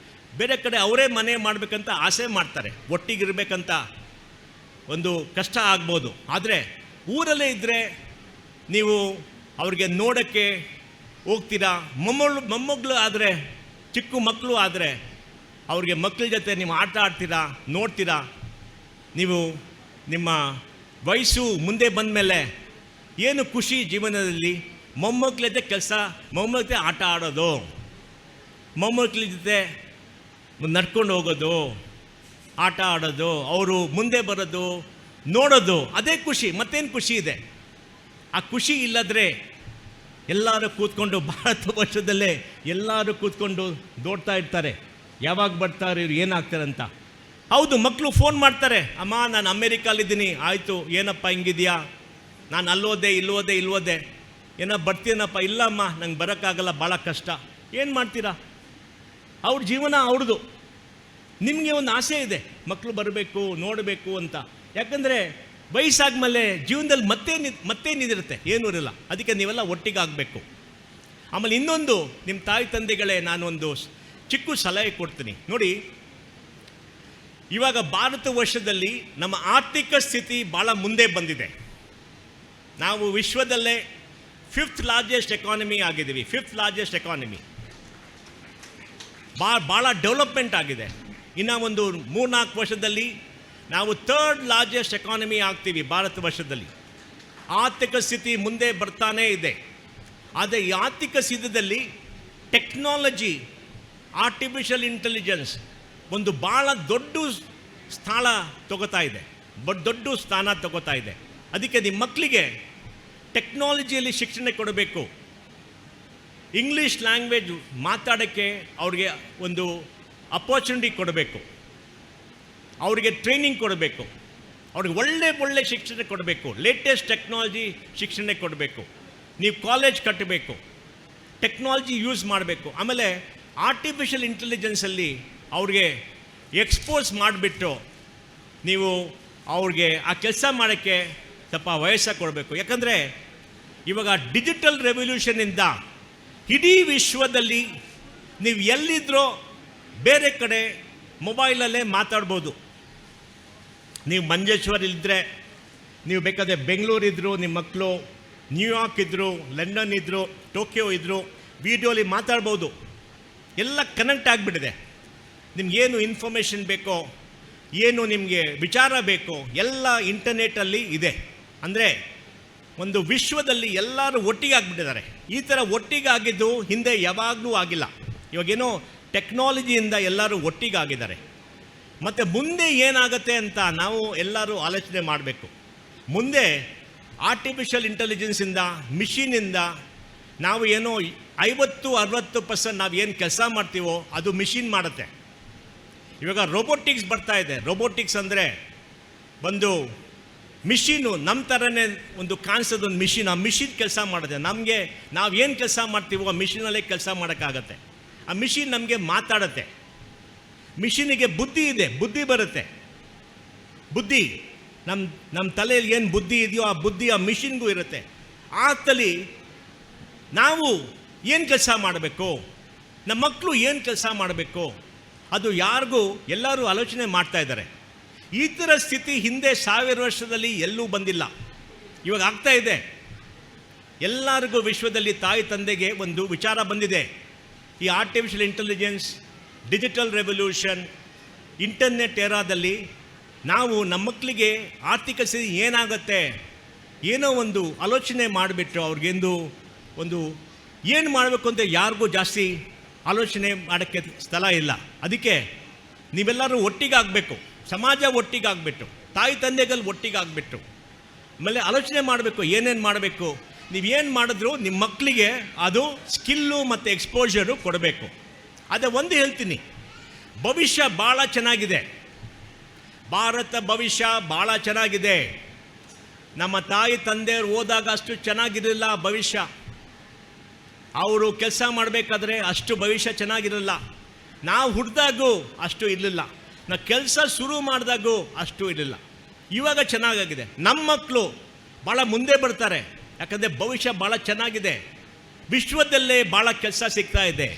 ಬೇರೆ ಕಡೆ ಅವರೇ ಮನೆ ಮಾಡಬೇಕಂತ ಆಸೆ ಮಾಡ್ತಾರೆ, ಒಟ್ಟಿಗಿರ್ಬೇಕಂತ ಒಂದು ಕಷ್ಟ ಆಗ್ಬೋದು. ಆದರೆ ಊರಲ್ಲೇ ಇದ್ದರೆ ನೀವು ಅವ್ರಿಗೆ ನೋಡೋಕ್ಕೆ ಹೋಗ್ತೀರಾ. ಮೊಮ್ಮಗಳು ಆದರೆ, ಚಿಕ್ಕ ಮಕ್ಕಳು ಆದರೆ ಅವ್ರಿಗೆ ಮಕ್ಕಳ ಜೊತೆ ನೀವು ಆಟ ಆಡ್ತೀರಾ, ನೋಡ್ತೀರಾ. ನೀವು ನಿಮ್ಮ ವಯಸ್ಸು ಮುಂದೆ ಬಂದಮೇಲೆ ಏನು ಖುಷಿ ಜೀವನದಲ್ಲಿ, ಮೊಮ್ಮಕ್ಕಳ ಜೊತೆ ಕೆಲಸ, ಮೊಮ್ಮಕ್ಕಳ ಜೊತೆ ಆಟ ಆಡೋದು, ಮೊಮ್ಮಕ್ಕಳ ಜೊತೆ ನಡ್ಕೊಂಡು ಹೋಗೋದು, ಆಟ ಆಡೋದು, ಅವರು ಮುಂದೆ ಬರೋದು ನೋಡೋದು, ಅದೇ ಖುಷಿ. ಮತ್ತೇನು ಖುಷಿ ಇದೆ? ಆ ಖುಷಿ ಇಲ್ಲದ್ರೆ ಎಲ್ಲರೂ ಕೂತ್ಕೊಂಡು ಭಾರತ ವರ್ಷದಲ್ಲೇ ಎಲ್ಲರೂ ಕೂತ್ಕೊಂಡು ದೋಡ್ತಾ ಇರ್ತಾರೆ, ಯಾವಾಗ ಬರ್ತಾರೆ ಇವ್ರು, ಏನಾಗ್ತಾರೆ ಅಂತ. ಹೌದು, ಮಕ್ಕಳು ಫೋನ್ ಮಾಡ್ತಾರೆ, ಅಮ್ಮ ನಾನು ಅಮೇರಿಕಾಲಿದ್ದೀನಿ, ಆಯಿತು ಏನಪ್ಪ ಹಿಂಗಿದೆಯಾ, ನಾನು ಅಲ್ಲೋದೆ ಇಲ್ಲೋದೆ ಇಲ್ಲೋದೆ, ಏನೋ ಬರ್ತೀನಪ್ಪ, ಇಲ್ಲಮ್ಮ ನಂಗೆ ಬರೋಕ್ಕಾಗಲ್ಲ, ಭಾಳ ಕಷ್ಟ. ಏನು ಮಾಡ್ತೀರಾ? ಅವ್ರ ಜೀವನ ಅವ್ರದ್ದು. ನಿಮಗೆ ಒಂದು ಆಸೆ ಇದೆ, ಮಕ್ಕಳು ಬರಬೇಕು ನೋಡಬೇಕು ಅಂತ. ಯಾಕಂದರೆ ವಯಸ್ಸಾದ್ಮೇಲೆ ಜೀವನದಲ್ಲಿ ಮತ್ತೇನಿದಿರುತ್ತೆ, ಏನೂ ಇರಲ್ಲ. ಅದಕ್ಕೆ ನೀವೆಲ್ಲ ಒಟ್ಟಿಗೆ ಆಗಬೇಕು. ಆಮೇಲೆ ಇನ್ನೊಂದು, ನಿಮ್ಮ ತಾಯಿ ತಂದೆಗಳೇ ನಾನೊಂದು ಚಿಕ್ಕ ಸಲಹೆ ಕೊಡ್ತೀನಿ ನೋಡಿ. ಇವಾಗ ಭಾರತ ವರ್ಷದಲ್ಲಿ ನಮ್ಮ ಆರ್ಥಿಕ ಸ್ಥಿತಿ ಭಾಳ ಮುಂದೆ ಬಂದಿದೆ. ನಾವು ವಿಶ್ವದಲ್ಲೇ 5th largest economy ಆಗಿದ್ದೀವಿ. 5th largest economy, ಭಾಳ ಡೆವಲಪ್ಮೆಂಟ್ ಆಗಿದೆ. ಇನ್ನು ಒಂದು 3-4 ವರ್ಷದಲ್ಲಿ ನಾವು 3rd largest economy ಆಗ್ತೀವಿ ಭಾರತ ವರ್ಷದಲ್ಲಿ. ಆರ್ಥಿಕ ಸ್ಥಿತಿ ಮುಂದೆ ಬರ್ತಾನೇ ಇದೆ. ಆದರೆ ಈ ಆರ್ಥಿಕ ಸ್ಥಿತಿಯಲ್ಲಿ ಟೆಕ್ನಾಲಜಿ, ಆರ್ಟಿಫಿಷಿಯಲ್ ಇಂಟೆಲಿಜೆನ್ಸ್ ಒಂದು ಭಾಳ ದೊಡ್ಡ ಸ್ಥಳ ತಗೋತಾ ಇದೆ, ದೊಡ್ಡ ಸ್ಥಾನ ತಗೋತಾ ಇದೆ. ಅದಕ್ಕೆ ನಿಮ್ಮ ಮಕ್ಕಳಿಗೆ ಟೆಕ್ನಾಲಜಿಯಲ್ಲಿ ಶಿಕ್ಷಣ ಕೊಡಬೇಕು. ಇಂಗ್ಲೀಷ್ ಲ್ಯಾಂಗ್ವೇಜ್ ಮಾತಾಡೋಕ್ಕೆ ಅವ್ರಿಗೆ ಒಂದು ಅಪರ್ಚುನಿಟಿ ಕೊಡಬೇಕು, ಅವ್ರಿಗೆ ಟ್ರೈನಿಂಗ್ ಕೊಡಬೇಕು, ಅವ್ರಿಗೆ ಒಳ್ಳೆ ಒಳ್ಳೆ ಶಿಕ್ಷಣ ಕೊಡಬೇಕು, ಲೇಟೆಸ್ಟ್ ಟೆಕ್ನಾಲಜಿ ಶಿಕ್ಷಣ ಕೊಡಬೇಕು. ನೀವು ಕಾಲೇಜ್ ಕಟ್ಟಬೇಕು, ಟೆಕ್ನಾಲಜಿ ಯೂಸ್ ಮಾಡಬೇಕು. ಆಮೇಲೆ ಆರ್ಟಿಫಿಷಿಯಲ್ ಇಂಟೆಲಿಜೆನ್ಸಲ್ಲಿ ಅವ್ರಿಗೆ ಎಕ್ಸ್ಪೋಸ್ ಮಾಡಿಬಿಟ್ಟು ನೀವು ಅವ್ರಿಗೆ ಆ ಕೆಲಸ ಮಾಡೋಕ್ಕೆ ಸ್ವಲ್ಪ ವಯಸ್ಸ ಕೊಡಬೇಕು. ಯಾಕಂದರೆ ಇವಾಗ ಡಿಜಿಟಲ್ ರೆವಲ್ಯೂಷನಿಂದ ಇಡೀ ವಿಶ್ವದಲ್ಲಿ ನೀವು ಎಲ್ಲಿದ್ರೋ ಬೇರೆ ಕಡೆ ಮೊಬೈಲಲ್ಲೇ ಮಾತಾಡ್ಬೋದು. ನೀವು ಮಂಜೇಶ್ವರಲ್ಲಿದ್ದರೆ, ನೀವು ಬೇಕಾದರೆ ಬೆಂಗಳೂರಿದ್ದರು, ನಿಮ್ಮ ಮಕ್ಕಳು ನ್ಯೂಯಾರ್ಕ್ ಇದ್ದರು, ಲಂಡನ್ ಇದ್ದರು, ಟೋಕಿಯೋ ಇದ್ದರು, ವೀಡಿಯೋಲಿ ಮಾತಾಡ್ಬೋದು. ಎಲ್ಲ ಕನೆಕ್ಟ್ ಆಗಿಬಿಟ್ಟಿದೆ. ನಿಮ್ಗೇನು ಇನ್ಫಾರ್ಮೇಷನ್ ಬೇಕೋ, ಏನು ನಿಮಗೆ ವಿಚಾರ ಬೇಕೋ ಎಲ್ಲ ಇಂಟರ್ನೆಟಲ್ಲಿ ಇದೆ. ಅಂದರೆ ಒಂದು ವಿಶ್ವದಲ್ಲಿ ಎಲ್ಲರೂ ಒಟ್ಟಿಗೆ ಆಗಿಬಿಟ್ಟಿದ್ದಾರೆ. ಈ ಥರ ಒಟ್ಟಿಗೆ ಆಗಿದ್ದು ಹಿಂದೆ ಯಾವಾಗಲೂ ಆಗಿಲ್ಲ. ಇವಾಗೇನೋ ಟೆಕ್ನಾಲಜಿಯಿಂದ ಎಲ್ಲರೂ ಒಟ್ಟಿಗೆ ಆಗಿದ್ದಾರೆ. ಮತ್ತು ಮುಂದೆ ಏನಾಗತ್ತೆ ಅಂತ ನಾವು ಎಲ್ಲರೂ ಆಲೋಚನೆ ಮಾಡಬೇಕು. ಮುಂದೆ ಆರ್ಟಿಫಿಷಿಯಲ್ ಇಂಟೆಲಿಜೆನ್ಸಿಂದ, ಮಿಷಿನಿಂದ ನಾವು ಏನೋ 50-60% ನಾವು ಏನು ಕೆಲಸ ಮಾಡ್ತೀವೋ ಅದು ಮಿಷಿನ್ ಮಾಡುತ್ತೆ. ಇವಾಗ ರೋಬೋಟಿಕ್ಸ್ ಬರ್ತಾ ಇದೆ. ರೋಬೋಟಿಕ್ಸ್ ಅಂದರೆ ಒಂದು ಮಿಷಿನು, ನಮ್ಮ ಥರನೇ ಒಂದು ಕಾಣಿಸೋದೊಂದು ಮಿಷಿನ್. ಆ ಮಿಷಿನ್ ಕೆಲಸ ಮಾಡುತ್ತೆ. ನಮಗೆ ನಾವೇನು ಕೆಲಸ ಮಾಡ್ತೀವೋ ಆ ಮಿಷಿನಲ್ಲೇ ಕೆಲಸ ಮಾಡೋಕ್ಕಾಗತ್ತೆ. ಆ ಮಿಷಿನ್ ನಮಗೆ ಮಾತಾಡುತ್ತೆ. ಮಿಷಿನಿಗೆ ಬುದ್ಧಿ ಇದೆ, ಬುದ್ಧಿ ಬರುತ್ತೆ. ಬುದ್ಧಿ ನಮ್ಮ ತಲೆಯಲ್ಲಿ ಏನು ಬುದ್ಧಿ ಇದೆಯೋ ಆ ಬುದ್ಧಿ ಆ ಮಿಷಿನ್ಗೂ ಇರುತ್ತೆ. ಆ ತಲೆ ನಾವು ಏನು ಕೆಲಸ ಮಾಡಬೇಕು, ನಮ್ಮ ಮಕ್ಕಳು ಏನು ಕೆಲಸ ಮಾಡಬೇಕು, ಅದು ಯಾರಿಗೂ ಎಲ್ಲರೂ ಆಲೋಚನೆ ಮಾಡ್ತಾ ಇದ್ದಾರೆ. ಈ ಥರ ಸ್ಥಿತಿ ಹಿಂದೆ 1000 ವರ್ಷದಲ್ಲಿ ಎಲ್ಲೂ ಬಂದಿಲ್ಲ, ಇವಾಗ ಆಗ್ತಾ ಇದೆ. ಎಲ್ಲರಿಗೂ ವಿಶ್ವದಲ್ಲಿ ತಾಯಿ ತಂದೆಗೆ ಒಂದು ವಿಚಾರ ಬಂದಿದೆ. ಈ artificial intelligence, digital revolution, internet ಏರಾದಲ್ಲಿ ನಾವು ನಮ್ಮ ಮಕ್ಕಳಿಗೆ ಆರ್ಥಿಕ ಸ್ಥಿತಿ ಏನಾಗುತ್ತೆ ಏನೋ ಒಂದು ಆಲೋಚನೆ ಮಾಡಿಬಿಟ್ಟು ಅವ್ರಿಗೆಂದು ಒಂದು ಏನು ಮಾಡಬೇಕು ಅಂತ ಯಾರಿಗೂ ಜಾಸ್ತಿ ಆಲೋಚನೆ ಮಾಡೋಕ್ಕೆ ಸ್ಥಳ ಇಲ್ಲ. ಅದಕ್ಕೆ ನೀವೆಲ್ಲರೂ ಒಟ್ಟಿಗಾಗಬೇಕು, ಸಮಾಜ ಒಟ್ಟಿಗಾಗಬಿಟ್ಟು, ತಾಯಿ ತಂದೆಗಳು ಒಟ್ಟಿಗಾಗಬಿಟ್ಟು ಆಮೇಲೆ ಆಲೋಚನೆ ಮಾಡಬೇಕು ಏನೇನು ಮಾಡಬೇಕು. ನೀವೇನು ಮಾಡಿದ್ರು ನಿಮ್ಮ ಮಕ್ಕಳಿಗೆ ಅದು ಸ್ಕಿಲ್ಲು ಮತ್ತು ಎಕ್ಸ್ಪೋಜರು ಕೊಡಬೇಕು. ಅದೇ ಒಂದು ಹೇಳ್ತೀನಿ, ಭವಿಷ್ಯ ಭಾಳ ಚೆನ್ನಾಗಿದೆ, ಭಾರತ ಭವಿಷ್ಯ ಭಾಳ ಚೆನ್ನಾಗಿದೆ. ನಮ್ಮ ತಾಯಿ ತಂದೆಯವರು ಹೋದಾಗ ಅಷ್ಟು ಚೆನ್ನಾಗಿರಲಿಲ್ಲ ಭವಿಷ್ಯ, ಅವರು ಕೆಲಸ ಮಾಡಬೇಕಾದ್ರೆ ಅಷ್ಟು ಭವಿಷ್ಯ ಚೆನ್ನಾಗಿರಲಿಲ್ಲ, ನಾವು ಹುಟ್ಟಿದಾಗೂ ಅಷ್ಟು ಇರಲಿಲ್ಲ, ನಾವು ಕೆಲಸ ಶುರು ಮಾಡಿದಾಗೂ ಅಷ್ಟು ಇರಲಿಲ್ಲ. ಇವಾಗ ಚೆನ್ನಾಗಾಗಿದೆ. ನಮ್ಮ ಮಕ್ಕಳು ಭಾಳ ಮುಂದೆ ಬರ್ತಾರೆ, ಯಾಕಂದರೆ ಭವಿಷ್ಯ ಭಾಳ ಚೆನ್ನಾಗಿದೆ, ವಿಶ್ವದಲ್ಲೇ ಭಾಳ ಕೆಲಸ ಸಿಗ್ತಾ ಇದೆ,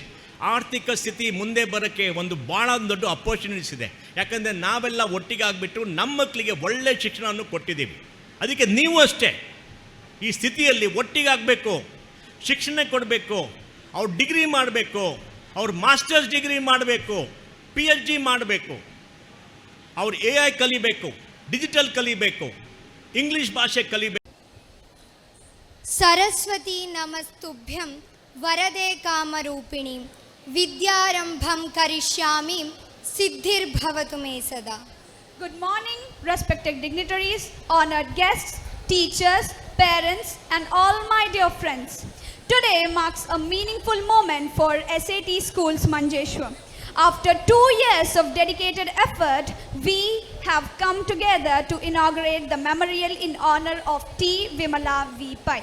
ಆರ್ಥಿಕ ಸ್ಥಿತಿ ಮುಂದೆ ಬರೋಕ್ಕೆ ಒಂದು ಭಾಳ ದೊಡ್ಡ ಅಪರ್ಚುನಿಟೀಸ್ ಇದೆ. ಯಾಕಂದರೆ ನಾವೆಲ್ಲ ಒಟ್ಟಿಗೆ ಆಗಿಬಿಟ್ಟು ನಮ್ಮ ಮಕ್ಕಳಿಗೆ ಒಳ್ಳೆಯ ಶಿಕ್ಷಣವನ್ನು ಕೊಟ್ಟಿದ್ದೀವಿ. ಅದಕ್ಕೆ ನೀವು ಅಷ್ಟೇ ಈ ಸ್ಥಿತಿಯಲ್ಲಿ ಒಟ್ಟಿಗೆ ಆಗಬೇಕು, ಶಿಕ್ಷಣ ಕೊಡಬೇಕು, ಅವ್ರು ಡಿಗ್ರಿ ಮಾಡಬೇಕು, ಅವ್ರು ಮಾಸ್ಟರ್ಸ್ ಡಿಗ್ರಿ ಮಾಡಬೇಕು, ಪಿಎಚ್ಡಿ ಮಾಡಬೇಕು, ಅವ್ರು ಎಐ ಕಲಿಬೇಕು, ಡಿಜಿಟಲ್ ಕಲಿಬೇಕು, ಇಂಗ್ಲೀಷ್ ಭಾಷೆ ಕಲಿಬೇಕು. ಸರಸ್ವತಿ ನಮಸ್ತುಭ್ಯಂ ವರದೆ ಕಾಮರೂಪಿಣಿ ವಿದ್ಯಾರಂಭಂ ಕರಿಷ್ಯಾಮಿ ಸಿದ್ಧಿರ್ಭವತು ಮೇ ಸದಾ. Good morning, respected dignitaries, honored guests, teachers, parents, and all my dear friends. Today marks a meaningful moment for SAT Schools Manjeshwaram. After 2 years of dedicated effort, we have come together to inaugurate the memorial in honor of T. Vimala V. Pai.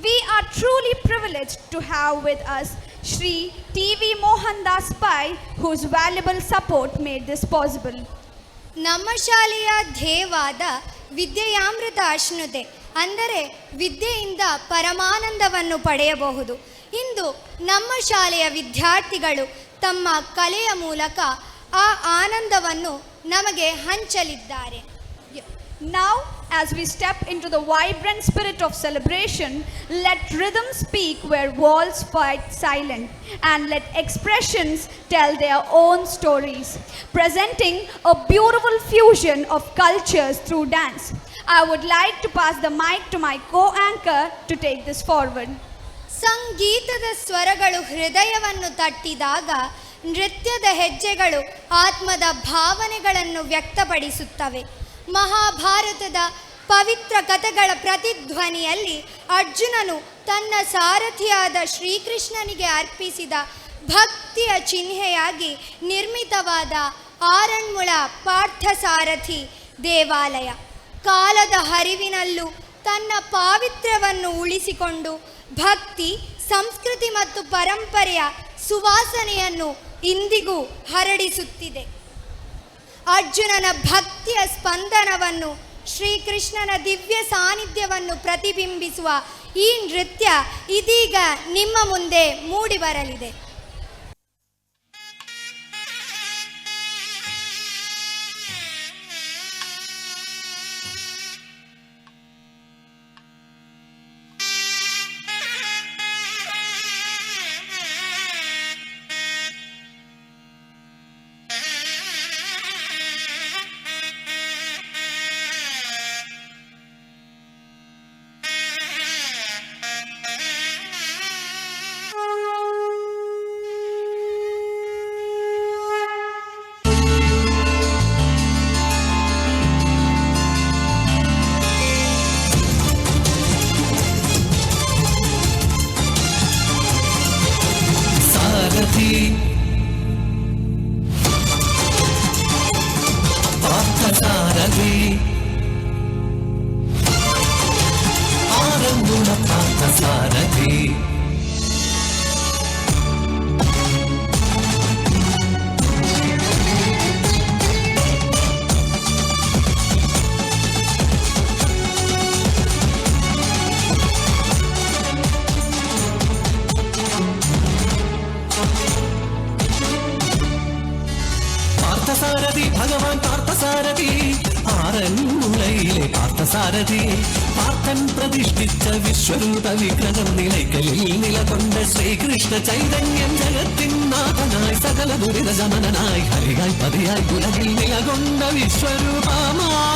We are truly privileged to have with us Shri T. V. Mohandas Pai, whose valuable support made this possible. ನಮ್ಮ ಶಾಲೆಯ ಧ್ಯೇಯವಾದ ವಿದ್ಯೆಯಾಮೃತ ಅಶ್ನುತೆ, ಅಂದರೆ ವಿದ್ಯೆಯಿಂದ ಪರಮಾನಂದವನ್ನು ಪಡೆಯಬಹುದು. ಇಂದು ನಮ್ಮ ಶಾಲೆಯ ವಿದ್ಯಾರ್ಥಿಗಳು ತಮ್ಮ ಕಲೆಯ ಮೂಲಕ ಆ ಆನಂದವನ್ನು ನಮಗೆ ಹಂಚಲಿದ್ದಾರೆ. Now, as we step into the vibrant spirit of celebration, let rhythm speak where walls fight silent, and let expressions tell their own stories, presenting a beautiful fusion of cultures through dance. I would like to pass the mic to my co-anchor to take this forward. ಸಂಗೀತದ ಸ್ವರಗಳು ಹೃದಯವನ್ನು ತಟ್ಟಿದಾಗ ನೃತ್ಯದ ಹೆಜ್ಜೆಗಳು ಆತ್ಮದ ಭಾವನೆಗಳನ್ನು ವ್ಯಕ್ತಪಡಿಸುತ್ತವೆ. ಮಹಾಭಾರತದ ಪವಿತ್ರ ಕಥೆಗಳ ಪ್ರತಿಧ್ವನಿಯಲ್ಲಿ ಅರ್ಜುನನು ತನ್ನ ಸಾರಥಿಯಾದ ಶ್ರೀಕೃಷ್ಣನಿಗೆ ಅರ್ಪಿಸಿದ ಭಕ್ತಿಯ ಚಿಹ್ನೆಯಾಗಿ ನಿರ್ಮಿತವಾದ ಆರಣ್ಮುಳ ಪಾರ್ಥಸಾರಥಿ ದೇವಾಲಯ ಕಾಲದ ಹರಿವಿನಲ್ಲೂ ತನ್ನ ಪಾವಿತ್ರ್ಯವನ್ನು ಉಳಿಸಿಕೊಂಡು ಭಕ್ತಿ, ಸಂಸ್ಕೃತಿ ಮತ್ತು ಪರಂಪರೆಯ ಸುವಾಸನೆಯನ್ನು ಇಂದಿಗೂ ಹರಡಿಸುತ್ತಿದೆ. ಅರ್ಜುನನ ಭಕ್ತಿಯ ಸ್ಪಂದನವನ್ನು, ಶ್ರೀಕೃಷ್ಣನ ದಿವ್ಯ ಸಾನ್ನಿಧ್ಯವನ್ನು ಪ್ರತಿಬಿಂಬಿಸುವ ಈ ನೃತ್ಯ ಇದೀಗ ನಿಮ್ಮ ಮುಂದೆ ಮೂಡಿಬರಲಿದೆ. ഭാരതി പാർത്ഥൻ പ്രതിഷ്ഠിച്ച വിശ്വരൂപ വിഗ്രഹം നിലയ്ക്കലിൽ നിലകൊണ്ട ശ്രീകൃഷ്ണ ചൈതന്യം ജഗത്തിൻ നാഥനായി സകല ദുരിത ശമനനായി ഹരിയായി പതിയായി ഉലകിൽ നിലകൊണ്ട വിശ്വരൂപമായി.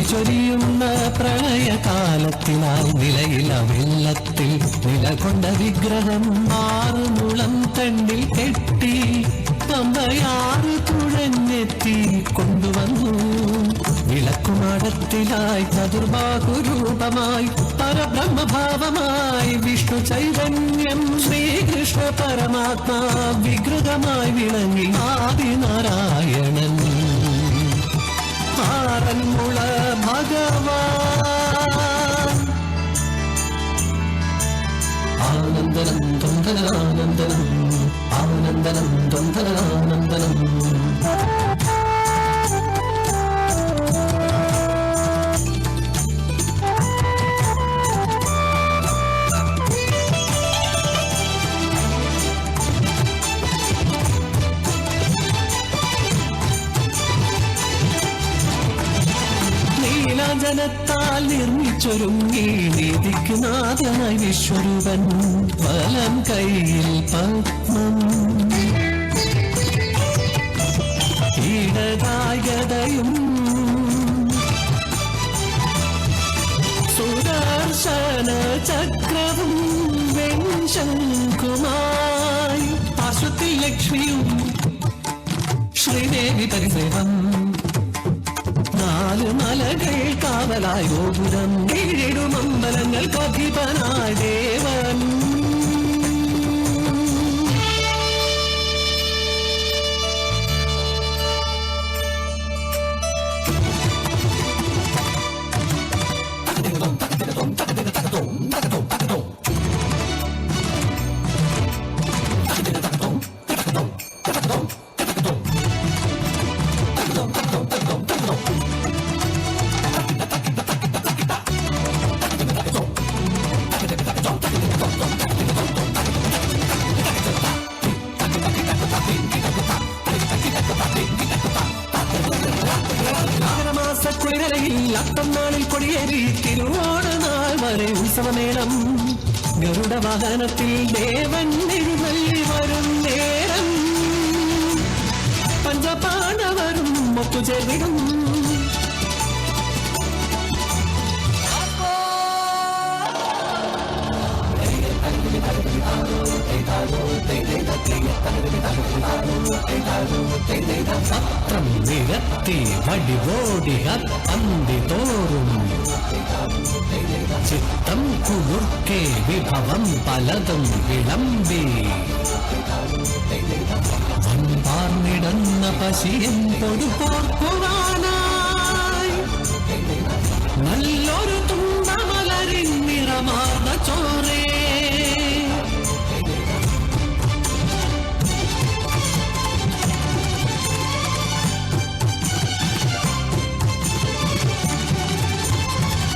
ചൊരിയുന്ന പ്രളയകാലത്തിനാൽ നിലയില വെള്ളത്തിൽ നിലകൊണ്ട വിഗ്രഹം ആറുമുളം തണ്ടിൽ കെട്ടി പമ്പയാറ് തുഴഞ്ഞെത്തി കൊണ്ടുവന്നു. വിളക്കുമാടത്തിലായി ചതുർബാഹുരൂപമായി പരബ്രഹ്മഭാവമായി വിഷ്ണു ചൈതന്യം ശ്രീകൃഷ്ണ പരമാത്മാ വിഗ്രഹമായി വിളങ്ങി ആദിനാരായണൻ ആറന്മുള ഭഗവാൻ. ആനന്ദനം തൊന്തനാനന്ദനം ആനന്ദനം തൊന്തനാനന്ദനം. നീലാഞ്ജനത്താൽ നിർമ്മിച്ചൊരുങ്ങി നീതിക്ക് നാഥനായി വിശ്വരൂപൻ വലം കയ്യിൽ പത്മം ഇടതായതയും സുദർശന ചക്രവും വെൺശംഖുമായി പാർശ്വത്തിൽ ലക്ഷ്മിയും ശ്രീദേവി പരിസേവം നാല് മലകൾ കാവലായി ഗോപുരം കീഴിടും അമ്പലങ്ങൾക്കധിപനായ ദേവൻ. അത്തം നാളിൽ കൊടിയേറി തിരുവോണ നാൾ വരെ ഉത്സവമേളം. ഗരുഡ വാഹനത്തിൽ ദേവൻ എഴുന്നള്ളി വരും നേരം പഞ്ചപാണ്ഡവരും ഒത്തുചേർന്നിടും. പത്രം നിരത്തി വടിവോടി അന്തി തോറും ചിത്തം കുളിർക്കെ വിഭവം പലതും വിളമ്പി വൻപാർന്നിടന്ന പശിയൻ പൊടുപോർക്കുവാനായി നല്ലൊരു തുണ്ടമലരിൻ നിറമാർന്ന ചോറേ.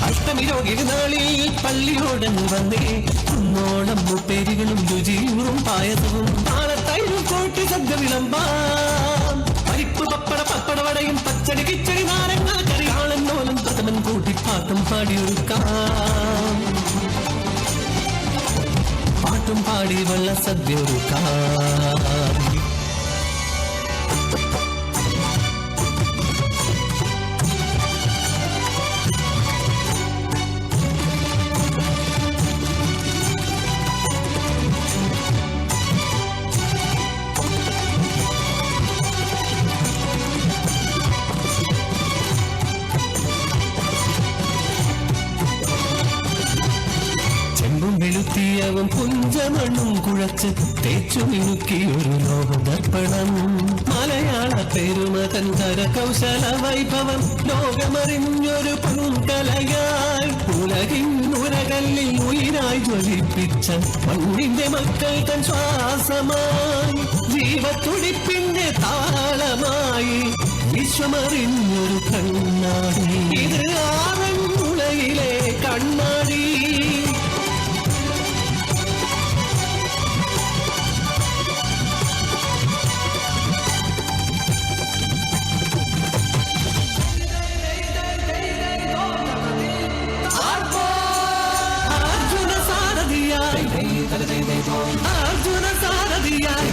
അഷ്ടമിരോഗിരി നാളിൽ പള്ളിയോടങ്ങ് വന്നേ കുന്നോളം മുപ്പേരികളും രുചിയൂറും പായസവും പാലത്തൈരും കൂട്ടി സദ്യ വിളമ്പാം. പരിപ്പ് പപ്പട പപ്പടവടയും പച്ചടി കിച്ചടി നാരങ്ങ കറി ആളെന്നോലും പ്രഥമൻ കൂട്ടി പാട്ടും പാടിയൊരുക്കാം. പാട്ടും പാടി വെള്ള സദ്യ ഒരുക്കാം. ചെമ്പും വെളുത്തിയവും പുഞ്ചമണ്ണും കുഴച്ച് തേച്ചു മിനുക്കിയൊരു ലോകദർപ്പണം. മലയാള പെരുമതൻ കരകൗശല വൈഭവം ലോകമറിഞ്ഞൊരു പൊൻകലയായി ഉലകിൻ ഉരകല്ലിൽ ഉയിരായി ജ്വലിപ്പിച്ച മണ്ണിന്റെ മക്കൾ തൻ ശ്വാസമായി ജീവത്തുടിപ്പിന്റെ താളമായി വിശ്വമറിഞ്ഞൊരു കണ്ണാടി. ഇത് ആറന്മുളയിലെ കണ്ണാടി. അർജുന സാരഥിയായി, അർജുന സാരഥിയായി,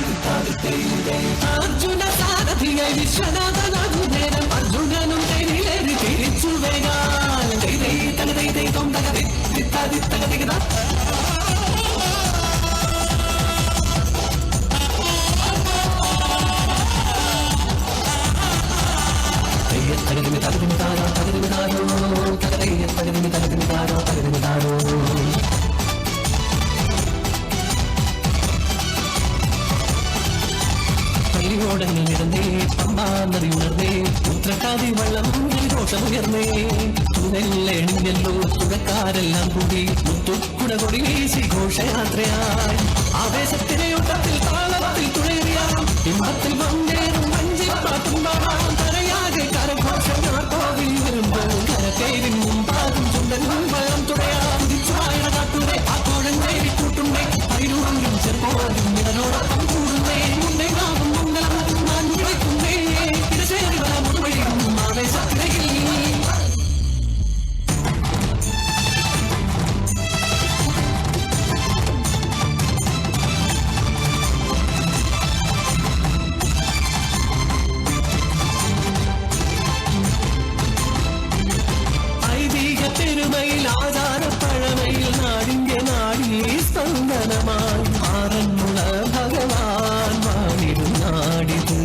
അർജുന സാരഥിയായി വിശ്വനാഥനാകുന്നേരം അർജുനനും തേരിലേറി തിരിച്ചു വേഗാൻ. പള്ളിയോടങ്ങൾ നിടന്നേ, പമ്പാ നദി ഉണർന്നേ, ഉത്രട്ടാതി വള്ളം ഘോഷമുയർന്നേ, തുഴലെണിഞ്ഞല്ലോ തുഴക്കാരെല്ലാം കൂടി മുത്തുക്കുട കൊടി വീശി ഘോഷയാത്രയായി. ആവേശത്തിനെ ഓട്ടത്തിൽ താളത്തിൽ തുഴയെറിയാം, ഇമ്പത്തിൽ വന്നേറും വഞ്ചിപ്പാട്ടും പാടാം. കരയാകെ കരഘോഷങ്ങൾ വരുമ്പോൾ കരത്തേരിൻ മുമ്പാകും ചുണ്ടൻ വള്ളം തുഴയാം. കുതിച്ചുവായണ കാട്ടൂരെ ആ കോഴഞ്ചേരി കൂട്ടുണ്ടേ, അയിരൂരും ചെറുപ്പോരും ഇവരോടൊപ്പം കൂടുന്നേ, മുന്നേ നാവും മംഗളം ഞാൻ വിളിക്കുന്നേ, തിരശ്ശേരി വല മുതുവഴിയും ആവേശത്തിരകിൽ. ഐതിഹ്യ പെരുമയിൽ ആചാരപ്പഴമയിൽ നാടിന്റെ നാടീ സ്പന്ദനമായി ആറന്മുള ഭഗവാൻ വാണിടും നാടിത്.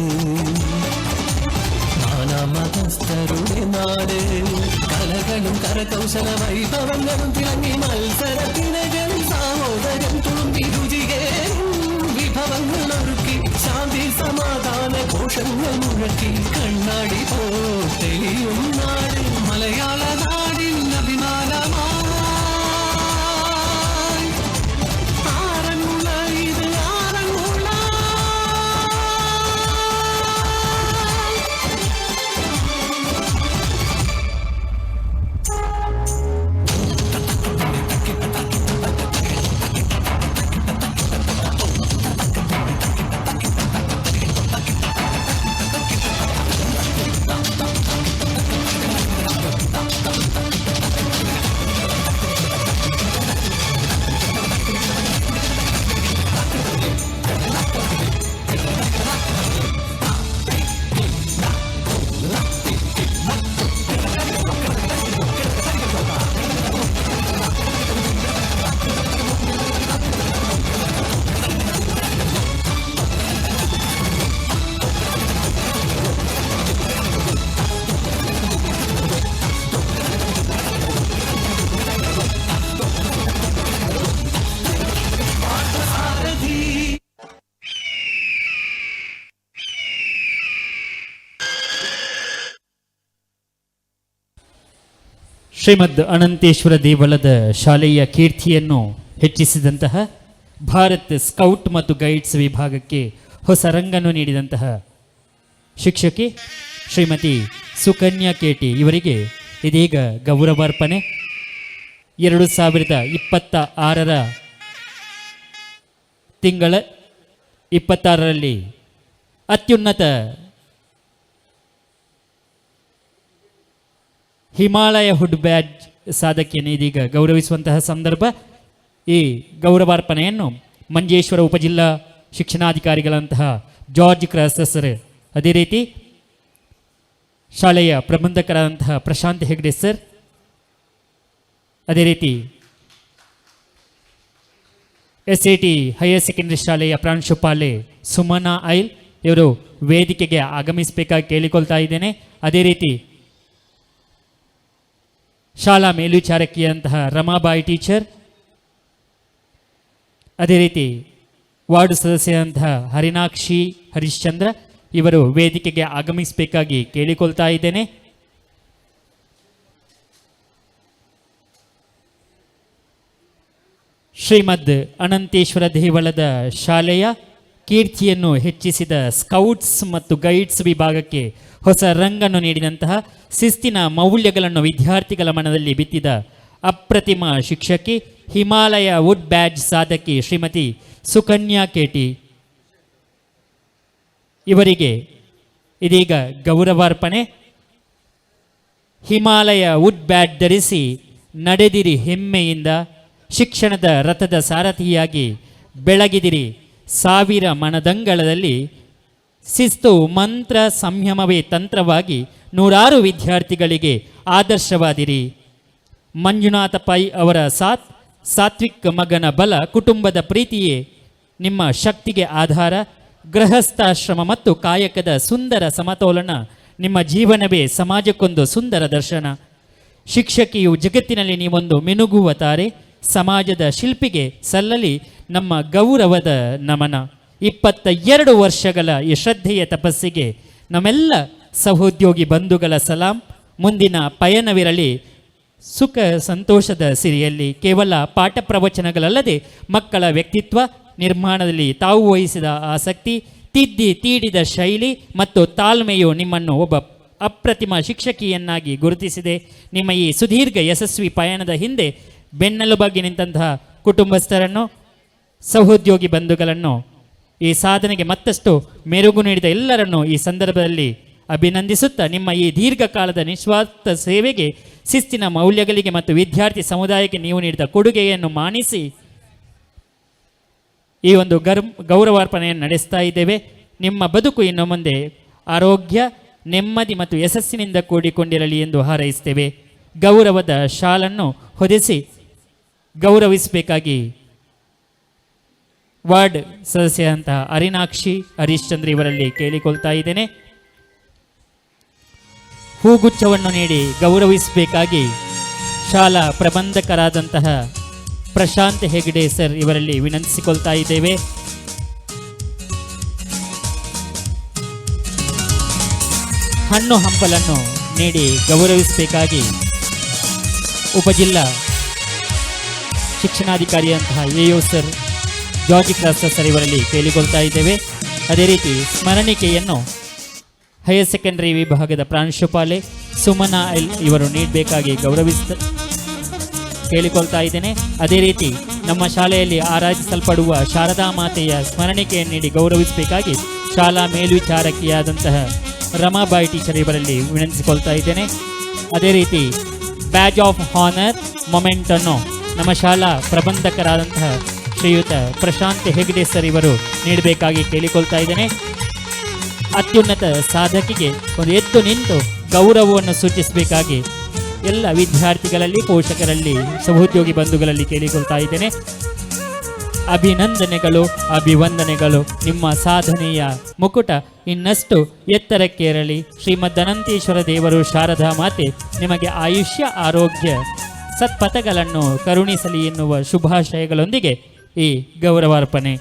നാനാമതസ്ഥരുടെ നാട്, കലകളും കരകൗശല വൈഭവങ്ങളും തിളങ്ങി മത്സരത്തിനകൾ സാഹോദരം തുളുമ്പി രുചികേറും വിഭവങ്ങൾ ഒരുക്കി ശാന്തി സമാധാന ഘോഷങ്ങൾ മുഴക്കി കണ്ണാടി പോ തെളിയും നാട് മലയാള നാടിൻ അഭിമാനമായി. ആറന്മുള ഇത് ആറന്മുള. ಶ್ರೀಮದ್ ಅನಂತೇಶ್ವರ ದೇವಳದ ಶಾಲೆಯ ಕೀರ್ತಿಯನ್ನು ಹೆಚ್ಚಿಸಿದಂತಹ ಭಾರತ್ ಸ್ಕೌಟ್ ಮತ್ತು ಗೈಡ್ಸ್ ವಿಭಾಗಕ್ಕೆ ಹೊಸ ರಂಗನ್ನು ನೀಡಿದಂತಹ ಶಿಕ್ಷಕಿ ಶ್ರೀಮತಿ ಸುಕನ್ಯಾ ಕೇಟಿ ಇವರಿಗೆ ಇದೀಗ ಗೌರವಾರ್ಪಣೆ. 2026ರ ತಿಂಗಳ 26ರಲ್ಲಿ ಅತ್ಯುನ್ನತ ಹಿಮಾಲಯ ಹುಡ್ ಬ್ಯಾಡ್ಜ್ ಸಾಧಕಿಯನ್ನು ಇದೀಗ ಗೌರವಿಸುವಂತಹ ಸಂದರ್ಭ. ಈ ಗೌರವಾರ್ಪಣೆಯನ್ನು ಮಂಜೇಶ್ವರ ಉಪಜಿಲ್ಲಾ ಶಿಕ್ಷಣಾಧಿಕಾರಿಗಳಂತಹ ಜಾರ್ಜ್ ಕ್ರಾಸ್ ಸರ್, ಅದೇ ರೀತಿ ಶಾಲೆಯ ಪ್ರಬಂಧಕರಾದಂತಹ ಪ್ರಶಾಂತ್ ಹೆಗ್ಡೆ ಸರ್, ಅದೇ ರೀತಿ ಎಸ್ಎಟಿ ಹೈಯರ್ ಸೆಕೆಂಡರಿ ಶಾಲೆಯ ಪ್ರಾಂಶುಪಾಲೆ ಸುಮನಾ ಐಲ್ ಇವರು ವೇದಿಕೆಗೆ ಆಗಮಿಸಬೇಕಾಗಿ ಕೇಳಿಕೊಳ್ತಾ ಇದ್ದೇನೆ. ಅದೇ ರೀತಿ ಶಾಲಾ ಮೇಲ್ವಿಚಾರಕಿಯಂತಹ ರಮಾಬಾಯಿ ಟೀಚರ್, ಅದೇ ರೀತಿ ವಾರ್ಡ್ ಸದಸ್ಯರಂತಹ ಹರಿನಾಕ್ಷಿ ಹರಿಶ್ಚಂದ್ರ ಇವರು ವೇದಿಕೆಗೆ ಆಗಮಿಸಬೇಕಾಗಿ ಕೇಳಿಕೊಳ್ತಾ ಇದ್ದೇನೆ. ಶ್ರೀಮದ್ ಅನಂತೇಶ್ವರ ದೇವಳದ ಶಾಲೆಯ ಕೀರ್ತಿಯನ್ನು ಹೆಚ್ಚಿಸಿದ ಸ್ಕೌಟ್ಸ್ ಮತ್ತು ಗೈಡ್ಸ್ ವಿಭಾಗಕ್ಕೆ ಹೊಸ ರಂಗನ್ನು ನೀಡಿದಂತಹ, ಶಿಸ್ತಿನ ಮೌಲ್ಯಗಳನ್ನು ವಿದ್ಯಾರ್ಥಿಗಳ ಮನದಲ್ಲಿ ಬಿತ್ತಿದ ಅಪ್ರತಿಮ ಶಿಕ್ಷಕಿ, ಹಿಮಾಲಯ ವುಡ್ ಬ್ಯಾಡ್ಜ್ ಸಾಧಕಿ ಶ್ರೀಮತಿ ಸುಕನ್ಯಾ ಕೇಟಿ ಇವರಿಗೆ ಇದೀಗ ಗೌರವಾರ್ಪಣೆ. ಹಿಮಾಲಯ ವುಡ್ ಬ್ಯಾಡ್ಜ್ ಧರಿಸಿ ನಡೆದಿರಿ ಹೆಮ್ಮೆಯಿಂದ, ಶಿಕ್ಷಣದ ರಥದ ಸಾರಥಿಯಾಗಿ ಬೆಳಗಿದಿರಿ ಸಾವಿರ ಮನದಂಗಳದಲ್ಲಿ. ಶಿಸ್ತು ಮಂತ್ರ ಸಂಯಮವೇ ತಂತ್ರವಾಗಿ ನೂರಾರು ವಿದ್ಯಾರ್ಥಿಗಳಿಗೆ ಆದರ್ಶವಾದಿರಿ. ಮಂಜುನಾಥ ಪೈ ಅವರ ಸಾತ್ವಿಕ್ ಮಗನ ಬಲ, ಕುಟುಂಬದ ಪ್ರೀತಿಯೇ ನಿಮ್ಮ ಶಕ್ತಿಗೆ ಆಧಾರ. ಗೃಹಸ್ಥಾಶ್ರಮ ಮತ್ತು ಕಾಯಕದ ಸುಂದರ ಸಮತೋಲನ ನಿಮ್ಮ ಜೀವನವೇ ಸಮಾಜಕ್ಕೊಂದು ಸುಂದರ ದರ್ಶನ. ಶಿಕ್ಷಕಿಯು ಜಗತ್ತಿನಲ್ಲಿ ನೀವೊಂದು ಮಿನುಗುವ ತಾರೆ, ಸಮಾಜದ ಶಿಲ್ಪಿಗೆ ಸಲ್ಲಲಿ ನಮ್ಮ ಗೌರವದ ನಮನ. 22 ವರ್ಷಗಳ ಈ ಶ್ರದ್ಧೆಯ ತಪಸ್ಸಿಗೆ ನಮ್ಮೆಲ್ಲ ಸಹೋದ್ಯೋಗಿ ಬಂಧುಗಳ ಸಲಾಂ. ಮುಂದಿನ ಪಯಣವಿರಲಿ ಸುಖ ಸಂತೋಷದ ಸಿರಿಯಲ್ಲಿ. ಕೇವಲ ಪಾಠ ಪ್ರವಚನಗಳಲ್ಲದೆ ಮಕ್ಕಳ ವ್ಯಕ್ತಿತ್ವ ನಿರ್ಮಾಣದಲ್ಲಿ ತಾವು ವಹಿಸಿದ ಆಸಕ್ತಿ, ತಿದ್ದಿ ತೀಡಿದ ಶೈಲಿ ಮತ್ತು ತಾಳ್ಮೆಯು ನಿಮ್ಮನ್ನು ಒಬ್ಬ ಅಪ್ರತಿಮ ಶಿಕ್ಷಕಿಯನ್ನಾಗಿ ಗುರುತಿಸಿದೆ. ನಿಮ್ಮ ಈ ಸುದೀರ್ಘ ಯಶಸ್ವಿ ಪಯಣದ ಹಿಂದೆ ಬೆನ್ನೆಲುಬಾಗಿ ನಿಂತಹ ಕುಟುಂಬಸ್ಥರನ್ನು, ಸಹೋದ್ಯೋಗಿ ಬಂಧುಗಳನ್ನು, ಈ ಸಾಧನೆಗೆ ಮತ್ತಷ್ಟು ಮೆರುಗು ನೀಡಿದ ಎಲ್ಲರನ್ನೂ ಈ ಸಂದರ್ಭದಲ್ಲಿ ಅಭಿನಂದಿಸುತ್ತಾ, ನಿಮ್ಮ ಈ ದೀರ್ಘಕಾಲದ ನಿಸ್ವಾರ್ಥ ಸೇವೆಗೆ, ಶಿಸ್ತಿನ ಮೌಲ್ಯಗಳಿಗೆ ಮತ್ತು ವಿದ್ಯಾರ್ಥಿ ಸಮುದಾಯಕ್ಕೆ ನೀವು ನೀಡಿದ ಕೊಡುಗೆಯನ್ನು ಮಾನಿಸಿ ಈ ಒಂದು ಗೌರವಾರ್ಪಣೆಯನ್ನು ನಡೆಸ್ತಾ ಇದ್ದೇವೆ. ನಿಮ್ಮ ಬದುಕು ಇನ್ನು ಮುಂದೆ ಆರೋಗ್ಯ, ನೆಮ್ಮದಿ ಮತ್ತು ಯಶಸ್ಸಿನಿಂದ ಕೂಡಿಕೊಂಡಿರಲಿ ಎಂದು ಹಾರೈಸ್ತೇವೆ. ಗೌರವದ ಶಾಲನ್ನು ಹೊದಿಸಿ ಗೌರವಿಸಬೇಕಾಗಿ ವಾರ್ಡ್ ಸದಸ್ಯರಂತಹ ಅರಿನಾಕ್ಷಿ ಹರಿಶ್ಚಂದ್ರ ಇವರಲ್ಲಿ ಕೇಳಿಕೊಳ್ತಾ ಇದ್ದೇನೆ. ಹೂಗುಚ್ಛವನ್ನು ನೀಡಿ ಗೌರವಿಸಬೇಕಾಗಿ ಶಾಲಾ ಪ್ರಬಂಧಕರಾದಂತಹ ಪ್ರಶಾಂತ್ ಹೆಗ್ಡೆ ಸರ್ ಇವರಲ್ಲಿ ವಿನಂತಿಸಿಕೊಳ್ತಾ ಇದ್ದೇವೆ. ಹಣ್ಣು ಹಂಪಲನ್ನು ನೀಡಿ ಗೌರವಿಸಬೇಕಾಗಿ ಉಪಜಿಲ್ಲಾ ಶಿಕ್ಷಣಾಧಿಕಾರಿಯಂತಹ A O sir, George Crasta sir ಇವರಲ್ಲಿ ಕೇಳಿಕೊಳ್ತಾ ಇದ್ದೇವೆ. ಅದೇ ರೀತಿ ಸ್ಮರಣಿಕೆಯನ್ನು ಹೈಯರ್ ಸೆಕೆಂಡರಿ ವಿಭಾಗದ ಪ್ರಾಂಶುಪಾಲೆ ಸುಮನಾ ಎಲ್ ಇವರು ನೀಡಬೇಕಾಗಿ ಕೇಳಿಕೊಳ್ತಾ ಇದ್ದೇನೆ. ಅದೇ ರೀತಿ ನಮ್ಮ ಶಾಲೆಯಲ್ಲಿ ಆರಾಧಿಸಲ್ಪಡುವ ಶಾರದಾ ಮಾತೆಯ ಸ್ಮರಣಿಕೆಯನ್ನು ನೀಡಿ ಗೌರವಿಸಬೇಕಾಗಿ ಶಾಲಾ ಮೇಲ್ವಿಚಾರಕಿಯಾದಂತಹ ರಮಾಬಾಯಿ ಟೀಚರ್ ಇವರಲ್ಲಿ ವಿನಂತಿಸಿಕೊಳ್ತಾ ಇದ್ದೇನೆ. ಅದೇ ರೀತಿ ಬ್ಯಾಜ್ ಆಫ್ ಹಾನರ್ ಮೊಮೆಂಟನ್ನು ನಮ್ಮ ಶಾಲಾ ಪ್ರಬಂಧಕರಾದಂತಹ ಶ್ರೀಯುತ ಪ್ರಶಾಂತ್ ಹೆಗ್ಡೆ ಸರ್ ಇವರು ನೀಡಬೇಕಾಗಿ ಕೇಳಿಕೊಳ್ತಾ ಇದ್ದೇನೆ. ಅತ್ಯುನ್ನತ ಸಾಧಕಿಗೆ ಒಂದು ಎದ್ದು ನಿಂತು ಗೌರವವನ್ನು ಸೂಚಿಸಬೇಕಾಗಿ ಎಲ್ಲ ವಿದ್ಯಾರ್ಥಿಗಳಲ್ಲಿ, ಪೋಷಕರಲ್ಲಿ, ಸಹೋದ್ಯೋಗಿ ಬಂಧುಗಳಲ್ಲಿ ಕೇಳಿಕೊಳ್ತಾ ಇದ್ದೇನೆ. ಅಭಿನಂದನೆಗಳು, ಅಭಿವಂದನೆಗಳು. ನಿಮ್ಮ ಸಾಧನೆಯ ಮುಕುಟ ಇನ್ನಷ್ಟು ಎತ್ತರಕ್ಕೇರಲಿ. ಶ್ರೀಮದ್ ಅನಂತೇಶ್ವರ ದೇವರು, ಶಾರದಾ ಮಾತೆ ನಿಮಗೆ ಆಯುಷ್ಯ, ಆರೋಗ್ಯ, ಸತ್ಪಥಗಳನ್ನು ಕರುಣಿಸಲಿ ಎನ್ನುವ ಶುಭಾಶಯಗಳೊಂದಿಗೆ ಈ ಗೌರವಾರ್ಪಣೆ.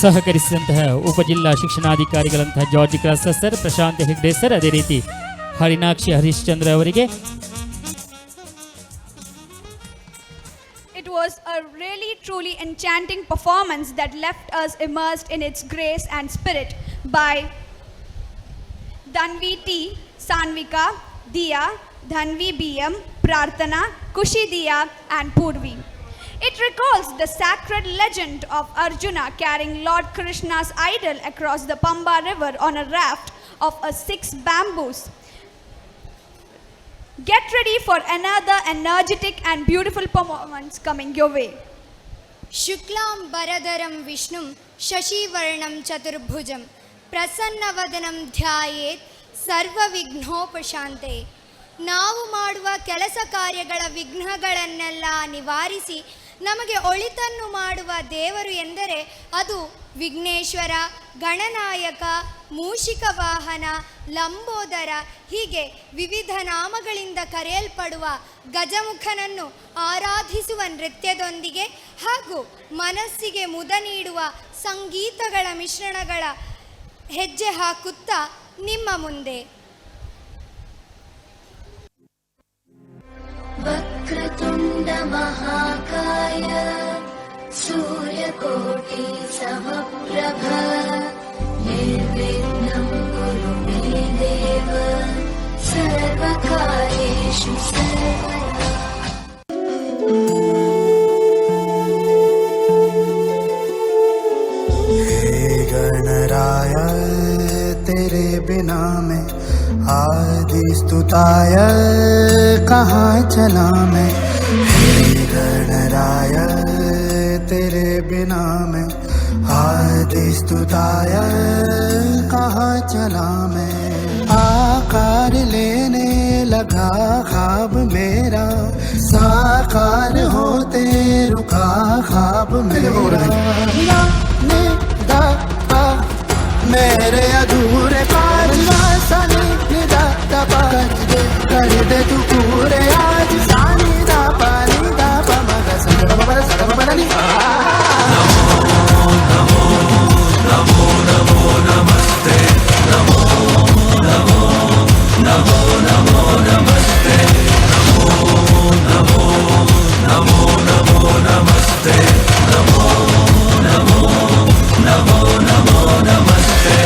ಸಹಕರಿಸಿದಂತಹ ಉಪಜಿಲ್ಲಾ ಶಿಕ್ಷಣಾಧಿಕಾರಿಗಳಂತಹ George Crasta sir, Prashanth Hegde sir, ಅದೇ ರೀತಿ ಹರಿನಾಕ್ಷಿ ಹರಿಶ್ಚಂದ್ರ ಅವರಿಗೆ. It was a really truly enchanting performance that left us immersed in its grace and spirit by Dhanvi T, Sanvika, Diya, Dhanvi BM, Prarthana, Kushi Diya and Purvi. It recalls the sacred legend of Arjuna carrying Lord Krishna's idol across the Pamba River on a raft of a 6 bamboos. Get ready for another energetic and beautiful performance coming your way. ಶುಕ್ಲಾಂ ಬರದರಂ ವಿಷ್ಣುಂ ಶಶಿವರ್ಣಂ ಚತುರ್ಭುಜಂ ಪ್ರಸನ್ನವದನಂ ಧ್ಯಾಯೇತ್ ಸರ್ವವಿಘ್ನೋಪಶಾಂತೆ. ನಾವು ಮಾಡುವ ಕೆಲಸ ಕಾರ್ಯಗಳ ವಿಘ್ನಗಳನ್ನೆಲ್ಲ ನಿವಾರಿಸಿ ನಮಗೆ ಒಳಿತನ್ನು ಮಾಡುವ ದೇವರು ಎಂದರೆ ಅದು ವಿಘ್ನೇಶ್ವರ, ಗಣನಾಯಕ, ಮೂಷಿಕ ವಾಹನ, ಲಂಬೋದರ ಹೀಗೆ ವಿವಿಧ ನಾಮಗಳಿಂದ ಕರೆಯಲ್ಪಡುವ ಗಜಮುಖನನ್ನು ಆರಾಧಿಸುವ ನೃತ್ಯದೊಂದಿಗೆ ಹಾಗೂ ಮನಸ್ಸಿಗೆ ಮುದ ನೀಡುವ ಸಂಗೀತಗಳ ಮಿಶ್ರಣಗಳ ಹೆಜ್ಜೆ ಹಾಕುತ್ತಾ ನಿಮ್ಮ ಮುಂದೆ. वक्रतुण्ड महाकाय, सूर्यकोटि समप्रभ, निर्विघ्नं कुरु मे देव, सर्वकार्येषु सर्वदा। हे गणराय, तेरे बिना मैं आदि स्तुताय कहाँ चला मैं। हे गणराय, तेरे बिना मैं आदि स्तुताय कहाँ चला मैं। आकार लेने लगा ख्वाब मेरा, साकार होते रुका ख्वाब मेरा। नी दा पा, मेरे अधूरे काज, सा नी नी दा दा पा, कर दे कर दे तू पूरे आज। सा नी दा पा नी दा पा म ग सा ग म प सा ग म प नी। नमो नमो नमस्ते, नमो नमो नमो नमो नमस्ते, नमो नमो नमो नमो नमस्ते, नमो नमो नमो नमो नमस्ते।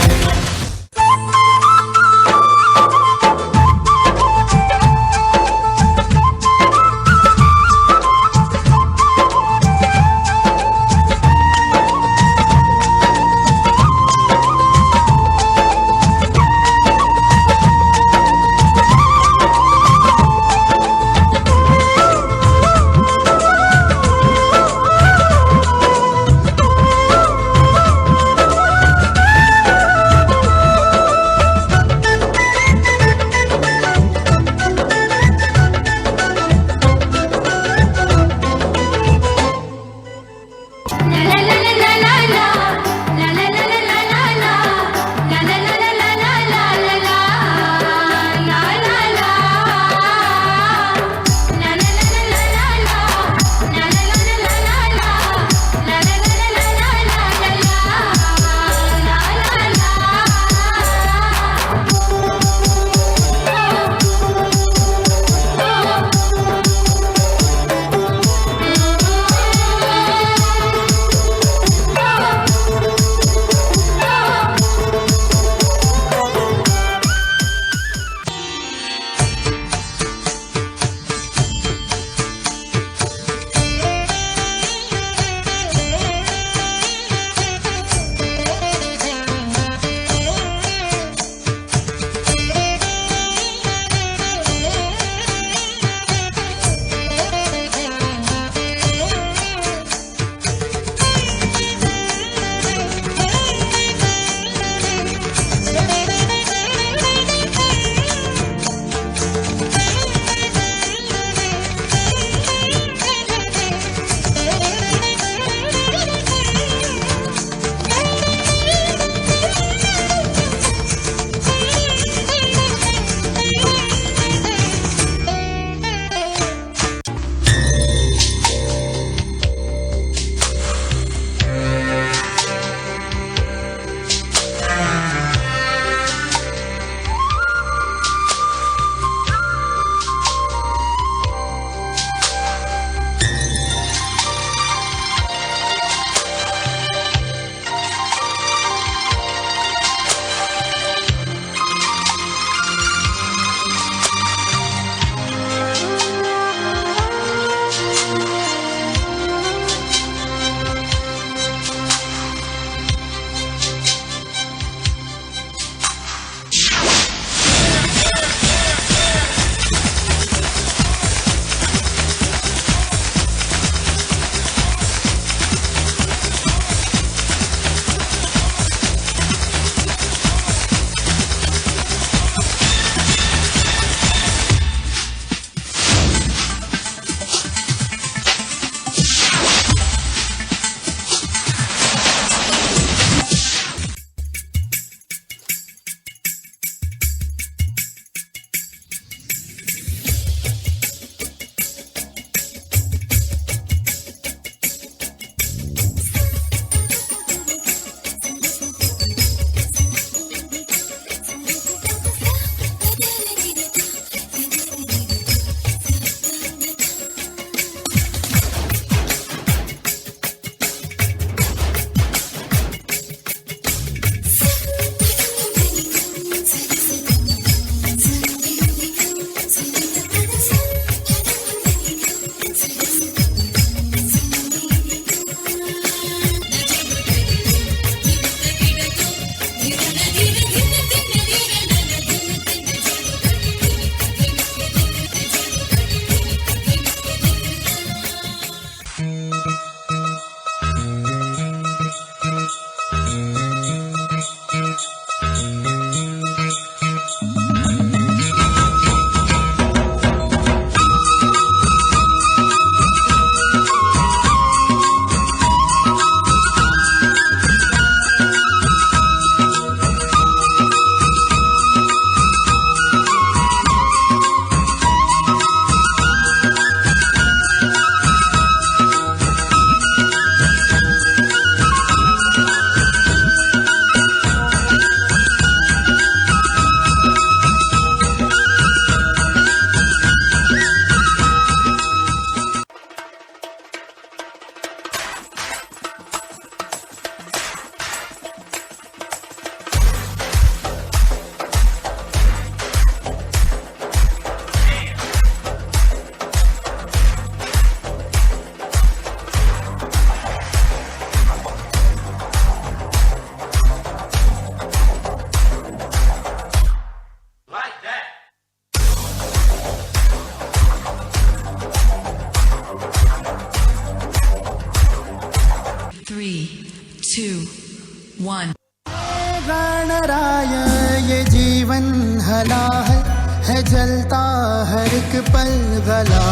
हलाहल है, जलता हर एक पल गला।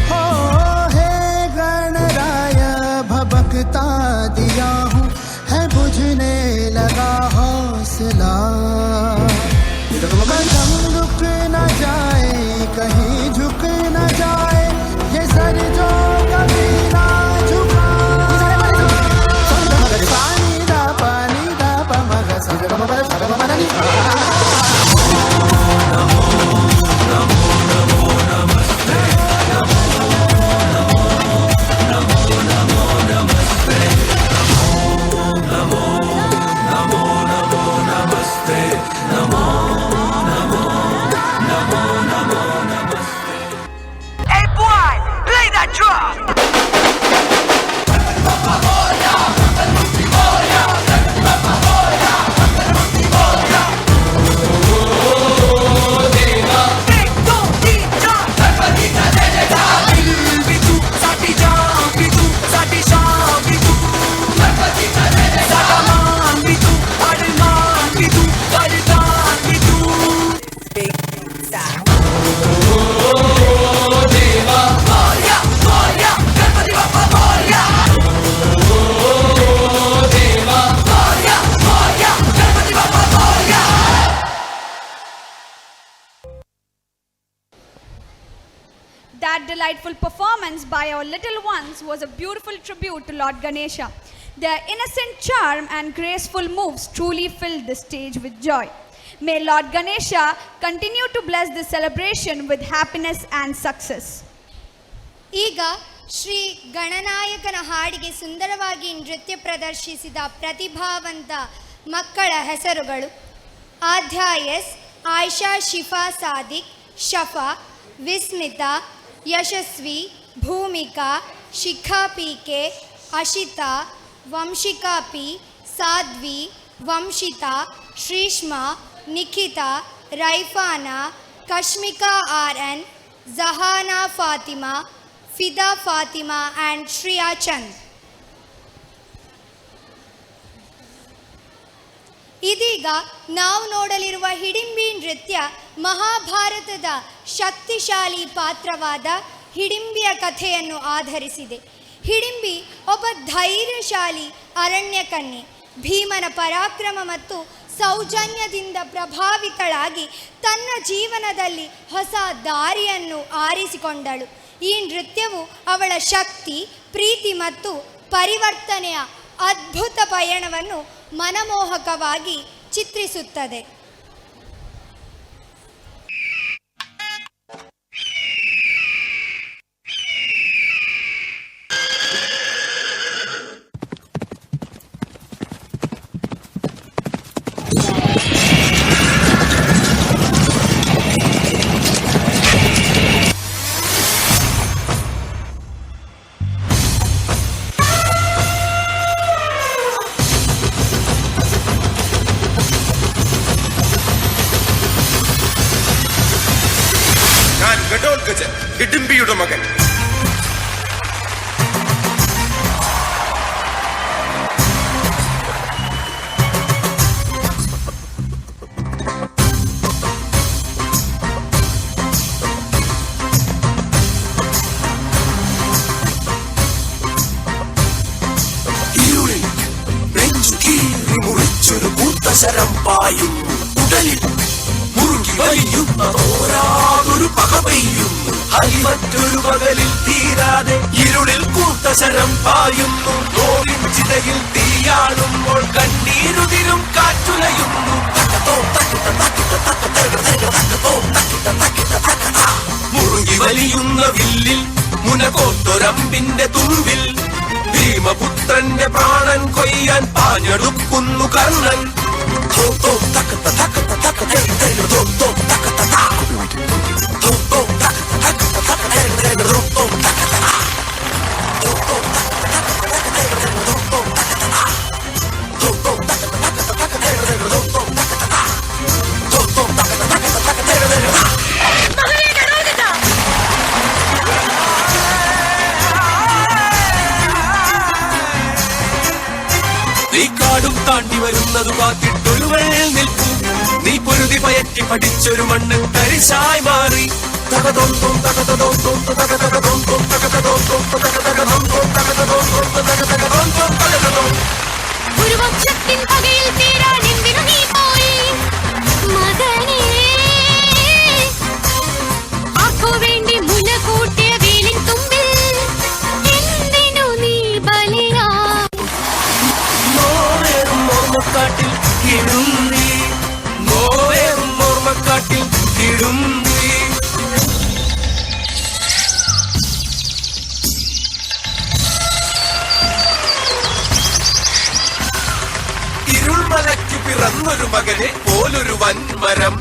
हो हे गणराय भबकता दिया हूँ, है बुझने लगा हौसला। कदम रुक न जाए, कहीं झुक न जाए, ये सर जो कभी ना झुका। पानी दा पानी दा प म ग स ग म प स ग म प the नि। Hey boy, play that drum! That delightful performance by our little ones was a beautiful tribute to Lord Ganesha. Their innocent charm and graceful moves truly filled the stage with joy. May Lord Ganesha continue to bless this celebration with happiness and success. ಈಗ ಶ್ರೀ ಗಣನಾಯಕನ ಹಾಡಿಗೆ ಸುಂದರವಾಗಿ ನೃತ್ಯ ಪ್ರದರ್ಶಿಸಿದ ಪ್ರತಿಭಾವಂತ ಮಕ್ಕಳ ಹೆಸರುಗಳು: ಆದ್ಯಾ S, Ayesha Shifa Sadiq, Shafa, Vismita, ಯಶಸ್ವಿ, ಭೂಮಿಕಾ, ಶಿಖಾ P K, Ashita, Vanshika P, Sadhvi, Vanshita, Shrishma, Nikhita, Raifana, Kashmika R N, Jahana Fatima, Fida Fatima and Shriya Chand. ಇದೀಗ ನಾವು ನೋಡಲಿರುವ ಹಿಡಿಂಬಿ ನೃತ್ಯ ಮಹಾಭಾರತದ ಶಕ್ತಿಶಾಲಿ ಪಾತ್ರವಾದ ಹಿಡಿಂಬಿಯ ಕಥೆಯನ್ನು ಆಧರಿಸಿದೆ. ಹಿಡಿಂಬಿ ಒಬ್ಬ ಧೈರ್ಯಶಾಲಿ ಅರಣ್ಯಕನ್ಯೆ. ಭೀಮನ ಪರಾಕ್ರಮ ಮತ್ತು ಸೌಜನ್ಯದಿಂದ ಪ್ರಭಾವಿತಳಾಗಿ ತನ್ನ ಜೀವನದಲ್ಲಿ ಹೊಸ ದಾರಿಯನ್ನು ಆರಿಸಿಕೊಂಡಳು. ಈ ನೃತ್ಯವು ಅವಳ ಶಕ್ತಿ, ಪ್ರೀತಿ ಮತ್ತು ಪರಿವರ್ತನೆಯ ಅದ್ಭುತ ಪಯಣವನ್ನು ಮನಮೋಹಕವಾಗಿ ಚಿತ್ರಿಸುತ್ತದೆ. ഞാൻ ഘടോത്കജൻ, ഹിഡിംബിയുടെ മകൻ. ഇരുളിൽ നെഞ്ചു കീറി മുറിച്ചൊരു കൂർത്ത ശരം പായുന്നു. ഉടലിൽ മുറുകി വലിയുന്ന തോരാതൊരു പക പെയ്യുന്നു. അലിമറ്റൊരു പകലിൽ തീരാതെ ഇരുളിൽ കൂർത്ത ശരം പായുന്നു. നോവിൻ ചിതയിൽ തീയാടുമ്പോൾ കണ്ണീരുതിരും കാറ്റുലയുന്നു. തക്കത്തോ തക്കിട്ട തക്കിട്ട തക്ക തരക തരക തക്കത്തോ തക്കിട്ട തക്കിട്ട തക്കത. മുറുകി വലിയുന്ന വില്ലിൽ മുന കോർത്തൊരമ്പിന്റെ തുമ്പിൽ ഭീമപുത്രന്റെ പ്രാണൻ കൊയ്യാൻ പാഞ്ഞെടുക്കുന്നു കർണൻ. തോ തോ തക്കത്ത തക്കത്ത തക്ക തരക തരക തോ തോ തക്കത്ത താ. തോ തോ തക്കത്ത തക്കത്ത തക്ക തരക തരക തോ തോ തക്കത്ത താ. തോ തോ തക്കത്ത തക്കത്ത തക്ക തരക തരക തോ തോ തക്കത്ത താ. തോ തോ തക്കത്ത തക്കത്ത തക്ക തരക തരക തോ തോ തക്കത്ത താ. തോ തോ തക്കത്ത തക്കത്ത തക്ക തരക തരക താ. നീ കാടും താണ്ടി വരുന്നതു കാത്തിട്ടൊരുവൾ നിൽപ്പു. നീ പൊരുതി പയറ്റിയ കുത്തി പഠിച്ചൊരു മണ്ണ് തരിശായി മാറി. തകതോം തോം തകതോം തോം തകതകതോം തോം തകതോം തോം തകതകതോം തോം തകതോം തോം തകതകതോം തോം തകതോം. ഒരു വംശത്തിൻ പകയിൽ തീരാൻ എന്തിനു നീ പോയി മകനേ? ആർക്കോ വേണ്ടി മുന കൂട്ടിയ വേലിൻ തുമ്പിൽ എന്തിനു നീ ബലിയാ? നോവേറും ഓർമ്മക്കാട്ടിൽ കിടുന്നി, നോവേറും ഓർമ്മക്കാട്ടിൽ കിടുന്നി. ഇരുൾമലയ്ക്ക് പിറന്നൊരു മകനെ പോലൊരു വൻമരം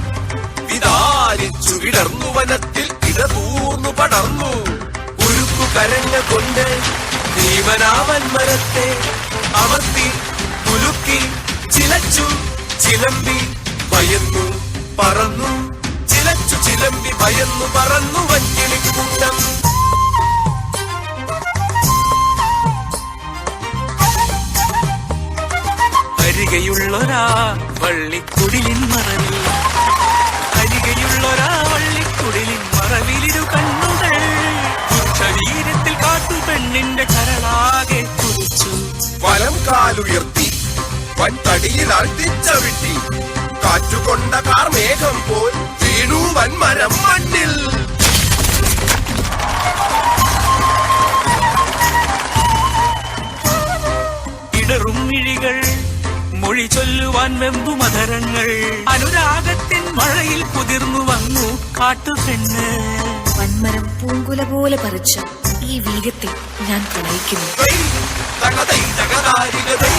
വിതാലിച്ചു വിടർന്നു വനത്തിൽ ഇടതൂർന്നു പടർന്നു. ഉരുക്കു കരങ്ങ കൊണ്ട് ഭീമനാവൻ മരത്തെ അമർത്തി കുലുക്കി ചിലച്ചു ചിലമ്പി ഭയന്നു പറന്നു. ചിലച്ചു ചിലമ്പി ഭയന്നു പറന്നു വൻകിളിക്കൂട്ടം. അരികെയുള്ളൊരാ വള്ളിക്കുടിലിൻ മറവിൽ, അരികെയുള്ളൊരാ വള്ളിക്കുടിലിൻ മറവിലിരു കണ്ണുകൾ പുരുഷവീരത്തിൽ കാട്ടുപെണ്ണിന്റെ കരളാകെ കുറിച്ചു. വലം കാലുയർത്തി വൻതടിയിൽ ആഴ്ത്തിച്ചവിട്ടി കാറ്റുകൊണ്ട കാർമേഘം പോൽ വീണു വൻമരം മണ്ണിൽ. ഇടറും മിഴികൾ മൊഴി ചൊല്ലുവാൻ വെമ്പുമധരങ്ങൾ അനുരാഗത്തിൻ മഴയിൽ കുതിർന്നു വന്നു കാട്ടുപെണ്ണ്. വൻമരം പൂങ്കുല പോലെ പറിച്ച ഈ വീര്യത്തെ ഞാൻ പ്രണയിക്കുന്നു. തകതൈ തകതാരികതൈ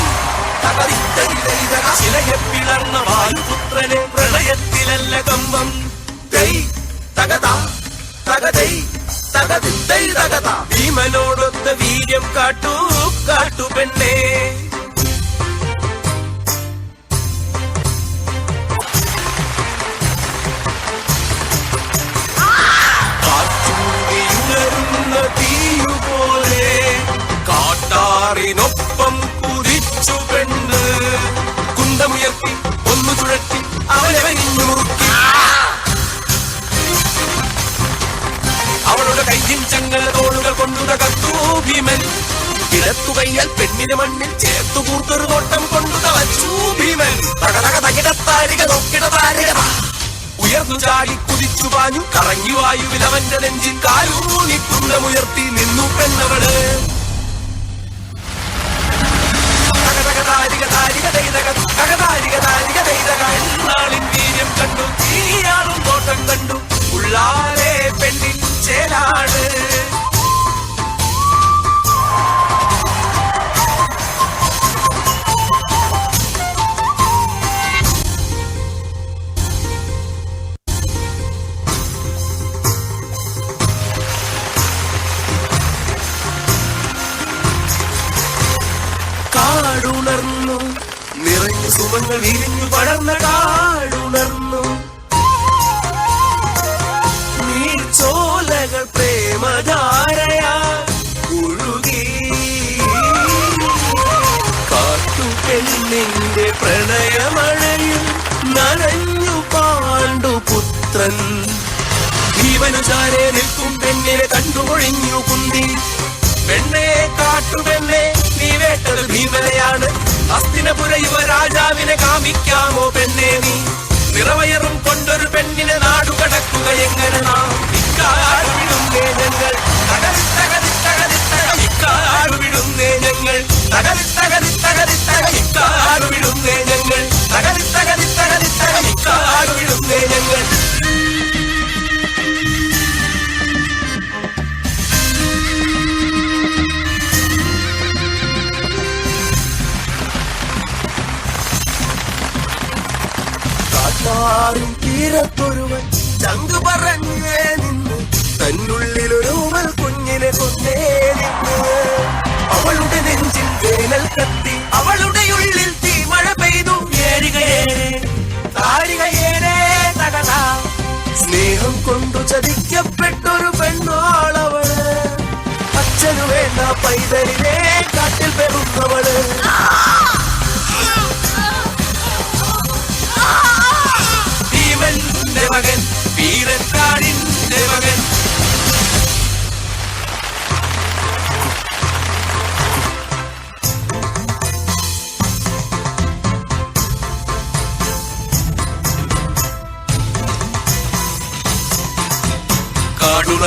തകതിത്തരിതരിതക. ശിലയെ പിളർന്ന വായുപുത്രനെ പ്രളയത്തിലല്ല കമ്പം. തൈ തകത തകതൈ തകതിത്തൈ തകത. ഭീമനോടൊത്ത വീര്യം കാട്ടൂ കാട്ടുപെണ്ണേ. കാറ്റൂടിയുണരുന്ന തീയുപോലെ കാട്ടാറിനൊപ്പം കുതിച്ചു പെണ്ണ്. കുന്തമുയർത്തി ഒന്നു ചുഴറ്റി അവനവനിഞ്ഞു മുറുക്കി. അവളുടെ കയ്യിൽ ചങ്ങല തോളുകൾ കൊണ്ടു തകർത്തു ഭീമൻ. ഇടത്തുകയ്യാൽ പെണ്ണിനെ മണ്ണിൽ ചേർത്തു കൂർത്തൊരു നോട്ടം കൊണ്ടു തളച്ചു ഭീമൻ. തകതക തകിടത്താരിക നോക്കിട താരിക. ഉയർന്നു ചാടി കുതിച്ചു പാഞ്ഞു കറങ്ങി വായുവിൽ അവന്റെ നെഞ്ചിൽ കാലൂന്നി കുന്തമുയർത്തി നിന്നു പെണ്ണവള്. തകതക താരിക താരിക തൈതക തകതാരിക താരിക തൈതക. എന്നാളിൻ വീര്യം കണ്ടു തീയാളും നോട്ടം കണ്ടു ഉള്ളാലെ പെണ്ണിൻ ചേലാണ്. കാടുണർന്നു നിറഞ്ഞു സുമങ്ങൾ വിരിഞ്ഞു പടർന്ന കാടുണർന്നു. നീർച്ചോലകൾ പ്രേമധാരയാ ഒഴുകി. കാട്ടുപെണ്ണിന്റെ പ്രണയമഴയിൽ നനഞ്ഞു പാണ്ഡുപുത്രൻ. ഭീമനുചാരെ നിൽക്കും പെണ്ണിനെ കണ്ടുമൊഴിഞ്ഞു കുന്തി. പെണ്ണേ കാട്ടുപെണ്ണേ, നീ വേട്ടത് ഭീമനെയാണ്. ഹസ്തിനപുര യുവരാജാവിനെ കാമിക്കാമോ പെണ്ണേ നീ? നിറവയറും കൊണ്ടൊരു പെണ്ണിനെ നാടുകടക്കുക എങ്ങനെ നാം? ഇക്കാടുവിടുന്നേ ഞങ്ങൾ തകതിത്തകതിത്തകതിത്തക. ഇക്കാടുവിടുന്നേ ഞങ്ങൾ തകതിത്തകതിത്തകതിത്തക. ഇക്കാടുവിടുന്നേ ഞങ്ങൾ തകതിത്തകതിത്തകതിത്തക. ഇക്കാടുവിടുന്നേ ഞങ്ങൾ. കാട്ടാറിൻ തീരത്തൊരുവൻ ചങ്ക് പറഞ്ഞേ നിന്ന് തന്നുള്ളിലൊരു ഊമൽ കുഞ്ഞിനെ കൊന്നേ നിന്ന്. അവളുടെ നെഞ്ചിൽ വേനൽ കത്തി, അവളുടെ ഉള്ളിൽ തീമഴ പെയ്തു. ഏരികയേറെ താരികയേറെ തകത. സ്നേഹം കൊണ്ടു ചതിക്കപ്പെട്ടൊരു പെണ്ണാളവള്. അച്ഛനു വേണ്ട പൈതലിനെ കാട്ടിൽ പെറുന്നവള്. ഭീമൻ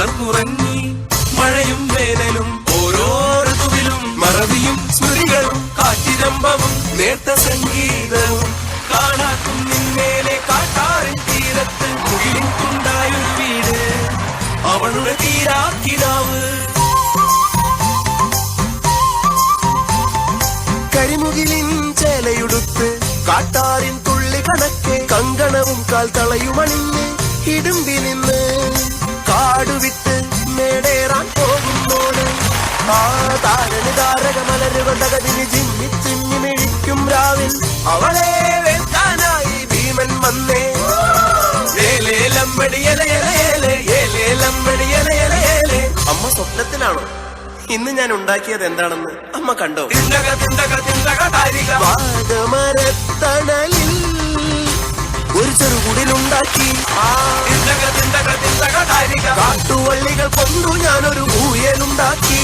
ഉണർന്നുറങ്ങി. മഴയും വേനലും ഓരോ ഋതുവിലും മറവിയും സ്മൃതികളും കാറ്റിരമ്പവും നേർത്ത സംഗീതവും. കാണാക്കുന്നിന്മേലെ കാട്ടാറിൻ തീരത്ത് മുകിലിൻ തുണ്ടായൊരു വീട്, അവളുടെ തീരാക്കിനാവ്. കരിമുകിലിൻ ചേലയുടുത്ത് കാട്ടാറിൻ തുള്ളി കണക്കെ കങ്കണവും കാൽ തളയുമണിഞ്ഞ് ഇടുമ്പി നിന്ന് കാടുവിട്ട് മേടേറാൻ പോകുന്നോട്. ആ താരണി താരക മലരുകൾ തകതിന് ചിമ്മി ചിമ്മി മിഴിക്കും രാവിൽ അവളെ വേൽക്കാനായി ഭീമൻ വന്നേ. ഏലേലമ്പടി എലയലയേലേ, ഏലേലമ്പടി എലയലയേലേ. അമ്മ സ്വപ്നത്തിലാണോ? ഇന്ന് ഞാൻ ഉണ്ടാക്കിയത് എന്താണെന്ന് അമ്മ കണ്ടോ? തിന്തക തിന്തക തിന്തക താരിക. വാഗമരത്തണലിൽ ഒരു ചെറുകുടിലുണ്ടാക്കി. തിന്തക തിന്തക തിന്തക താരിക. കാട്ടുവള്ളികൾ കൊണ്ടു ഞാനൊരു ഊയലുണ്ടാക്കി.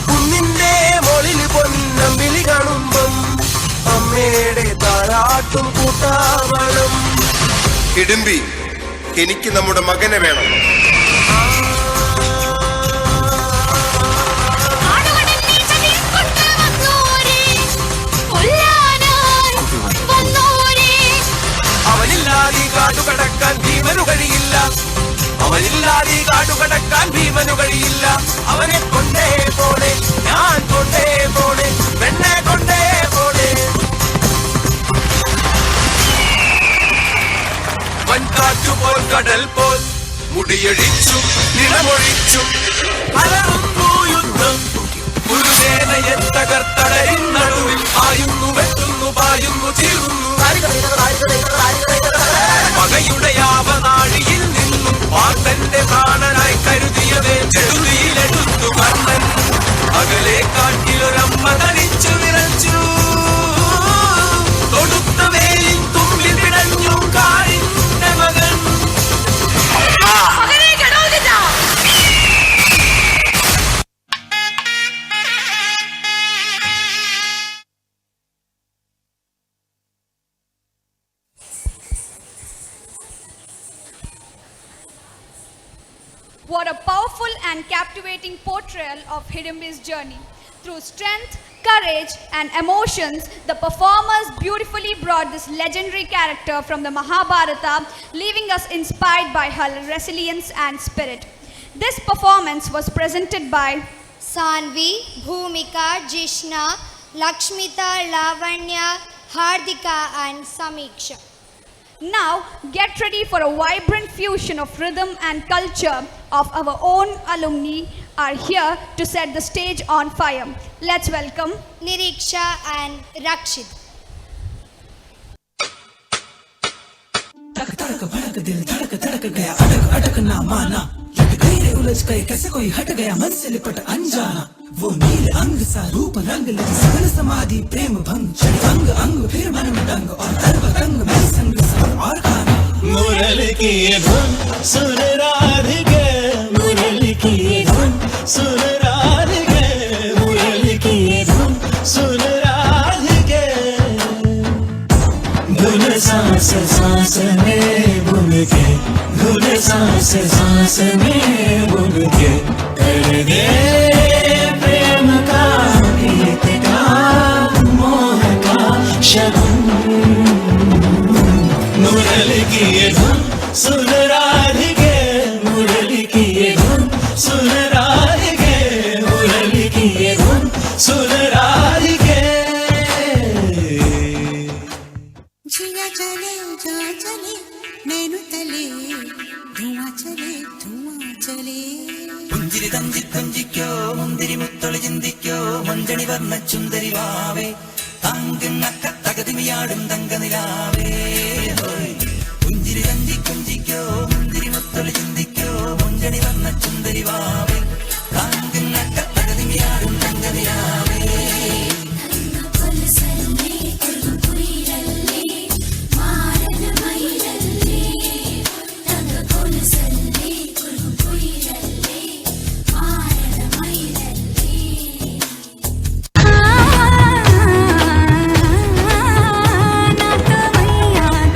കുന്നിന്റെ മോളിൽ പൊന്നമ്പിളി കാണുമ്പം അമ്മയുടെ താരാട്ടും കൂട്ടാവണം. ഇടുമ്പി, എനിക്ക് നമ്മുടെ മകനെ വേണം. അവനില്ലാതെ കാടുകടക്കാൻ ഭീമനു കഴിയില്ല. അവനില്ലാതെ കാടുകടക്കാൻ ഭീമനു കഴിയില്ല. അവനെ കൊണ്ടേ പോണേ, ഞാൻ കൊണ്ടേ പോണേ, പെണ്ണെ കൊണ്ടേ പോണേ. വൻകാറ്റുപോൽ കടൽ പോൽ മുടിയഴിച്ചു നിണമൊഴിച്ചു അലറുന്നു യുദ്ധം. ഗുരുസേനയെ തകർത്തടരിൻ നടുവിൽ ആയുന്നു, വെട്ടുന്നു, പായുന്നു, ചീറുന്നു. പകയുടെ യാവനാഴിയിൽ നിന്നും പാർത്തന്റെ പ്രാണനായി കരുതിയവേ ചെറുതിയിലെടുത്തു കർണൻ. അകലെ കാട്ടിലൊരമ്മ തനിച്ചു വിറച്ചു. തൊടുത്ത വേലിൻ തുമ്പിൽ പിടഞ്ഞു കാരിന്റെ മകൻ. What a powerful and captivating portrayal of Hidimbi's journey. Through strength, courage, and emotions, the performers beautifully brought this legendary character from the Mahabharata, leaving us inspired by her resilience and spirit. This performance was presented by Saanvi, Bhumika, Jishna, Lakshmita, Lavanya, Hardika and Samiksha. Now, get ready for a vibrant fusion of rhythm and culture of our own alumni are here to set the stage on fire. Let's welcome Niriksha and Rakshit. धड़क भड़क दिल धड़क धड़क गया, अटक अटक ना माना, लट गई रे उलझ गए कैसे कोई हट गया मन से लिपट अनजाना, वो नील अंग सा रूप रंग लगी सगन समाधि प्रेम भंग, चढ़ अंग अंग फिर मन में दंग और दर पतंग मैं संग संग और खाना। मुरली की ये धुन सुन राधिके, मुरली की ये धुन सुन राधिके, मुरली की ये धुन सुन राधिके। धुन सांस सांस में बुन के, धुन सांस सांस में बुन के, कर दे प्रेम का प्रीत का मोह का शगुन। मुरली की ये धुन सुन राधिके, मुरली की ये धुन सुन राधिके, मुरली की ये धुन सुन राधिके। जिया चले जा चले नैनु तले धुआं चले धुआं चले। പുഞ്ചിരി തഞ്ചി കൊഞ്ചിക്കോ മുന്തിരി മുത്തൊളി ചിന്തിക്കോ മഞ്ചണി വർണ്ണ ചുന്ദരി വാവേ, തങ്കന്നക്ക തകതിമിയാടും തങ്കനിലാവേ. പുഞ്ചിരി തഞ്ചി കൊഞ്ചിക്കോ മുന്തിരി മുത്തൊളി ചിന്തിക്കോ മഞ്ചണി വർണ്ണ ചുന്ദരി വാവേ, തങ്കന്നക്ക തകതിമിയാടും തങ്കനിലാവേ.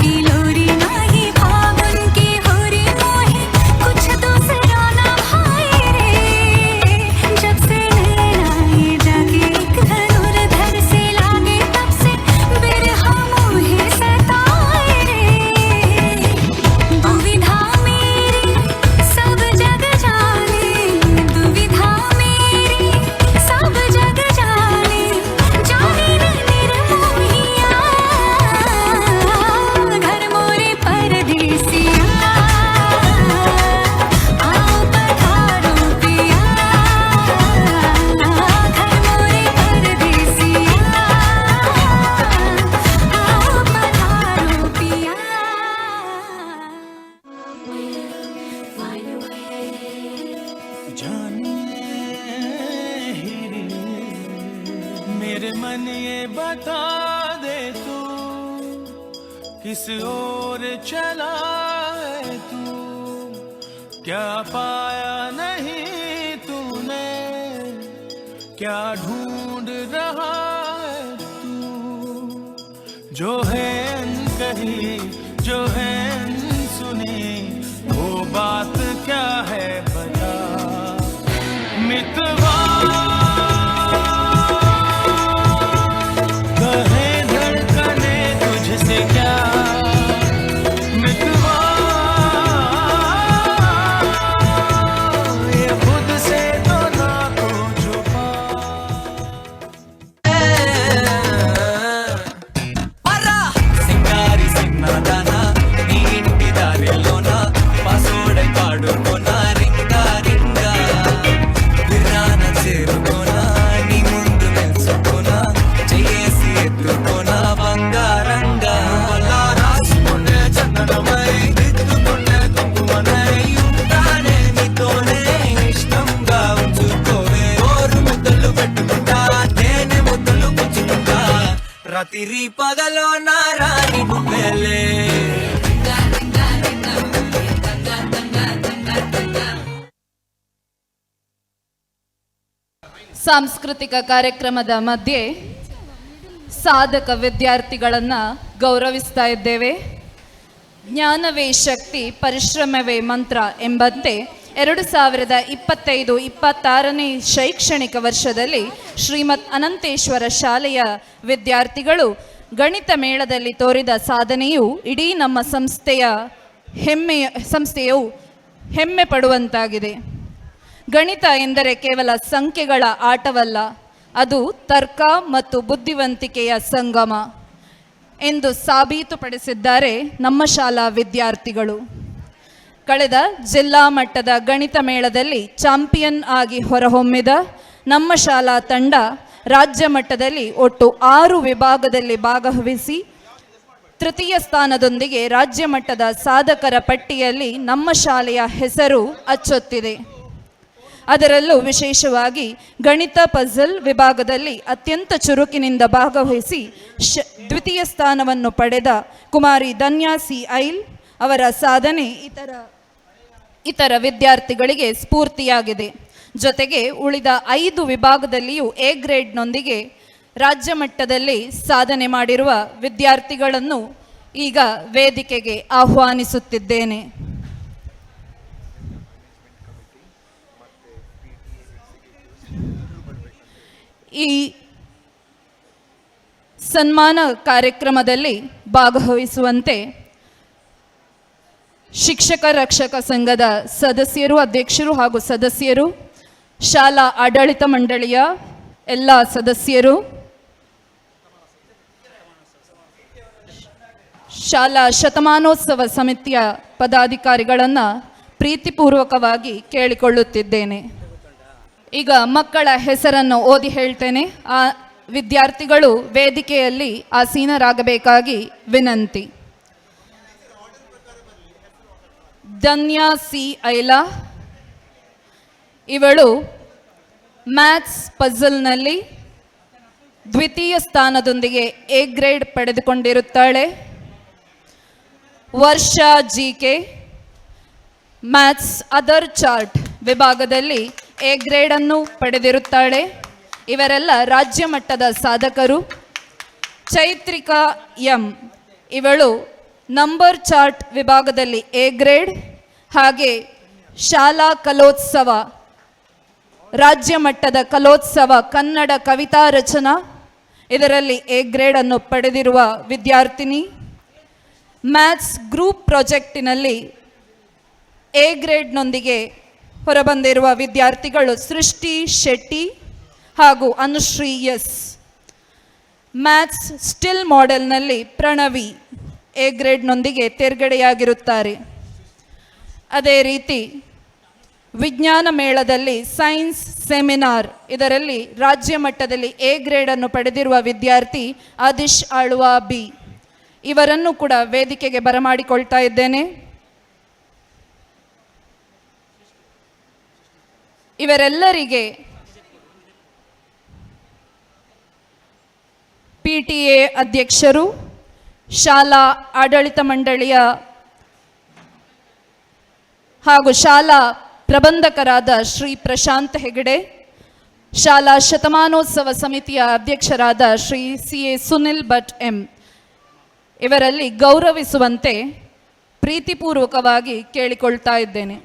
की लोरी। जानिए हीरी, मेरे मन ये बता दे तू किस ओर चला है तू, क्या पाया नहीं तूने, क्या ढूंढ रहा है तू, जो है अनकही जो है अनसुनी वो बात क्या है बता मितवा, कहे धड़कने तुझसे क्या मितवा, ये खुद से तो ना को छुपा। సింగారి సిన్నదానా నీ ఇంటి దారిలోనా పాసోడై పాడుకోనా రింగా రింగా, బిర్రాన చేరుకోనా నీ ముందు నిల్చుకోనా చేసి ఎత్తుకోనా బంగారంగా, అలా రాసుకునే చందనమై దిద్దుకునే కుంకుమనై ఉంటానే నీతోనే ఇష్టంగా ఉంచుకోవే, ఓరు ముద్దలు పెట్టుకుంటా నేనే ముద్దలు పుచ్చుకుంటా, రాత్రి పగలో నా రాణి నువ్వేలే. ಸಾಂಸ್ಕೃತಿಕ ಕಾರ್ಯಕ್ರಮದ ಮಧ್ಯೆ ಸಾಧಕ ವಿದ್ಯಾರ್ಥಿಗಳನ್ನು ಗೌರವಿಸ್ತಾ ಇದ್ದೇವೆ. ಜ್ಞಾನವೇ ಶಕ್ತಿ, ಪರಿಶ್ರಮವೇ ಮಂತ್ರ ಎಂಬಂತೆ 2025-26ನೇ ಶೈಕ್ಷಣಿಕ ವರ್ಷದಲ್ಲಿ ಶ್ರೀಮದ್ ಅನಂತೇಶ್ವರ ಶಾಲೆಯ ವಿದ್ಯಾರ್ಥಿಗಳು ಗಣಿತ ಮೇಳದಲ್ಲಿ ತೋರಿದ ಸಾಧನೆಯು ಇಡೀ ನಮ್ಮ ಸಂಸ್ಥೆಯು ಹೆಮ್ಮೆ ಪಡುವಂತಾಗಿದೆ. ಗಣಿತ ಎಂದರೆ ಕೇವಲ ಸಂಖ್ಯೆಗಳ ಆಟವಲ್ಲ, ಅದು ತರ್ಕ ಮತ್ತು ಬುದ್ಧಿವಂತಿಕೆಯ ಸಂಗಮ ಎಂದು ಸಾಬೀತುಪಡಿಸಿದ್ದಾರೆ ನಮ್ಮ ಶಾಲಾ ವಿದ್ಯಾರ್ಥಿಗಳು. ಕಳೆದ ಜಿಲ್ಲಾ ಮಟ್ಟದ ಗಣಿತ ಮೇಳದಲ್ಲಿ ಚಾಂಪಿಯನ್ ಆಗಿ ಹೊರಹೊಮ್ಮಿದ ನಮ್ಮ ಶಾಲಾ ತಂಡ ರಾಜ್ಯ ಮಟ್ಟದಲ್ಲಿ ಒಟ್ಟು 6 ವಿಭಾಗದಲ್ಲಿ ಭಾಗವಹಿಸಿ ತೃತೀಯ ಸ್ಥಾನದೊಂದಿಗೆ ರಾಜ್ಯ ಮಟ್ಟದ ಸಾಧಕರ ಪಟ್ಟಿಯಲ್ಲಿ ನಮ್ಮ ಶಾಲೆಯ ಹೆಸರು ಅಚ್ಚೊತ್ತಿದೆ. ಅದರಲ್ಲೂ ವಿಶೇಷವಾಗಿ ಗಣಿತ ಪಝಲ್ ವಿಭಾಗದಲ್ಲಿ ಅತ್ಯಂತ ಚುರುಕಿನಿಂದ ಭಾಗವಹಿಸಿ ದ್ವಿತೀಯ ಸ್ಥಾನವನ್ನು ಪಡೆದ ಕುಮಾರಿ ಧನ್ಯಾ ಸಿ ಐಲ್ ಅವರ ಸಾಧನೆ ಇತರ ವಿದ್ಯಾರ್ಥಿಗಳಿಗೆ ಸ್ಫೂರ್ತಿಯಾಗಿದೆ. ಜೊತೆಗೆ ಉಳಿದ 5 ವಿಭಾಗದಲ್ಲಿಯೂ ಎ ಗ್ರೇಡ್ನೊಂದಿಗೆ ರಾಜ್ಯ ಮಟ್ಟದಲ್ಲಿ ಸಾಧನೆ ಮಾಡಿರುವ ವಿದ್ಯಾರ್ಥಿಗಳನ್ನು ಈಗ ವೇದಿಕೆಗೆ ಆಹ್ವಾನಿಸುತ್ತಿದ್ದೇನೆ. ಈ ಸನ್ಮಾನ ಕಾರ್ಯಕ್ರಮದಲ್ಲಿ ಭಾಗವಹಿಸುವಂತೆ ಶಿಕ್ಷಕ ರಕ್ಷಕ ಸಂಘದ ಸದಸ್ಯರು, ಅಧ್ಯಕ್ಷರು ಹಾಗೂ ಸದಸ್ಯರು, ಶಾಲಾ ಆಡಳಿತ ಮಂಡಳಿಯ ಎಲ್ಲ ಸದಸ್ಯರು, ಶಾಲಾ ಶತಮಾನೋತ್ಸವ ಸಮಿತಿಯ ಪದಾಧಿಕಾರಿಗಳನ್ನು ಪ್ರೀತಿಪೂರ್ವಕವಾಗಿ ಕೇಳಿಕೊಳ್ಳುತ್ತಿದ್ದೇನೆ. ಈಗ ಮಕ್ಕಳ ಹೆಸರನ್ನು ಓದಿ ಹೇಳ್ತೇನೆ. ಆ ವಿದ್ಯಾರ್ಥಿಗಳು ವೇದಿಕೆಯಲ್ಲಿ ಆಸೀನರಾಗಬೇಕಾಗಿ ವಿನಂತಿ. ಧನ್ಯಾ ಸಿ ಐಲಾ, ಇವಳು ಮ್ಯಾಥ್ಸ್ ಪಝಲ್ನಲ್ಲಿ ದ್ವಿತೀಯ ಸ್ಥಾನದೊಂದಿಗೆ ಎ grade ಪಡೆದುಕೊಂಡಿರುತ್ತಾಳೆ. Varsha G K maths other chart ವಿಭಾಗದಲ್ಲಿ ಎ ಗ್ರೇಡನ್ನು ಪಡೆದಿರುತ್ತಾಳೆ. ಇವರೆಲ್ಲ ರಾಜ್ಯ ಮಟ್ಟದ ಸಾಧಕರು. ಚೈತ್ರಿಕಾ ಎಂ, ಇವಳು ನಂಬರ್ ಚಾರ್ಟ್ ವಿಭಾಗದಲ್ಲಿ ಎ ಗ್ರೇಡ್, ಹಾಗೆ ಶಾಲಾ ಕಲೋತ್ಸವ ರಾಜ್ಯ ಮಟ್ಟದ ಕಲೋತ್ಸವ ಕನ್ನಡ ಕವಿತಾ ರಚನಾ ಇದರಲ್ಲಿ ಎ ಗ್ರೇಡನ್ನು ಪಡೆದಿರುವ ವಿದ್ಯಾರ್ಥಿನಿ. ಮ್ಯಾಥ್ಸ್ ಗ್ರೂಪ್ ಪ್ರಾಜೆಕ್ಟಿನಲ್ಲಿ ಎ ಗ್ರೇಡ್ನೊಂದಿಗೆ ಹೊರಬಂದಿರುವ ವಿದ್ಯಾರ್ಥಿಗಳು ಸೃಷ್ಟಿ ಶೆಟ್ಟಿ ಹಾಗೂ Anushree S. Maths still ಮಾಡೆಲ್ನಲ್ಲಿ Pranavi A ಗ್ರೇಡ್ನೊಂದಿಗೆ ತೇರ್ಗಡೆಯಾಗಿರುತ್ತಾರೆ. ಅದೇ ರೀತಿ ವಿಜ್ಞಾನ ಮೇಳದಲ್ಲಿ ಸೈನ್ಸ್ ಸೆಮಿನಾರ್ ಇದರಲ್ಲಿ ರಾಜ್ಯ ಮಟ್ಟದಲ್ಲಿ ಎ ಗ್ರೇಡನ್ನು ಪಡೆದಿರುವ ವಿದ್ಯಾರ್ಥಿ ಆದಿಶ್ ಆಳ್ವಾ ಬಿ, ಇವರನ್ನು ಕೂಡ ವೇದಿಕೆಗೆ ಬರಮಾಡಿಕೊಳ್ತಾ ಇದ್ದೇನೆ. ಇವರೆಲ್ಲರಿಗೆ ಪಿಟಿಎ ಅಧ್ಯಕ್ಷರು, ಶಾಲಾ ಆಡಳಿತ ಮಂಡಳಿಯ ಹಾಗೂ ಶಾಲಾ ಪ್ರಬಂಧಕರಾದ ಶ್ರೀ ಪ್ರಶಾಂತ್ ಹೆಗಡೆ, ಶಾಲಾ ಶತಮಾನೋತ್ಸವ ಸಮಿತಿಯ ಅಧ್ಯಕ್ಷರಾದ ಶ್ರೀ ಸಿ.ಎ. ಸುನಿಲ್ ಭಟ್ ಎಂ ಇವರಲ್ಲಿ ಗೌರವಿಸುವಂತೆ ಪ್ರೀತಿಪೂರ್ವಕವಾಗಿ ಕೇಳಿಕೊಳ್ತಾ ಇದ್ದೇನೆ.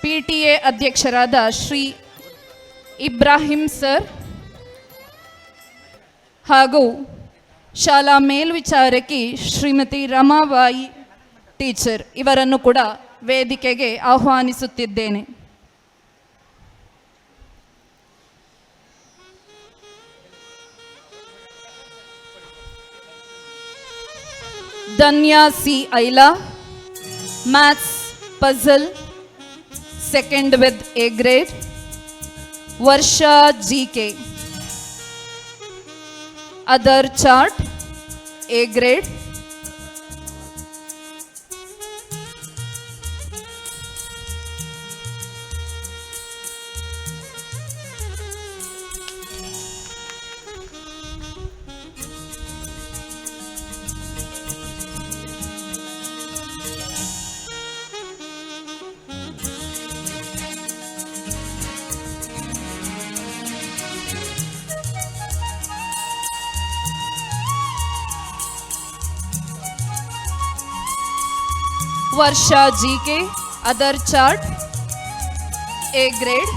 ಪಿಟಿಎ ಅಧ್ಯಕ್ಷರಾದ ಶ್ರೀ ಇಬ್ರಾಹಿಂ ಸರ್ ಹಾಗೂ ಶಾಲಾ ಮೇಲ್ವಿಚಾರಕಿ ಶ್ರೀಮತಿ ರಮಾಬಾಯಿ ಟೀಚರ್ ಇವರನ್ನು ಕೂಡ ವೇದಿಕೆಗೆ ಆಹ್ವಾನಿಸುತ್ತಿದ್ದೇನೆ. Dhanya C Aila, maths puzzle second with A grade. Varsha G K, other chart A grade. Varsha G K, other chart A grade.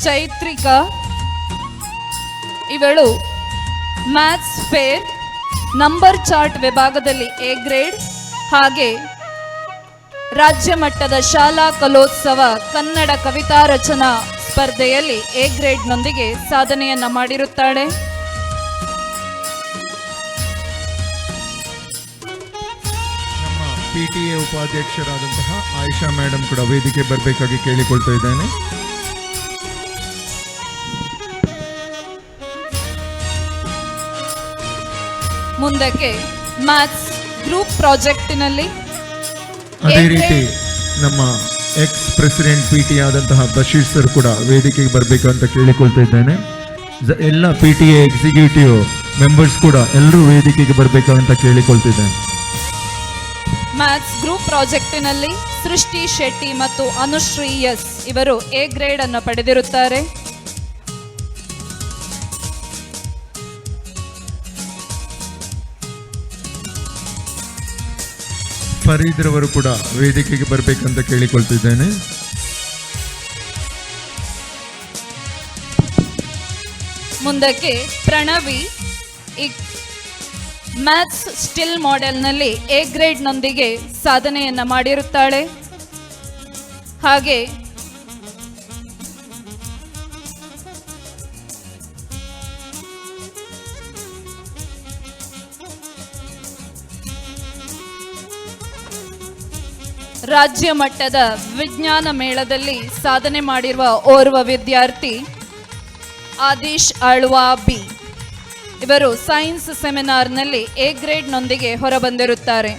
Chaitrika ಇವಳು maths fair number chart ವಿಭಾಗದಲ್ಲಿ ಎ grade ಹಾಗೆ ರಾಜ್ಯ ಮಟ್ಟದ ಶಾಲಾ ಕಲೋತ್ಸವ ಕನ್ನಡ ಕವಿತಾ ರಚನಾ ಸ್ಪರ್ಧೆಯಲ್ಲಿ ಎ ಗ್ರೇಡ್ನೊಂದಿಗೆ ಸಾಧನೆಯನ್ನ ಮಾಡಿರುತ್ತಾಳೆ. ನಮ್ಮ ಪಿಟಿಎ ಉಪಾಧ್ಯಕ್ಷರಾದಂತಹ ಆಯಿಷಾ ಮೇಡಮ್ ಕೂಡ ವೇದಿಕೆ ಬರಬೇಕಾಗಿ ಕೇಳಿಕೊಳ್ತಾ ಇದ್ದೇನೆ. ಮುಂದಕ್ಕೆ ಮ್ಯಾಥ್ಸ್ ಗ್ರೂಪ್ ಪ್ರಾಜೆಕ್ಟಿನಲ್ಲಿ ಅದೇ ರೀತಿ ನಮ್ಮ X president P T ಆದಂತಹ ಬಶೀರ್ ಸರ್ ಕೂಡ ವೇದಿಕೆಗೆ ಬರಬೇಕು ಅಂತ ಕೇಳಿಕೊಳ್ತಾ ಇದ್ದೇನೆ. ಎಲ್ಲ P T A executive members ಕೂಡ ಎಲ್ಲರೂ ವೇದಿಕೆಗೆ ಬರಬೇಕು ಅಂತ ಕೇಳಿಕೊಳ್ತಿದ್ದೇನೆ. ಮ್ಯಾಥ್ಸ್ ಗ್ರೂಪ್ ಪ್ರಾಜೆಕ್ಟಿನಲ್ಲಿ ಸೃಷ್ಟಿ ಶೆಟ್ಟಿ ಮತ್ತು ಅನುಶ್ರೀ ಎಸ್ ಇವರು ಎ ಗ್ರೇಡ್ ಅನ್ನು ಪಡೆದಿರುತ್ತಾರೆ. ಫರೀದ್ ರವರು ಕೂಡ ವೇದಿಕೆಗೆ ಬರಬೇಕಂತ ಕೇಳಿಕೊಳ್ತಿದ್ದೇನೆ. ಮುಂದಕ್ಕೆ ಪ್ರಣವಿ ಈ ಮ್ಯಾಥ್ಸ್ ಸ್ಟಿಲ್ ಮಾಡೆಲ್ನಲ್ಲಿ ಎ ಗ್ರೇಡ್ನೊಂದಿಗೆ ಸಾಧನೆಯನ್ನ ಮಾಡಿರುತ್ತಾಳೆ. ಹಾಗೆ ರಾಜ್ಯ ಮಟ್ಟದ ವಿಜ್ಞಾನ ಮೇಳದಲ್ಲಿ ಸಾಧನೆ ಮಾಡಿರುವ ಓರ್ವ ವಿದ್ಯಾರ್ಥಿ ಆದೀಶ್ ಆಳ್ವಾ ಬಿ ಇವರು ಸೈನ್ಸ್ ಸೆಮಿನಾರ್ನಲ್ಲಿ ಎ ಗ್ರೇಡ್ನೊಂದಿಗೆ ಹೊರಬಂದಿರುತ್ತಾರೆ.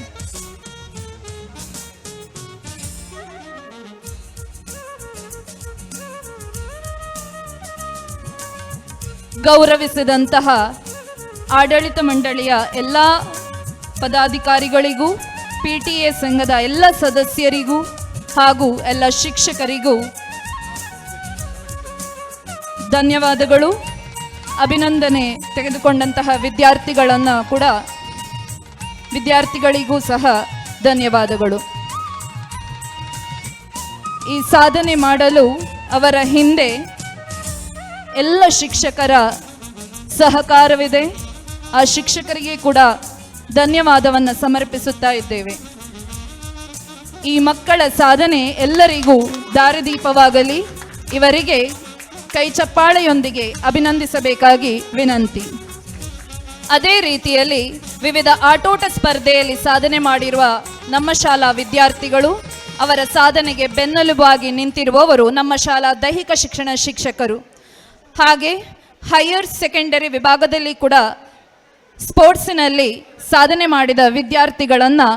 ಗೌರವಿಸಿದಂತಹ ಆಡಳಿತ ಮಂಡಳಿಯ ಎಲ್ಲ ಪದಾಧಿಕಾರಿಗಳಿಗೂ, ಪಿಟಿಎ ಸಂಘದ ಎಲ್ಲ ಸದಸ್ಯರಿಗೂ ಹಾಗೂ ಎಲ್ಲ ಶಿಕ್ಷಕರಿಗೂ ಧನ್ಯವಾದಗಳು. ಅಭಿನಂದನೆ ತೆಗೆದುಕೊಂಡಂತಹ ವಿದ್ಯಾರ್ಥಿಗಳನ್ನು ಕೂಡ ವಿದ್ಯಾರ್ಥಿಗಳಿಗೂ ಸಹ ಧನ್ಯವಾದಗಳು. ಈ ಸಾಧನೆ ಮಾಡಲು ಅವರ ಹಿಂದೆ ಎಲ್ಲ ಶಿಕ್ಷಕರ ಸಹಕಾರವಿದೆ. ಆ ಶಿಕ್ಷಕರಿಗೆ ಕೂಡ ಧನ್ಯವಾದವನ್ನು ಸಮರ್ಪಿಸುತ್ತಾ ಇದ್ದೇವೆ. ಈ ಮಕ್ಕಳ ಸಾಧನೆ ಎಲ್ಲರಿಗೂ ದಾರಿದೀಪವಾಗಲಿ. ಇವರಿಗೆ ಕೈಚಪ್ಪಾಳೆಯೊಂದಿಗೆ ಅಭಿನಂದಿಸಬೇಕಾಗಿ ವಿನಂತಿ. ಅದೇ ರೀತಿಯಲ್ಲಿ ವಿವಿಧ ಆಟೋಟ ಸ್ಪರ್ಧೆಯಲ್ಲಿ ಸಾಧನೆ ಮಾಡಿರುವ ನಮ್ಮ ಶಾಲಾ ವಿದ್ಯಾರ್ಥಿಗಳು, ಅವರ ಸಾಧನೆಗೆ ಬೆನ್ನೆಲುಬಾಗಿ ನಿಂತಿರುವವರು ನಮ್ಮ ಶಾಲಾ ದೈಹಿಕ ಶಿಕ್ಷಣ ಶಿಕ್ಷಕರು. ಹಾಗೆ ಹೈಯರ್ ಸೆಕೆಂಡರಿ ವಿಭಾಗದಲ್ಲಿ ಕೂಡ ಸ್ಪೋರ್ಟ್ಸಿನಲ್ಲಿ ಸಾಧನೆ ಮಾಡಿದ ವಿದ್ಯಾರ್ಥಿಗಳನ್ನು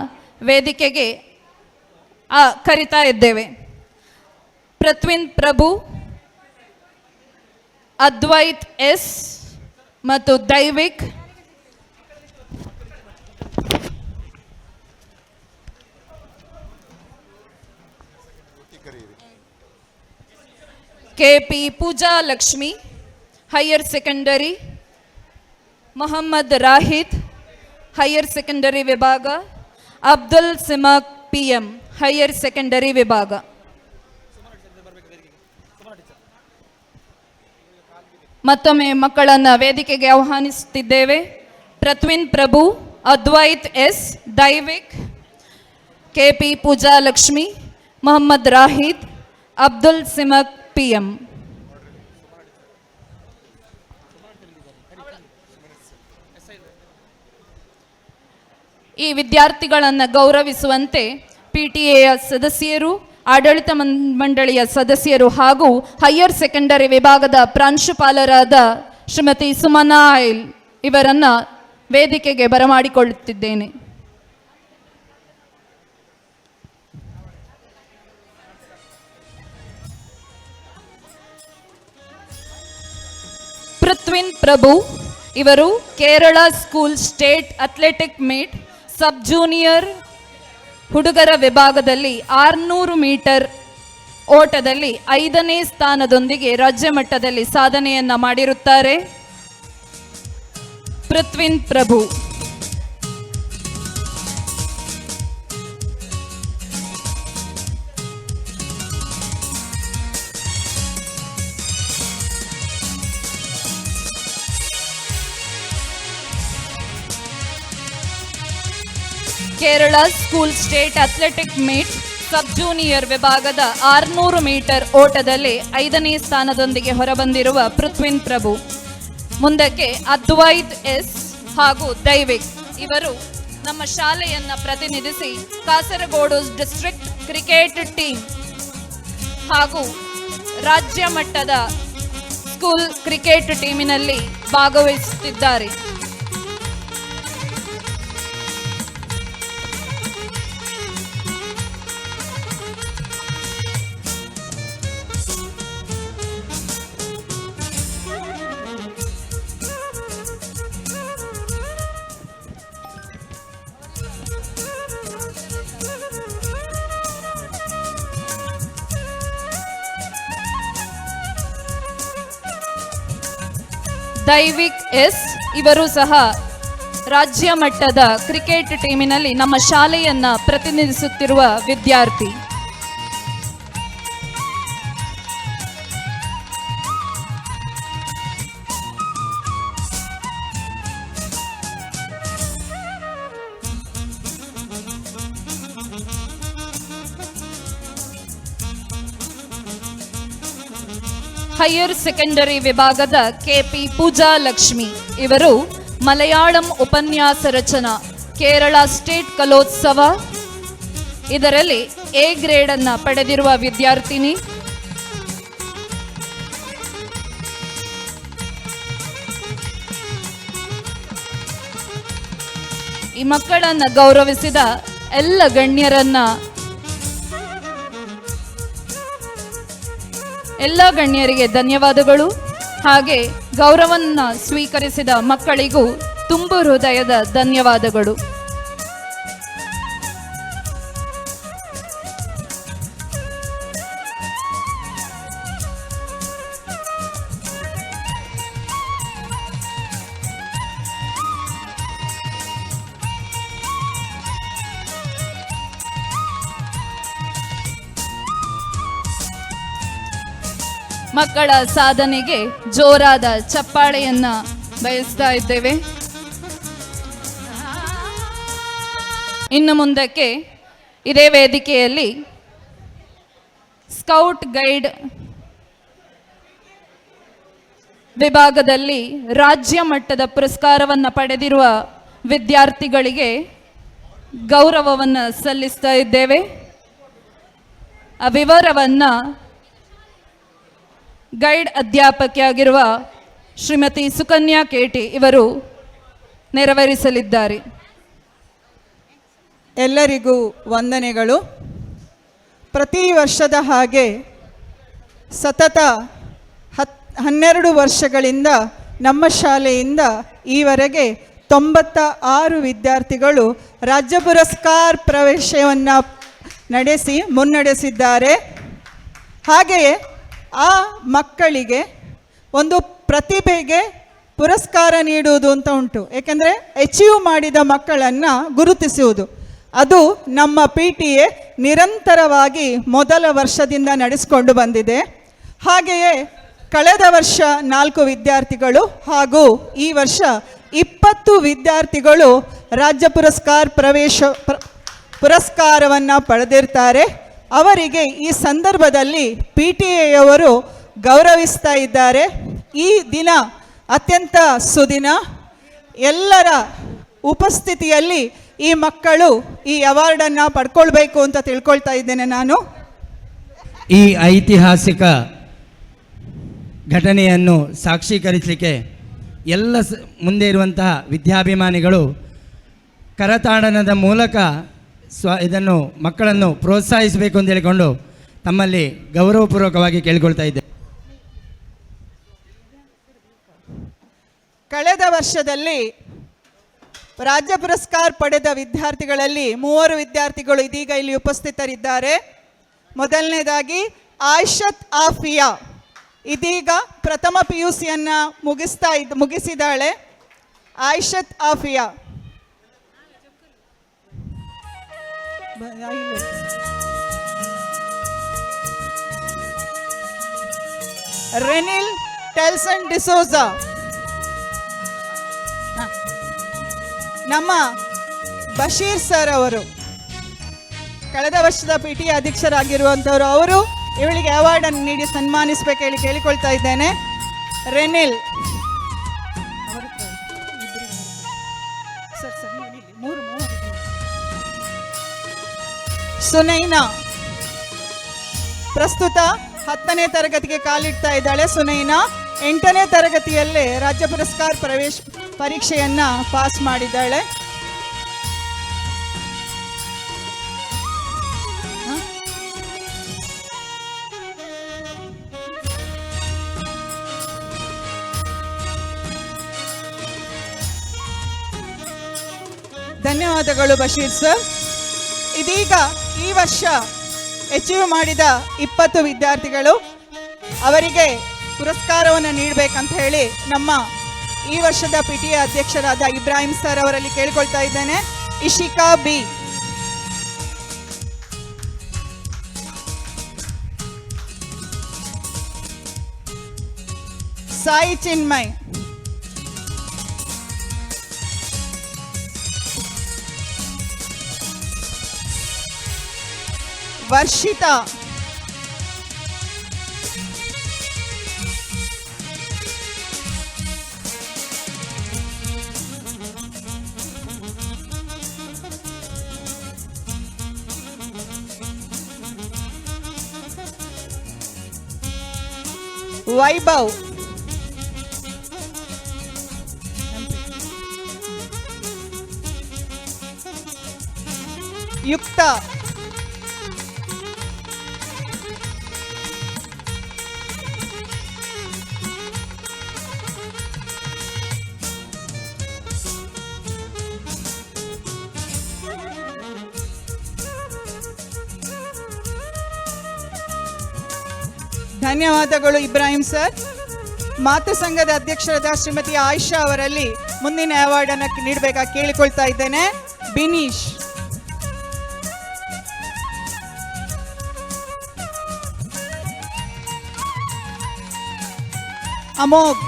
ವೇದಿಕೆಗೆ ಕರಿತಾ ಇದ್ದೇವೆ. ಪ್ರತ್ವಿನ್ ಪ್ರಭು, ಅದ್ವೈತ್ ಎಸ್ ಮತ್ತು Daivik. K P Pooja Lakshmi higher secondary, Mohammed Rahid higher secondary ವಿಭಾಗ, Abdul Simak P M higher secondary ವಿಭಾಗ. ಮತ್ತೊಮ್ಮೆ ಮಕ್ಕಳನ್ನು ವೇದಿಕೆಗೆ ಆಹ್ವಾನಿಸುತ್ತಿದ್ದೇವೆ. Prathvin Prabhu, Advaith S, Daivik, K P Pooja Lakshmi, Mohammed Rahid, Abdul Simak P M. ಈ ವಿದ್ಯಾರ್ಥಿಗಳನ್ನು ಗೌರವಿಸುವಂತೆ ಪಿಟಿಎಯ ಸದಸ್ಯರು, ಆಡಳಿತ ಮಂಡಳಿಯ ಸದಸ್ಯರು ಹಾಗೂ ಹೈಯರ್ ಸೆಕೆಂಡರಿ ವಿಭಾಗದ ಪ್ರಾಂಶುಪಾಲರಾದ ಶ್ರೀಮತಿ ಸುಮನಾ ಆಯಿಲ್ ಇವರನ್ನು ವೇದಿಕೆಗೆ ಬರಮಾಡಿಕೊಳ್ಳುತ್ತಿದ್ದೇನೆ. ಪೃಥ್ವಿನ್ ಪ್ರಭು ಇವರು Kerala school state athletic meet sub junior ಹುಡುಗರ ವಿಭಾಗದಲ್ಲಿ 600 ಮೀಟರ್ ಓಟದಲ್ಲಿ 5ನೇ ಸ್ಥಾನದೊಂದಿಗೆ ರಾಜ್ಯ ಮಟ್ಟದಲ್ಲಿ ಸಾಧನೆಯನ್ನ ಮಾಡಿರುತ್ತಾರೆ Prithvin Prabhu. Kerala school state athletic meet sub junior ವಿಭಾಗದ 600 ಮೀಟರ್ ಓಟದಲ್ಲಿ 5ನೇ ಸ್ಥಾನದೊಂದಿಗೆ ಹೊರಬಂದಿರುವ ಪೃಥ್ವಿನ್ ಪ್ರಭು. ಮುಂದಕ್ಕೆ ಅದ್ವೈತ್ ಎಸ್ ಹಾಗೂ ದೈವಿಕ್ ಇವರು ನಮ್ಮ ಶಾಲೆಯನ್ನು ಪ್ರತಿನಿಧಿಸಿ ಕಾಸರಗೋಡು ಡಿಸ್ಟ್ರಿಕ್ಟ್ ಕ್ರಿಕೆಟ್ ಟೀಮ್ ಹಾಗೂ ರಾಜ್ಯ ಮಟ್ಟದ ಸ್ಕೂಲ್ ಕ್ರಿಕೆಟ್ ಟೀಮಿನಲ್ಲಿ ಭಾಗವಹಿಸುತ್ತಿದ್ದಾರೆ. ದೈವಿಕ್ ಎಸ್ ಇವರು ಸಹ ರಾಜ್ಯ ಮಟ್ಟದ ಕ್ರಿಕೆಟ್ ಟೀಮಿನಲ್ಲಿ ನಮ್ಮ ಶಾಲೆಯನ್ನ ಪ್ರತಿನಿಧಿಸುತ್ತಿರುವ ವಿದ್ಯಾರ್ಥಿ. ಹೈಯರ್ ಸೆಕೆಂಡರಿ ವಿಭಾಗದ ಕೆಪಿ ಪೂಜಾ ಲಕ್ಷ್ಮಿ ಇವರು ಮಲಯಾಳಂ ಉಪನ್ಯಾಸ ರಚನಾ ಕೇರಳ ಸ್ಟೇಟ್ ಕಲೋತ್ಸವ ಇದರಲ್ಲಿ ಎ ಗ್ರೇಡ್ ಅನ್ನು ಪಡೆದಿರುವ ವಿದ್ಯಾರ್ಥಿನಿ. ಈ ಮಕ್ಕಳನ್ನು ಗೌರವಿಸಿದ ಎಲ್ಲ ಗಣ್ಯರನ್ನ ಎಲ್ಲ ಗಣ್ಯರಿಗೆ ಧನ್ಯವಾದಗಳು. ಹಾಗೆ ಗೌರವನ್ನ ಸ್ವೀಕರಿಸಿದ ಮಕ್ಕಳಿಗೂ ತುಂಬು ಹೃದಯದ ಧನ್ಯವಾದಗಳು. ಮಕ್ಕಳ ಸಾಧನೆಗೆ ಜೋರಾದ ಚಪ್ಪಾಳೆಯನ್ನ ಬಯಸ್ತಾ ಇದ್ದೇವೆ. ಇನ್ನು ಮುಂದಕ್ಕೆ ಇದೇ ವೇದಿಕೆಯಲ್ಲಿ ಸ್ಕೌಟ್ ಗೈಡ್ ವಿಭಾಗದಲ್ಲಿ ರಾಜ್ಯ ಮಟ್ಟದ ಪುರಸ್ಕಾರವನ್ನು ಪಡೆದಿರುವ ವಿದ್ಯಾರ್ಥಿಗಳಿಗೆ ಗೌರವವನ್ನು ಸಲ್ಲಿಸ್ತಾ ಇದ್ದೇವೆ. ಆ ವಿವರವನ್ನು ಗೈಡ್ ಅಧ್ಯಾಪಕಿಯಾಗಿರುವ ಶ್ರೀಮತಿ ಸುಕನ್ಯಾ ಕೇಟಿ ಇವರು ನೆರವೇರಿಸಲಿದ್ದಾರೆ. ಎಲ್ಲರಿಗೂ ವಂದನೆಗಳು. ಪ್ರತಿ ವರ್ಷದ ಹಾಗೆ ಸತತ 12 ವರ್ಷಗಳಿಂದ ನಮ್ಮ ಶಾಲೆಯಿಂದ ಈವರೆಗೆ 96 ವಿದ್ಯಾರ್ಥಿಗಳು ರಾಜ್ಯ ಪುರಸ್ಕಾರ ಪ್ರವೇಶವನ್ನು ನಡೆಸಿ ಮುನ್ನಡೆಸಿದ್ದಾರೆ. ಹಾಗೆಯೇ ಆ ಮಕ್ಕಳಿಗೆ ಒಂದು ಪ್ರತಿಭೆಗೆ ಪುರಸ್ಕಾರ ನೀಡುವುದು ಅಂತ ಉಂಟು. ಏಕೆಂದರೆ ಅಚೀವ್ ಮಾಡಿದ ಮಕ್ಕಳನ್ನು ಗುರುತಿಸುವುದು, ಅದು ನಮ್ಮ ಪಿಟಿಎ ನಿರಂತರವಾಗಿ ಮೊದಲ ವರ್ಷದಿಂದ ನಡೆಸಿಕೊಂಡು ಬಂದಿದೆ. ಹಾಗೆಯೇ ಕಳೆದ ವರ್ಷ 4 ವಿದ್ಯಾರ್ಥಿಗಳು ಹಾಗೂ ಈ ವರ್ಷ 20 ವಿದ್ಯಾರ್ಥಿಗಳು ರಾಜ್ಯ ಪುರಸ್ಕಾರ ಪ್ರವೇಶ ಪುರಸ್ಕಾರವನ್ನು ಪಡೆದಿರ್ತಾರೆ. ಅವರಿಗೆ ಈ ಸಂದರ್ಭದಲ್ಲಿ ಪಿಟಿಎಯವರು ಗೌರವಿಸ್ತಾ ಇದ್ದಾರೆ. ಈ ದಿನ ಅತ್ಯಂತ ಸುದಿನ. ಎಲ್ಲರ ಉಪಸ್ಥಿತಿಯಲ್ಲಿ ಈ ಮಕ್ಕಳು ಈ ಅವಾರ್ಡನ್ನು ಪಡ್ಕೊಳ್ಬೇಕು ಅಂತ ತಿಳ್ಕೊಳ್ತಾ ಇದ್ದೇನೆ ನಾನು. ಈ ಐತಿಹಾಸಿಕ ಘಟನೆಯನ್ನು ಸಾಕ್ಷೀಕರಿಸಲಿಕ್ಕೆ ಎಲ್ಲ ಮುಂದೆ ಇರುವಂತಹ ವಿದ್ಯಾಭಿಮಾನಿಗಳು ಕರತಾಡನದ ಮೂಲಕ ಇದನ್ನು ಮಕ್ಕಳನ್ನು ಪ್ರೋತ್ಸಾಹಿಸಬೇಕು ಅಂತ ಹೇಳಿಕೊಂಡು ತಮ್ಮಲ್ಲಿ ಗೌರವಪೂರ್ವಕವಾಗಿ ಕೇಳಿಕೊಳ್ತಾ ಇದ್ದೆ. ಕಳೆದ ವರ್ಷದಲ್ಲಿ ರಾಜ್ಯ ಪುರಸ್ಕಾರ ಪಡೆದ ವಿದ್ಯಾರ್ಥಿಗಳಲ್ಲಿ 3 ವಿದ್ಯಾರ್ಥಿಗಳು ಇದೀಗ ಇಲ್ಲಿ ಉಪಸ್ಥಿತರಿದ್ದಾರೆ. ಮೊದಲನೇದಾಗಿ ಆಯಿಷತ್ ಆಫಿಯಾ, ಇದೀಗ ಪ್ರಥಮ ಪಿಯುಸಿಯನ್ನು ಮುಗಿಸಿದಾಳೆ ಆಯಿಷತ್ ಆಫಿಯಾ. ರೆನಿಲ್ ಟೆಲ್ಸನ್ ಡಿಸೋಜಾ, ನಮ್ಮ ಬಶೀರ್ ಸರ್ ಅವರು ಕಳೆದ ವರ್ಷದ ಪಿ ಟಿ ಅಧ್ಯಕ್ಷರಾಗಿರುವಂಥವರು, ಅವರು ಇವಳಿಗೆ ಅವಾರ್ಡನ್ನು ನೀಡಿ ಸನ್ಮಾನಿಸಬೇಕು ಹೇಳಿ ಕೇಳಿಕೊಳ್ತಾ ಇದ್ದೇನೆ. ರೆನಿಲ್ ಸುನೈನಾ, ಪ್ರಸ್ತುತ 10ನೇ ತರಗತಿಗೆ ಕಾಲಿಡ್ತಾ ಇದ್ದಾಳೆ ಸುನೈನಾ. 8ನೇ ತರಗತಿಯಲ್ಲೇ ರಾಜ್ಯ ಪುರಸ್ಕಾರ ಪ್ರವೇಶ ಪರೀಕ್ಷೆಯನ್ನ ಪಾಸ್ ಮಾಡಿದ್ದಾಳೆ. ಧನ್ಯವಾದಗಳು ಬಶೀರ್ ಸರ್. ಇದೀಗ ಈ ವರ್ಷ ಅಚೀವ್ ಮಾಡಿದ 20 ವಿದ್ಯಾರ್ಥಿಗಳು ಅವರಿಗೆ ಪುರಸ್ಕಾರವನ್ನು ನೀಡಬೇಕಂತ ಹೇಳಿ ನಮ್ಮ ಈ ವರ್ಷದ ಪಿಟಿಎ ಅಧ್ಯಕ್ಷರಾದ ಇಬ್ರಾಹಿಂ ಸರ್ ಅವರಲ್ಲಿ ಕೇಳಿಕೊಳ್ತಾ ಇದ್ದೇನೆ. ಇಶಿಕಾ ಬಿ, ಸಾಯಿ ಚಿನ್ಮಯ್, ವರ್ಷಿತಾ, ವೈಭವ್, ಯುಕ್ತ, ಧನ್ಯವಾದಗಳು ಇಬ್ರಾಹಿಂ ಸರ್. ಮಾತೃ ಸಂಘದ ಅಧ್ಯಕ್ಷರಾದ ಶ್ರೀಮತಿ ಆಯಿಷಾ ಅವರಲ್ಲಿ ಮುಂದಿನ ಅವಾರ್ಡ್ ಅನ್ನು ನೀಡಬೇಕಾಗಿ ಕೇಳಿಕೊಳ್ತಾ ಇದ್ದೇನೆ. ಬಿನೀಶ್, ಅಮೋಘ್,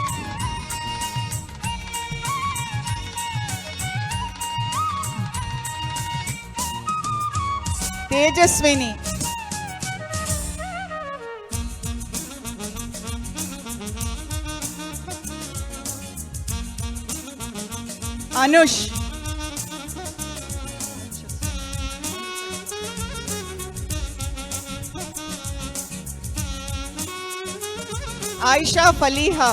ತೇಜಸ್ವಿನಿ, ಅನುಷ್, ಆಯಿಷಾ ಫಲೀಹಾ,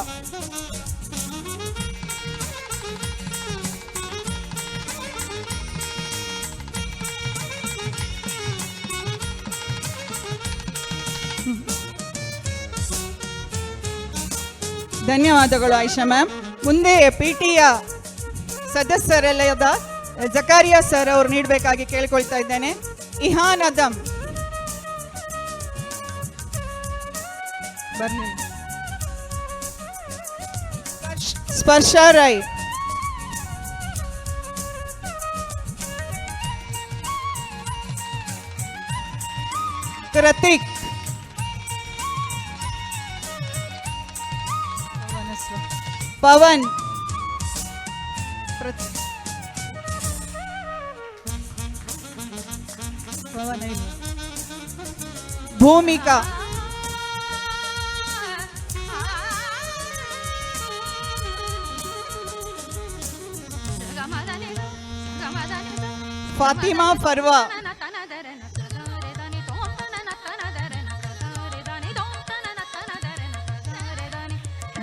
ಧನ್ಯವಾದಗಳು ಆಯಿಷಾ ಮ್ಯಾಮ್. ಮುಂದೆ ಪಿ ಟಿಯ ಸದಸ್ಯರೆಲ್ಲದ ಜಕಾರಿಯಾ ಸರ್ ಅವರು ನೀಡಬೇಕಾಗಿ ಕೇಳಿಕೊಳ್ತಾ ಇದ್ದೇನೆ. ಇಹಾನ್ ಅದಮ್ ಬನ್ನಿ. ಸ್ಪರ್ಶಾ ರೈ, ಕೃತಿಕ್, ಪವನ್, ಪವನ್ ಇಲ್ಲ. ಭೂಮಿಕಾ, ಫಾತಿಮಾ ಫರ್ವಾ,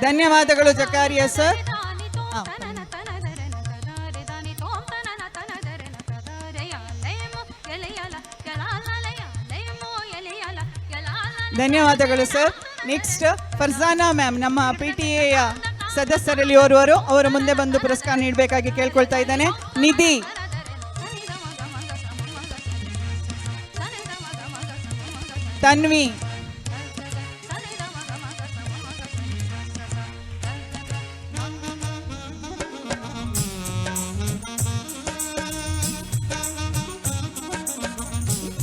ಧನ್ಯವಾದಗಳು ಜಕಾರಿಯಾ ಸರ್. ಧನ್ಯವಾದಗಳು ಸರ್. ನೆಕ್ಸ್ಟ್ ಫರ್ಜಾನಾ ಮ್ಯಾಮ್, ನಮ್ಮ ಪಿ ಟಿ ಎಯ ಸದಸ್ಯರಲ್ಲಿ ಓರ್ವರು, ಅವರ ಮುಂದೆ ಬಂದು ಪುರಸ್ಕಾರ ನೀಡಬೇಕಾಗಿ ಕೇಳ್ಕೊಳ್ತಾ ಇದ್ದಾನೆ. ನಿಧಿ, ತನ್ವಿ,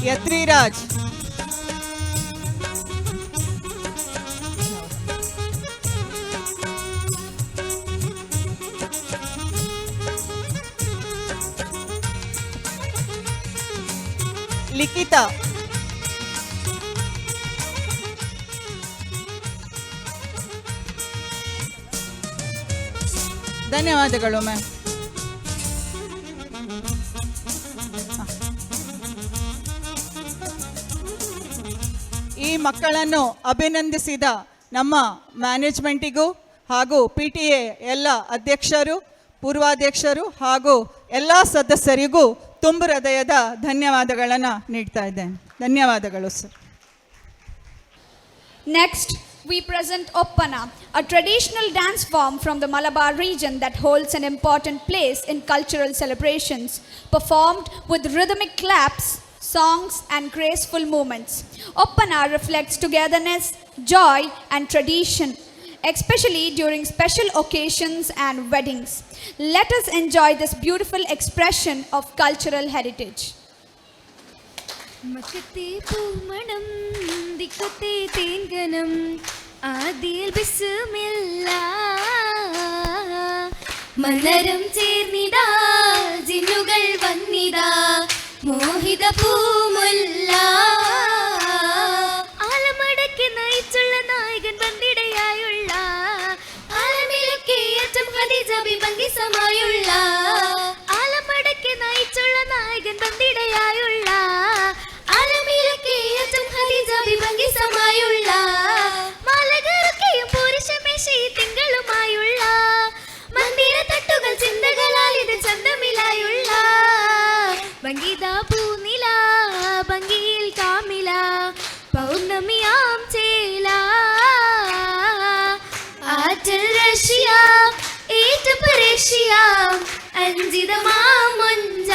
ಯತ್ರಿರಾಜ್, ಲಿಖಿತಾ, ಧನ್ಯವಾದಗಳು ಮ್ಯಾಮ್. ಈ ಮಕ್ಕಳನ್ನು ಅಭಿನಂದಿಸಿದ ನಮ್ಮ ಮ್ಯಾನೇಜ್ಮೆಂಟಿಗೂ ಹಾಗೂ ಪಿ ಟಿ ಎ ಎಲ್ಲ ಅಧ್ಯಕ್ಷರು, ಪೂರ್ವಾಧ್ಯಕ್ಷರು ಹಾಗೂ ಎಲ್ಲ ಸದಸ್ಯರಿಗೂ ತುಂಬು ಹೃದಯದ ಧನ್ಯವಾದಗಳನ್ನು ನೀಡ್ತಾ ಇದ್ದೇನೆ. ಧನ್ಯವಾದಗಳು sir. Next, we present Oppana, a traditional dance form from the Malabar region that holds an important place in cultural celebrations, performed with rhythmic claps, songs, and graceful movements. Oppana reflects togetherness, joy, and tradition, especially during special occasions and weddings. Let us enjoy this beautiful expression of cultural heritage. മക്കത്തെ പൂമണം ദിക്കത്തെ തേൻകനം ആദിയിൽ ബിസ്മില്ല മലരം ചേർന്നിതാ ജിന്നുകൾ വന്നിതാ മോഹിത പൂമുല്ല ആലമടക്കി നയിച്ചുള്ള നായകൻ വന്നിടയായുള്ള ആലമിലൊക്കെ ഏറ്റം Khadija B സമായുള്ള ആലമടക്കി നയിച്ചുള്ള നായകൻ വന്നിടയായുള്ള ആലമിലൊക്കെ ഏറ്റം Khadija B സമായുള്ള മാലകറക്കെയും പുരുഷമേശി തിങ്കളുമായുള്ള മന്ദിര തട്ടുകൾ ചിന്തകളാൽ ഇത് ചന്തമിലായുള്ള ഭംഗിതാ പൂനില ഭംഗിയിൽ കാമില പൗർണമിയാം ചേല ആറ്റൽ റഷ്യ ഏറ്റ അഞ്ചിതമാം മുഞ്ച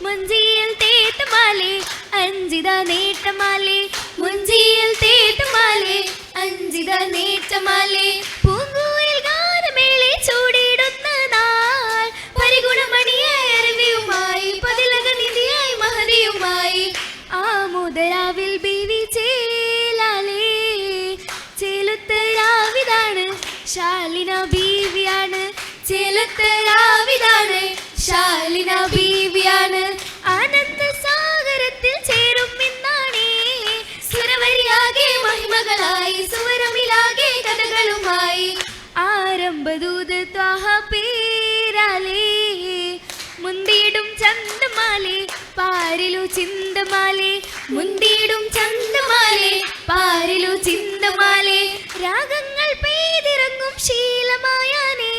മുഞ്ചിയിൽ തേട്ടുമാലേ അഞ്ചിത നേട്ടമാലേ മുഞ്ചിയിൽ തേട്ടുമാലേ അഞ്ചിത നേട്ടമാലേ പൂങ്കൂയിൽ ഗാനമേളെ ചൂടിടുന്ന നാൾ പരിഗുണമണിയായി അരുവിയുമായി പതിലക നിധിയായി മഹതിയുമായി ആമോദരാവിൽ ബീവി ചേലാലേ ചേലുത്ത രാവിതാണ് ശാലിന ബീവിയാണ് ചേലത്ത രാവിതാണ് ശാലിന ബീവിയാണ് ആനന്ദ സാഗരത്തിൽ ചേരും ഇന്നാണേ സുരവരിയാകെ മഹിമകളായി സുവരമിലാകെ കഥകളുമായി ആ ചന്തമാലേ പാരിലു ചിന്തമാലേ മുന്തിയിടും ചന്തമാലേ പാരിലു ചിന്തമാലേ രാഗങ്ങൾ പെയ്തിറങ്ങും ശീലമായാനേ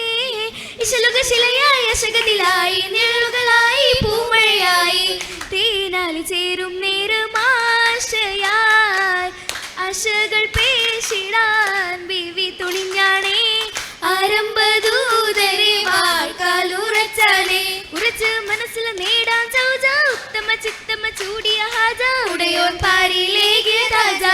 ഇശലുക ശിലയായ ശകതിലായി നിഴലുകളായി പൂമഴയായി തേനാലി ചേരും നേരമാശയായി ആശകൾ പേശിടാൻ ബിവി തുണിഞ്ഞാണേ ആരംഭദൂതരെ വാഴ്ക്കാലുറച്ചാനേ ഉറച്ച് മനസ്സിൽ നേടാൻ ചൗജ ഉത്തമ ചിത്തമ ചൂടിയ ഹാജ ഉടയോൻ പാരിയിലേകിയ താജ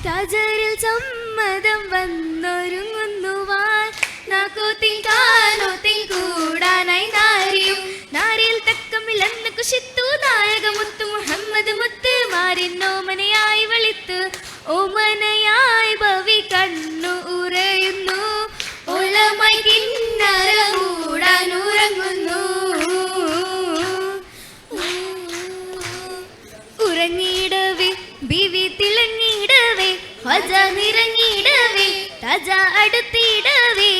താജരിൽ സമ്മതം വന്നൊരുങ്ങുന്നുവാൻ നാക്കോത്തിൽ കാനോത്തിൽ കൂടാനായി നാരിയും നാരിൽ തക്കമില്ലെന്ന് കുശിത്തു നായകമുത്തു മുഹമ്മദ് മുത്ത് മാറിന്നോമനയായി വെളുത്ത് ഓമനയായി ഭവി കണ്ണു ഉറയുന്നു ഓലമായി കിന്നര മൂടാനുറങ്ങുന്നു ഉറങ്ങിയിടവേ ബിവി തിളങ്ങിയിടവേ ഹജ നിറങ്ങിയിടവേ തജ അടുത്തിടവേ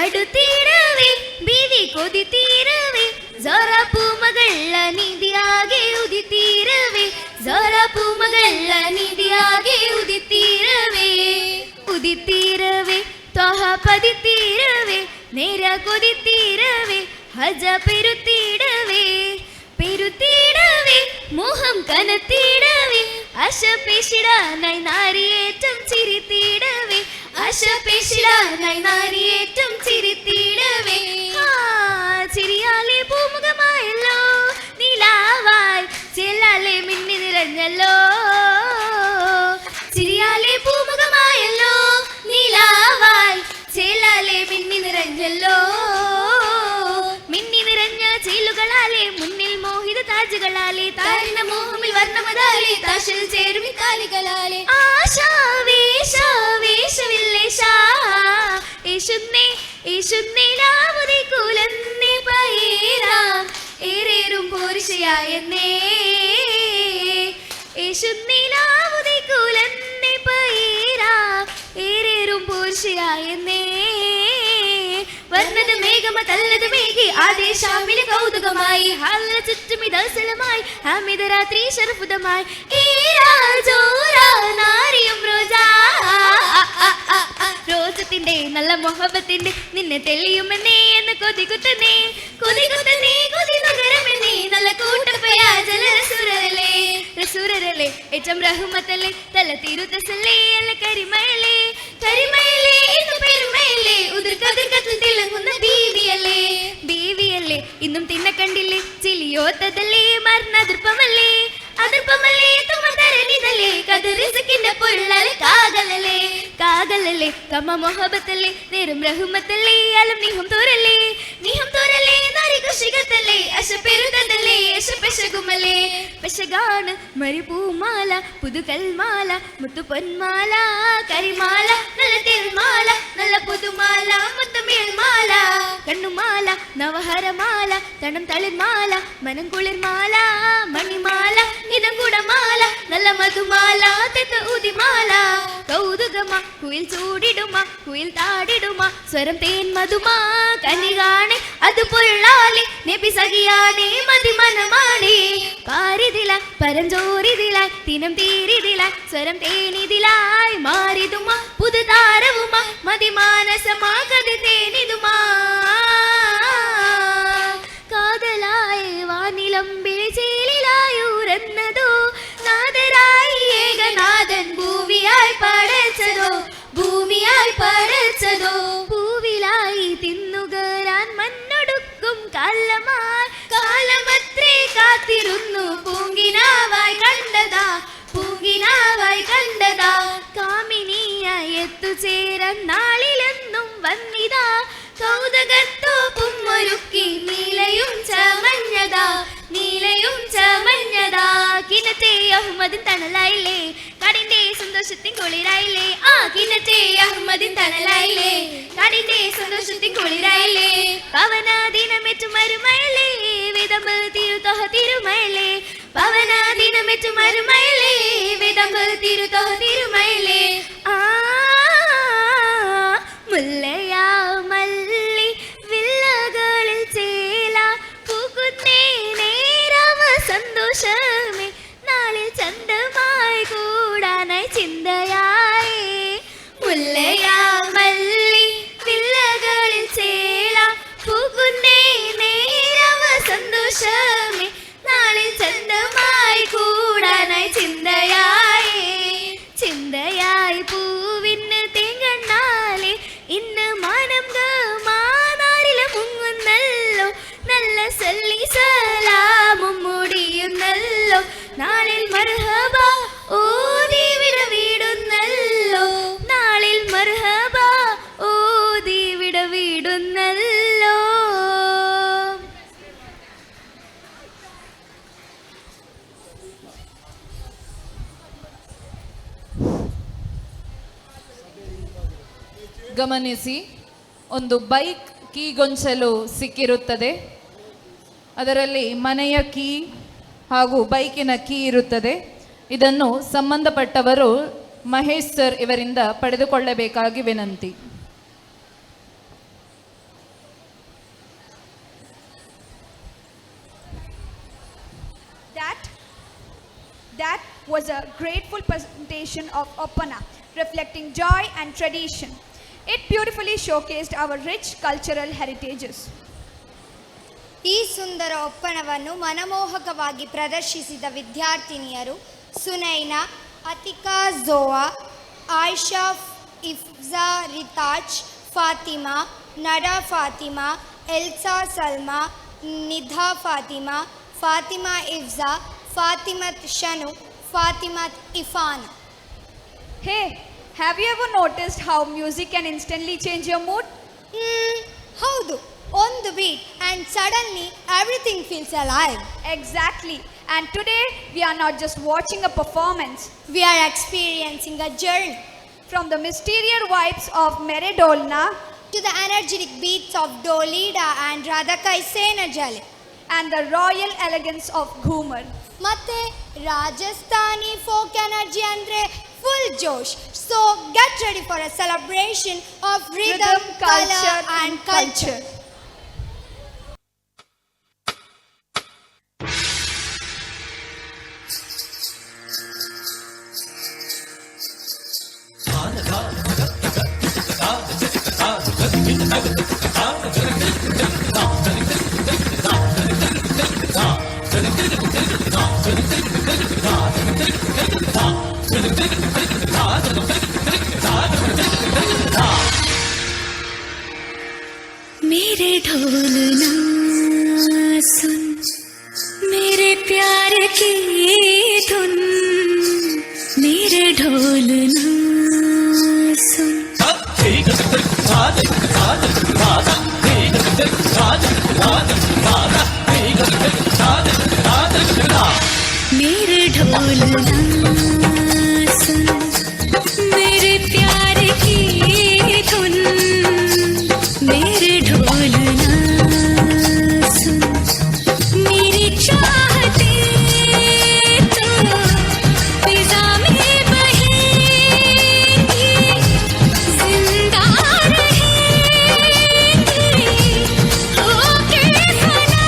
അടുത്തിടവേ ബിവി കൊതി തീരവേ ജോറ പൂമകള നിധിയാകെ ഉദിത്തീരവേ ജോറ പൂമകള നിധിയാകെ ഉദിത്തീരവേ ഉദിത്തീരവേ ത്വഹ പതിത്തീരവേ നേര കൊതിത്തീരവേ ഹജ പെരുത്തിടവേ പെരുത്തിടവേ മോഹം കനത്തിടവേ ആശ പേശിടാനായി നാരിയേറ്റം ചിരിത്തിടവേ ആശ പേശിടാനായി നാരിയേറ്റം ചിരിത്തിടവേ ആ ചിരിയാലെ പൂമുഖമായല്ലോ നിലാവായി ചെല്ലാലെ മിന്നി നിറഞ്ഞല്ലോ ചിരിയാലെ പൂമുഖമായല്ലോ നിലാവായി ചേലാലെ മിന്നി നിറഞ്ഞല്ലോ മിന്നി നിറഞ്ഞ ചേലുകളാലെ മുന്നിൽ മോഹിത താജുകളാലെ താരിന മോഹമിൽ വർണ്ണമതാലെ താശിൽ ചേരും കാലികളാലെ ആശാവേശാവേശവില്ലേശാ യേശുന്നേ യേശുന്നേ ലാവുതി കുലന്നേ പയേരാ ഏറേറും പോരിശയായെന്നേ യേശുന്നേ ലാവുതി കുലന്നേ പയേരാ ഏറേറും പോരിശയായെന്നേ വന്നത് മേഘമ തല്ലത് മേഘി ആദേശാമിലെ കൗതുകമായി ഹാല ചുറ്റുമിതസലമായി ഹാമിത രാത്രി ശർഫുതമായി നാരിയും റോജാ റോജത്തിന്റെ നല്ല മൊഹബത്തിന്റെ നിന്നെ തെളിയുമെന്നേ എന്ന് കൊതികുത്തനേ കൊതികുത്തനേ കൊതി നഗരമെന്നേ നല്ല കൂട്ടപ്പയാ ജലസുരല്ലേ റസൂരല്ലേ ഏറ്റം റഹ്മത്തല്ലേ തല തിരുത്തസല്ലേ അല്ല കരിമയലേ കരിമയലേ ഇന്ന് പെരുമയലേ ഉതിർക്കതിർക്കത്തിൽ തിളങ്ങുന്ന ബീവിയല്ലേ ബീവിയല്ലേ ഇന്നും തിന്ന കണ്ടില്ലേ ചിലിയോത്തതല്ലേ മരണ അതിർപ്പമല്ലേ അതിർപ്പമല്ലേ തുമതരണിതല്ലേ കതിറിസക്കിന്റെ പൊരുളാലെ കാകലല്ലേ കാകലല്ലേ കമ്മ മൊഹബത്തല്ലേ നേരം റഹ്മത്തല്ലേ അലം നിഹം തോരല്ലേ നിഹം തോരല്ലേ നാരി കുഷികത്തല്ലേ അശ പെരുതല്ലേ അശ പെശകുമല്ലേ പെശകാണ് മരുപൂമാല പുതുകൽമാല മുത്തുപൊന്മാല കരിമാല നല്ല തിരുമാല നല്ല പുതുമാല മുത്തമിഴ്മാല കണ്ണുമാല നവഹരമാല തണം തളിർമാല മനം കുളിർമാല മണിമാല ഇതം കുടമാല നല്ല മധുമാല തെത്ത് ഊതിമാല കൗതുകമാ കുയിൽ ചൂടിടുമാ കുയിൽ താടിടുമാ സ്വരം തേൻ മധുമാ കനികാണേ അത് പൊരുളാലേ നബി സഖിയാണേ മതിമനമാണേ പാരിതില പരഞ്ചോരിതിലായി തിനം തീരിതിലായി സ്വരം തേനിതിലായി മാറിതുമാ പുതുതാരവുമാ മതിമാനസമാ കതി തേനിതുമാ കാതലായി വാനിലമ്പിളി ചേലിലായൂരെന്നതോ നാദരായി ഏകനാഥൻ ഭൂമിയായി പടച്ചതോ ഭൂമിയായി പടച്ചതോ പൂവിലായി തിന്നുകരാൻ മണ്ണൊടുക്കും കാലമായി കാലമത്രേ കാത്തിരുന്നു പൂങ്കിനാവായി കണ്ടതാ പൂങ്കിനാവായി കണ്ടതാ കാമിനിയായി എത്തുചേരാൻ നാളിലെന്നും വന്നിതാ കൗതുകത്തോപ്പും ഒരുക്കി നീലയും ചമഞ്ഞതാ നീലയും ചമഞ്ഞതാ കിണറ്റേ അഹ്മദിൻ തണലായില്ലേ കടിന്റെ സന്തോഷത്തിൻ കുളിരായില്ലേ ആ കിണറ്റേ അഹ്മദിൻ തണലായില്ലേ കടിന്റെ സന്തോഷത്തിൻ കുളിരായില്ലേ പവനാദിനമേറ്റു മരുമയലേ വിതമ്പ് തിരുതൊഹ തിരുമയലേ പവനാദിനമേറ്റു മരുമയലേ വിതമ്പ് തിരുതൊഹ തിരുമയലേ ആ മുല്ലയാ മല്ലി വില്ലകളിൽ ചേല പൂക്കുന്നേ. കായ് പൂവിന് തേങ്ങണ്ണാലെ ഇന്ന് മാനം മാനാരില മുങ്ങുന്നല്ലോ നല്ല സല്ലി സലാമും മുടിയുന്നല്ലോ നാളിൽ മർഹബ ഓതി വിടവിടുന്നല്ലോ നാളിൽ മർഹബ ഓതി വിടവിടുന്നല്ലോ. ಗಮನಿಸಿ, ಒಂದು ಬೈಕ್ ಕೀಗೊಂಚಲು ಸಿಕ್ಕಿರುತ್ತದೆ. ಅದರಲ್ಲಿ ಮನೆಯ ಕೀ ಹಾಗೂ ಬೈಕಿನ ಕೀ ಇರುತ್ತದೆ. ಇದನ್ನು ಸಂಬಂಧಪಟ್ಟವರು ಮಹೇಶ್ ಸರ್ ಇವರಿಂದ ಪಡೆದುಕೊಳ್ಳಬೇಕಾಗಿ ವಿನಂತಿ. That was a grateful presentation of Oppana, reflecting joy and tradition. It beautifully showcased our rich cultural heritages. ಈ ಸುಂದರ ಒಪ್ಪನವನ್ನು ಮನಮೋಹಕವಾಗಿ ಪ್ರದರ್ಶಿಸಿದ ವಿದ್ಯಾರ್ಥಿನಿಯರು Sunaina, Atika Zova, Ayesha Ifza, Ritaj Fatima, Nada Fatima, Elsa Salma, Nidha Fatima, Fatima Ifza, Fathimath Shanu, Fathimath Ifan. Hey, have you ever noticed how music can instantly change your mood? ಹೌದು, ಒಂದು beat and suddenly everything feels alive. Exactly. And today we are not just watching a performance. We are experiencing a journey. From the mysterious vibes of Mere Dholna to the energetic beats of Dholida and Radha Kaise Na Jale and the royal elegance of Ghoomar. ಮತ್ತೆ Rajasthani folk energy ಅಂದ್ರೆ full Josh. So get ready for a celebration of rhythm, colour and culture. मेरे ढोलना सुन, मेरे प्यार की धुन, मेरे ढोलना सुन। मेरे ढोलना सुन, मेरे प्यार की धुन, मेरे ढोलना सुन। मेरी चाहते तो फिजा में बहेंगी, जिंदा रहेंगी होके फना।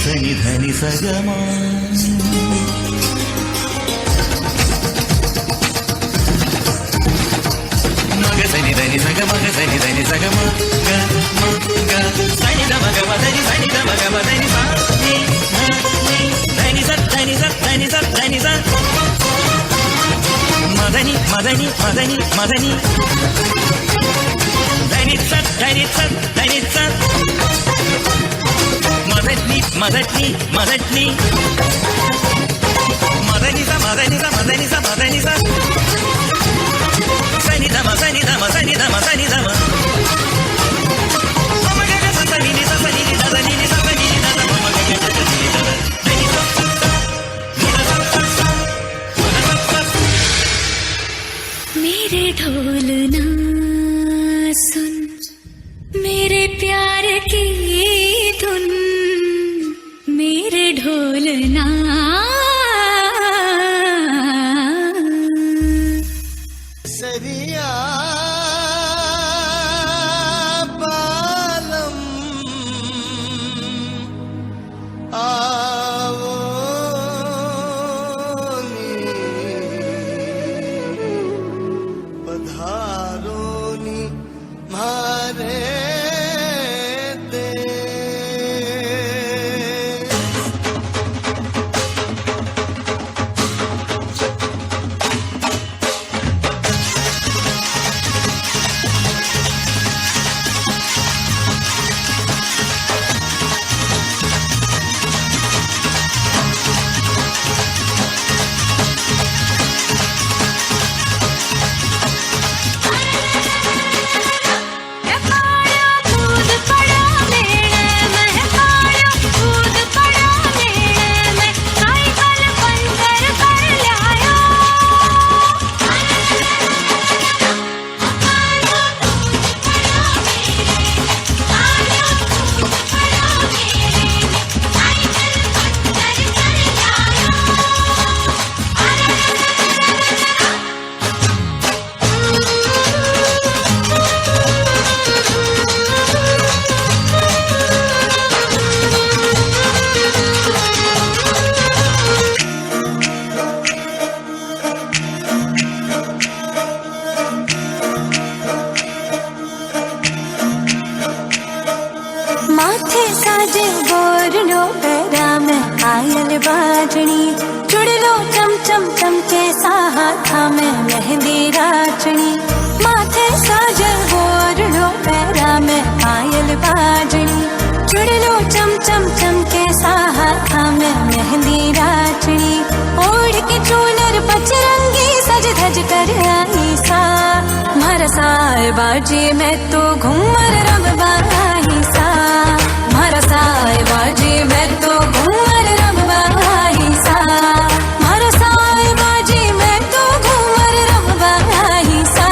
ಸನಿ ಧನಿ ಸಗಮ. ಮಗ ಸನಿ ಧನಿ ಸಗ ಮಗ ಸನಿ ಧನಿ ಸಗಮ ಗ ಮ ಗ ಸನಿ the ಮಗ ಮದನಿ ಸನಿ the ಮಗ ಮದನಿ ಸ ನಿ ಧ ನಿ ಧನಿ ಸ ಧನಿ ಸ ಧನಿ ಸ ಧನಿ ಸ ಮದನಿ ಮದನಿ ಮದನಿ ಮದನಿ ಧನಿ ಸ ಧನಿ ಸ ಧನಿ ಸ ಮದನಿ ಮದನಿ ಮದನಿ ಮದನಿ ಸ ಮದನಿ ಸ ಮದನಿ ಸ ಮದನಿ ಸ ಸನಿ ಧಮ ಸನಿ ಧಮ ಸನಿ ಧಮ ಸನಿ ಧಮ ಮಗ ಗ ಸ ನಿ ನಿ ಸ ಸ ನಿ ನಿ the the ನಿ ನಿ ಸ ಸ ನಿ ನಿ the the ಮ ಗ ಗ ಗ ಗ ನಿ the the ಧನಿ ಸ ಸ ನಿ the ಸ ಸ ಸ ಮ the ಸ ಸ. मेरे ढोलना सुन मेरे प्यार की धुन, मेरे ढोलना। सरिया बालम आवो नी पधारो नी मारे दे। माथे साजे बोरलो पैरा में पायल बाजणी, चुड़लो चम चम चमके सा हाथा में मेहंदी राचणी। माथे साजे बोरलो पैरा में पायल बाजणी, चुड़लो चम चम चमके सा हाथा में मेहंदी राचणी। ओढ़ के चूनर पचरंगी सज धज कर आई सा, मारा साए बाजी मैं तो घूमर रंग बाही सा, मारा साए बाजी मैं तो घूमर रंग बाही सा, मारा साए बाजी मैं तो घूमर रंग बाही सा,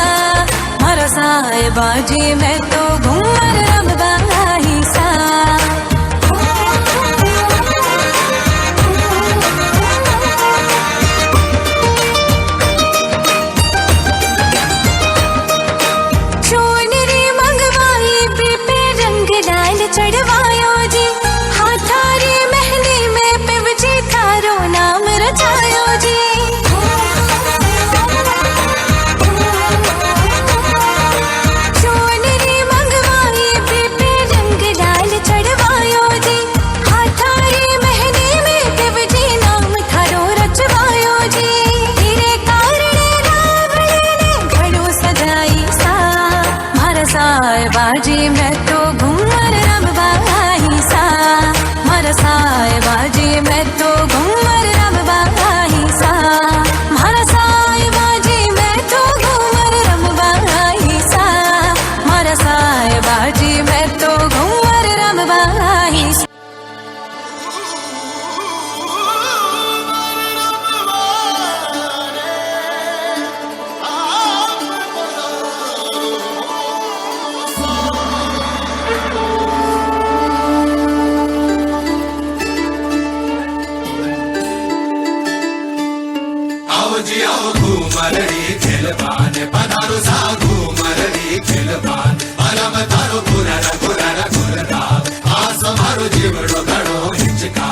मारा साए बाजी मैं तो घूमर रंग बाही सा। चोनरी मंगवाई पे रंग लाल चढ़वायो जी, हाथारी मेहंदी में पिवजी थारो नाम रचायो जी। चोनरी मंगवाई पे रंग लाल चढ़वायो जी, हाथारी मेहंदी में पिवजी नाम थारो रचवायो जी। तेरे कारण रावण ने घड़ो सजाई सा, मारा साए बाजी मैं तो घूमर रम बाही सा, मारा साए बाजी मैं तो घूमर रम बाही सा, मारा साए बाजी मैं तो घूमर रम बाही सा, मारा साए बाजी मैं तो घूमर रम बाही सा। आओ जी आओ घूमरड़ी खेलवान पधारो सा घूमरड़ी खेलवान परम थारो गुरर गुरर गुररा आस मारो जीवड़ो घणो हिचका।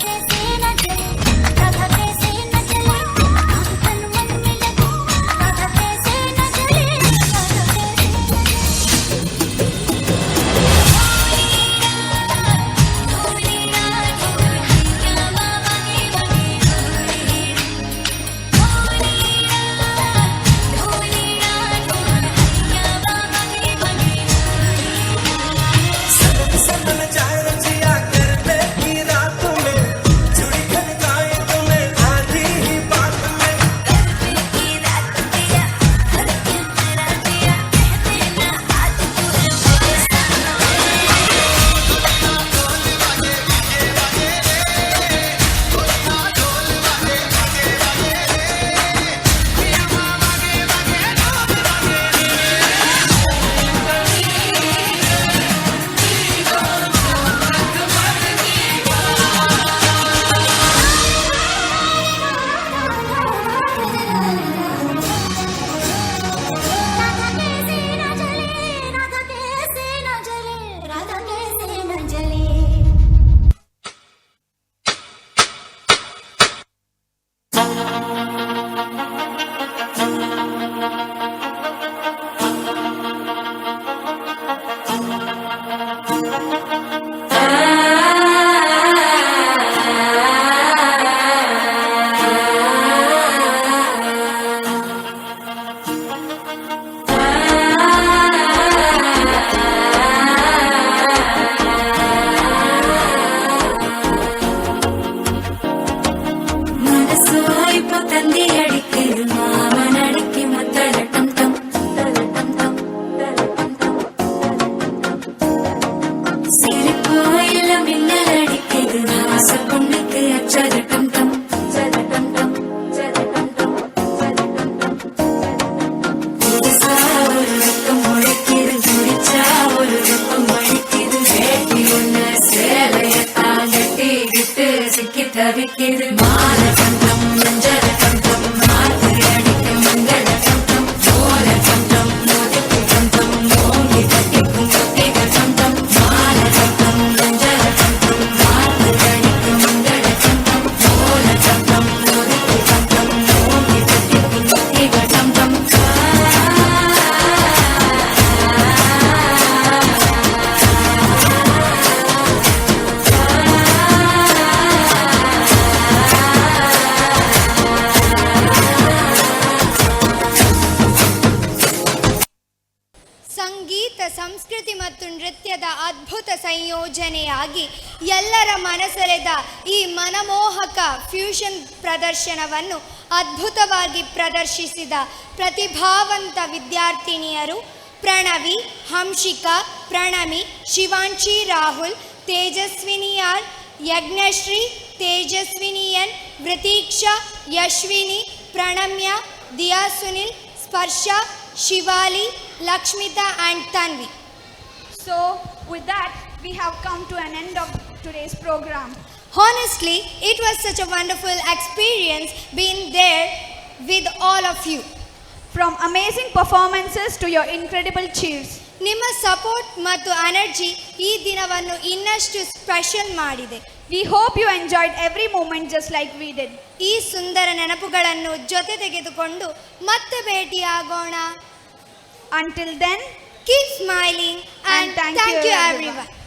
कैसे न जले, राधा कैसे न जले, आग तन मन में लगे, राधा कैसे न जले, राधा कैसे न जले। सनम सनम जाए रजिया कर ले की रात में, चूड़ी खनकाए तुम्हें आधी ही बात में। राधा कैसे न जले, राधा कैसे न जले, राधा कैसे न जले। மனசு இப்போ தந்தி அடிக்குது, மாமன் அடிக்கு மத்தள டம் டம் டம் டம். சிரிப்பு இல்ல மின்னல் அடிக்குது, ஆசை பொண்ணுக்கு அச்சத டம் டம் டம் டம். புதுசா ஒரு வெக்கம் முளைக்குது, துடிச்சா ஒரு வெப்பம் அடிக்குது, வேட்டி ஒண்ணு சேலையத்தான் கட்டிக்கிட்டு சிக்கி தவிக்குது. மாலை சந்தம் மஞ்சள சந்தம் மாத்து அடிக்க மங்கள சந்தம் ஓல சந்தம் ஒதுக்கு சந்தம் ஓங்கி தட்டிக்கும் ஒத்திக சந்தம். மாலை சந்தம் மஞ்சள சந்தம் மாத்து அடிக்க மங்கள சந்தம் ஓல சந்தம் ஒதுக்கு சந்தம் ஓங்கி தட்டிக்கும் ஒத்திக சந்தம். ಸಂಗೀತ, ಸಂಸ್ಕೃತಿ ಮತ್ತು ನೃತ್ಯದ ಅದ್ಭುತ ಸಂಯೋಜನೆಯಾಗಿ ಎಲ್ಲರ ಮನಸೆಳೆದ ಈ ಮನಮೋಹಕ ಫ್ಯೂಷನ್ ಪ್ರದರ್ಶನವನ್ನು ಅದ್ಭುತವಾಗಿ ಪ್ರದರ್ಶಿಸಿದ ಪ್ರತಿಭಾವಂತ ವಿದ್ಯಾರ್ಥಿನಿಯರು Pranavi, ಹಂಶಿಕಾ, ಪ್ರಣಮಿ, ಶಿವಾಂಶಿ Rahul, Tejaswini R, Yajnashree, Tejaswini N, Vritheeksha, Yashwini, Pranamya, Diya Sunil, Sparsha, Shivali, Lakshmita and Tanvi. So, with that, we have come to an end of today's program. Honestly, it was such a wonderful experience being there with all of you. From amazing performances to your incredible cheers. ನಿಮ್ಮ support ಮತ್ತು energy ಈ ದಿನವನ್ನು ಇನ್ನಷ್ಟು special ಮಾಡಿದೆ. We hope you enjoyed every moment just like we did. ಈ ಸುಂದರ ನೆನಪುಗಳನ್ನು ಜೊತೆ ತೆಗೆದುಕೊಂಡು ಮತ್ತೆ ಭೇಟಿಯಾಗೋಣ. Until then, keep smiling and thank thank you you everyone. Everyone.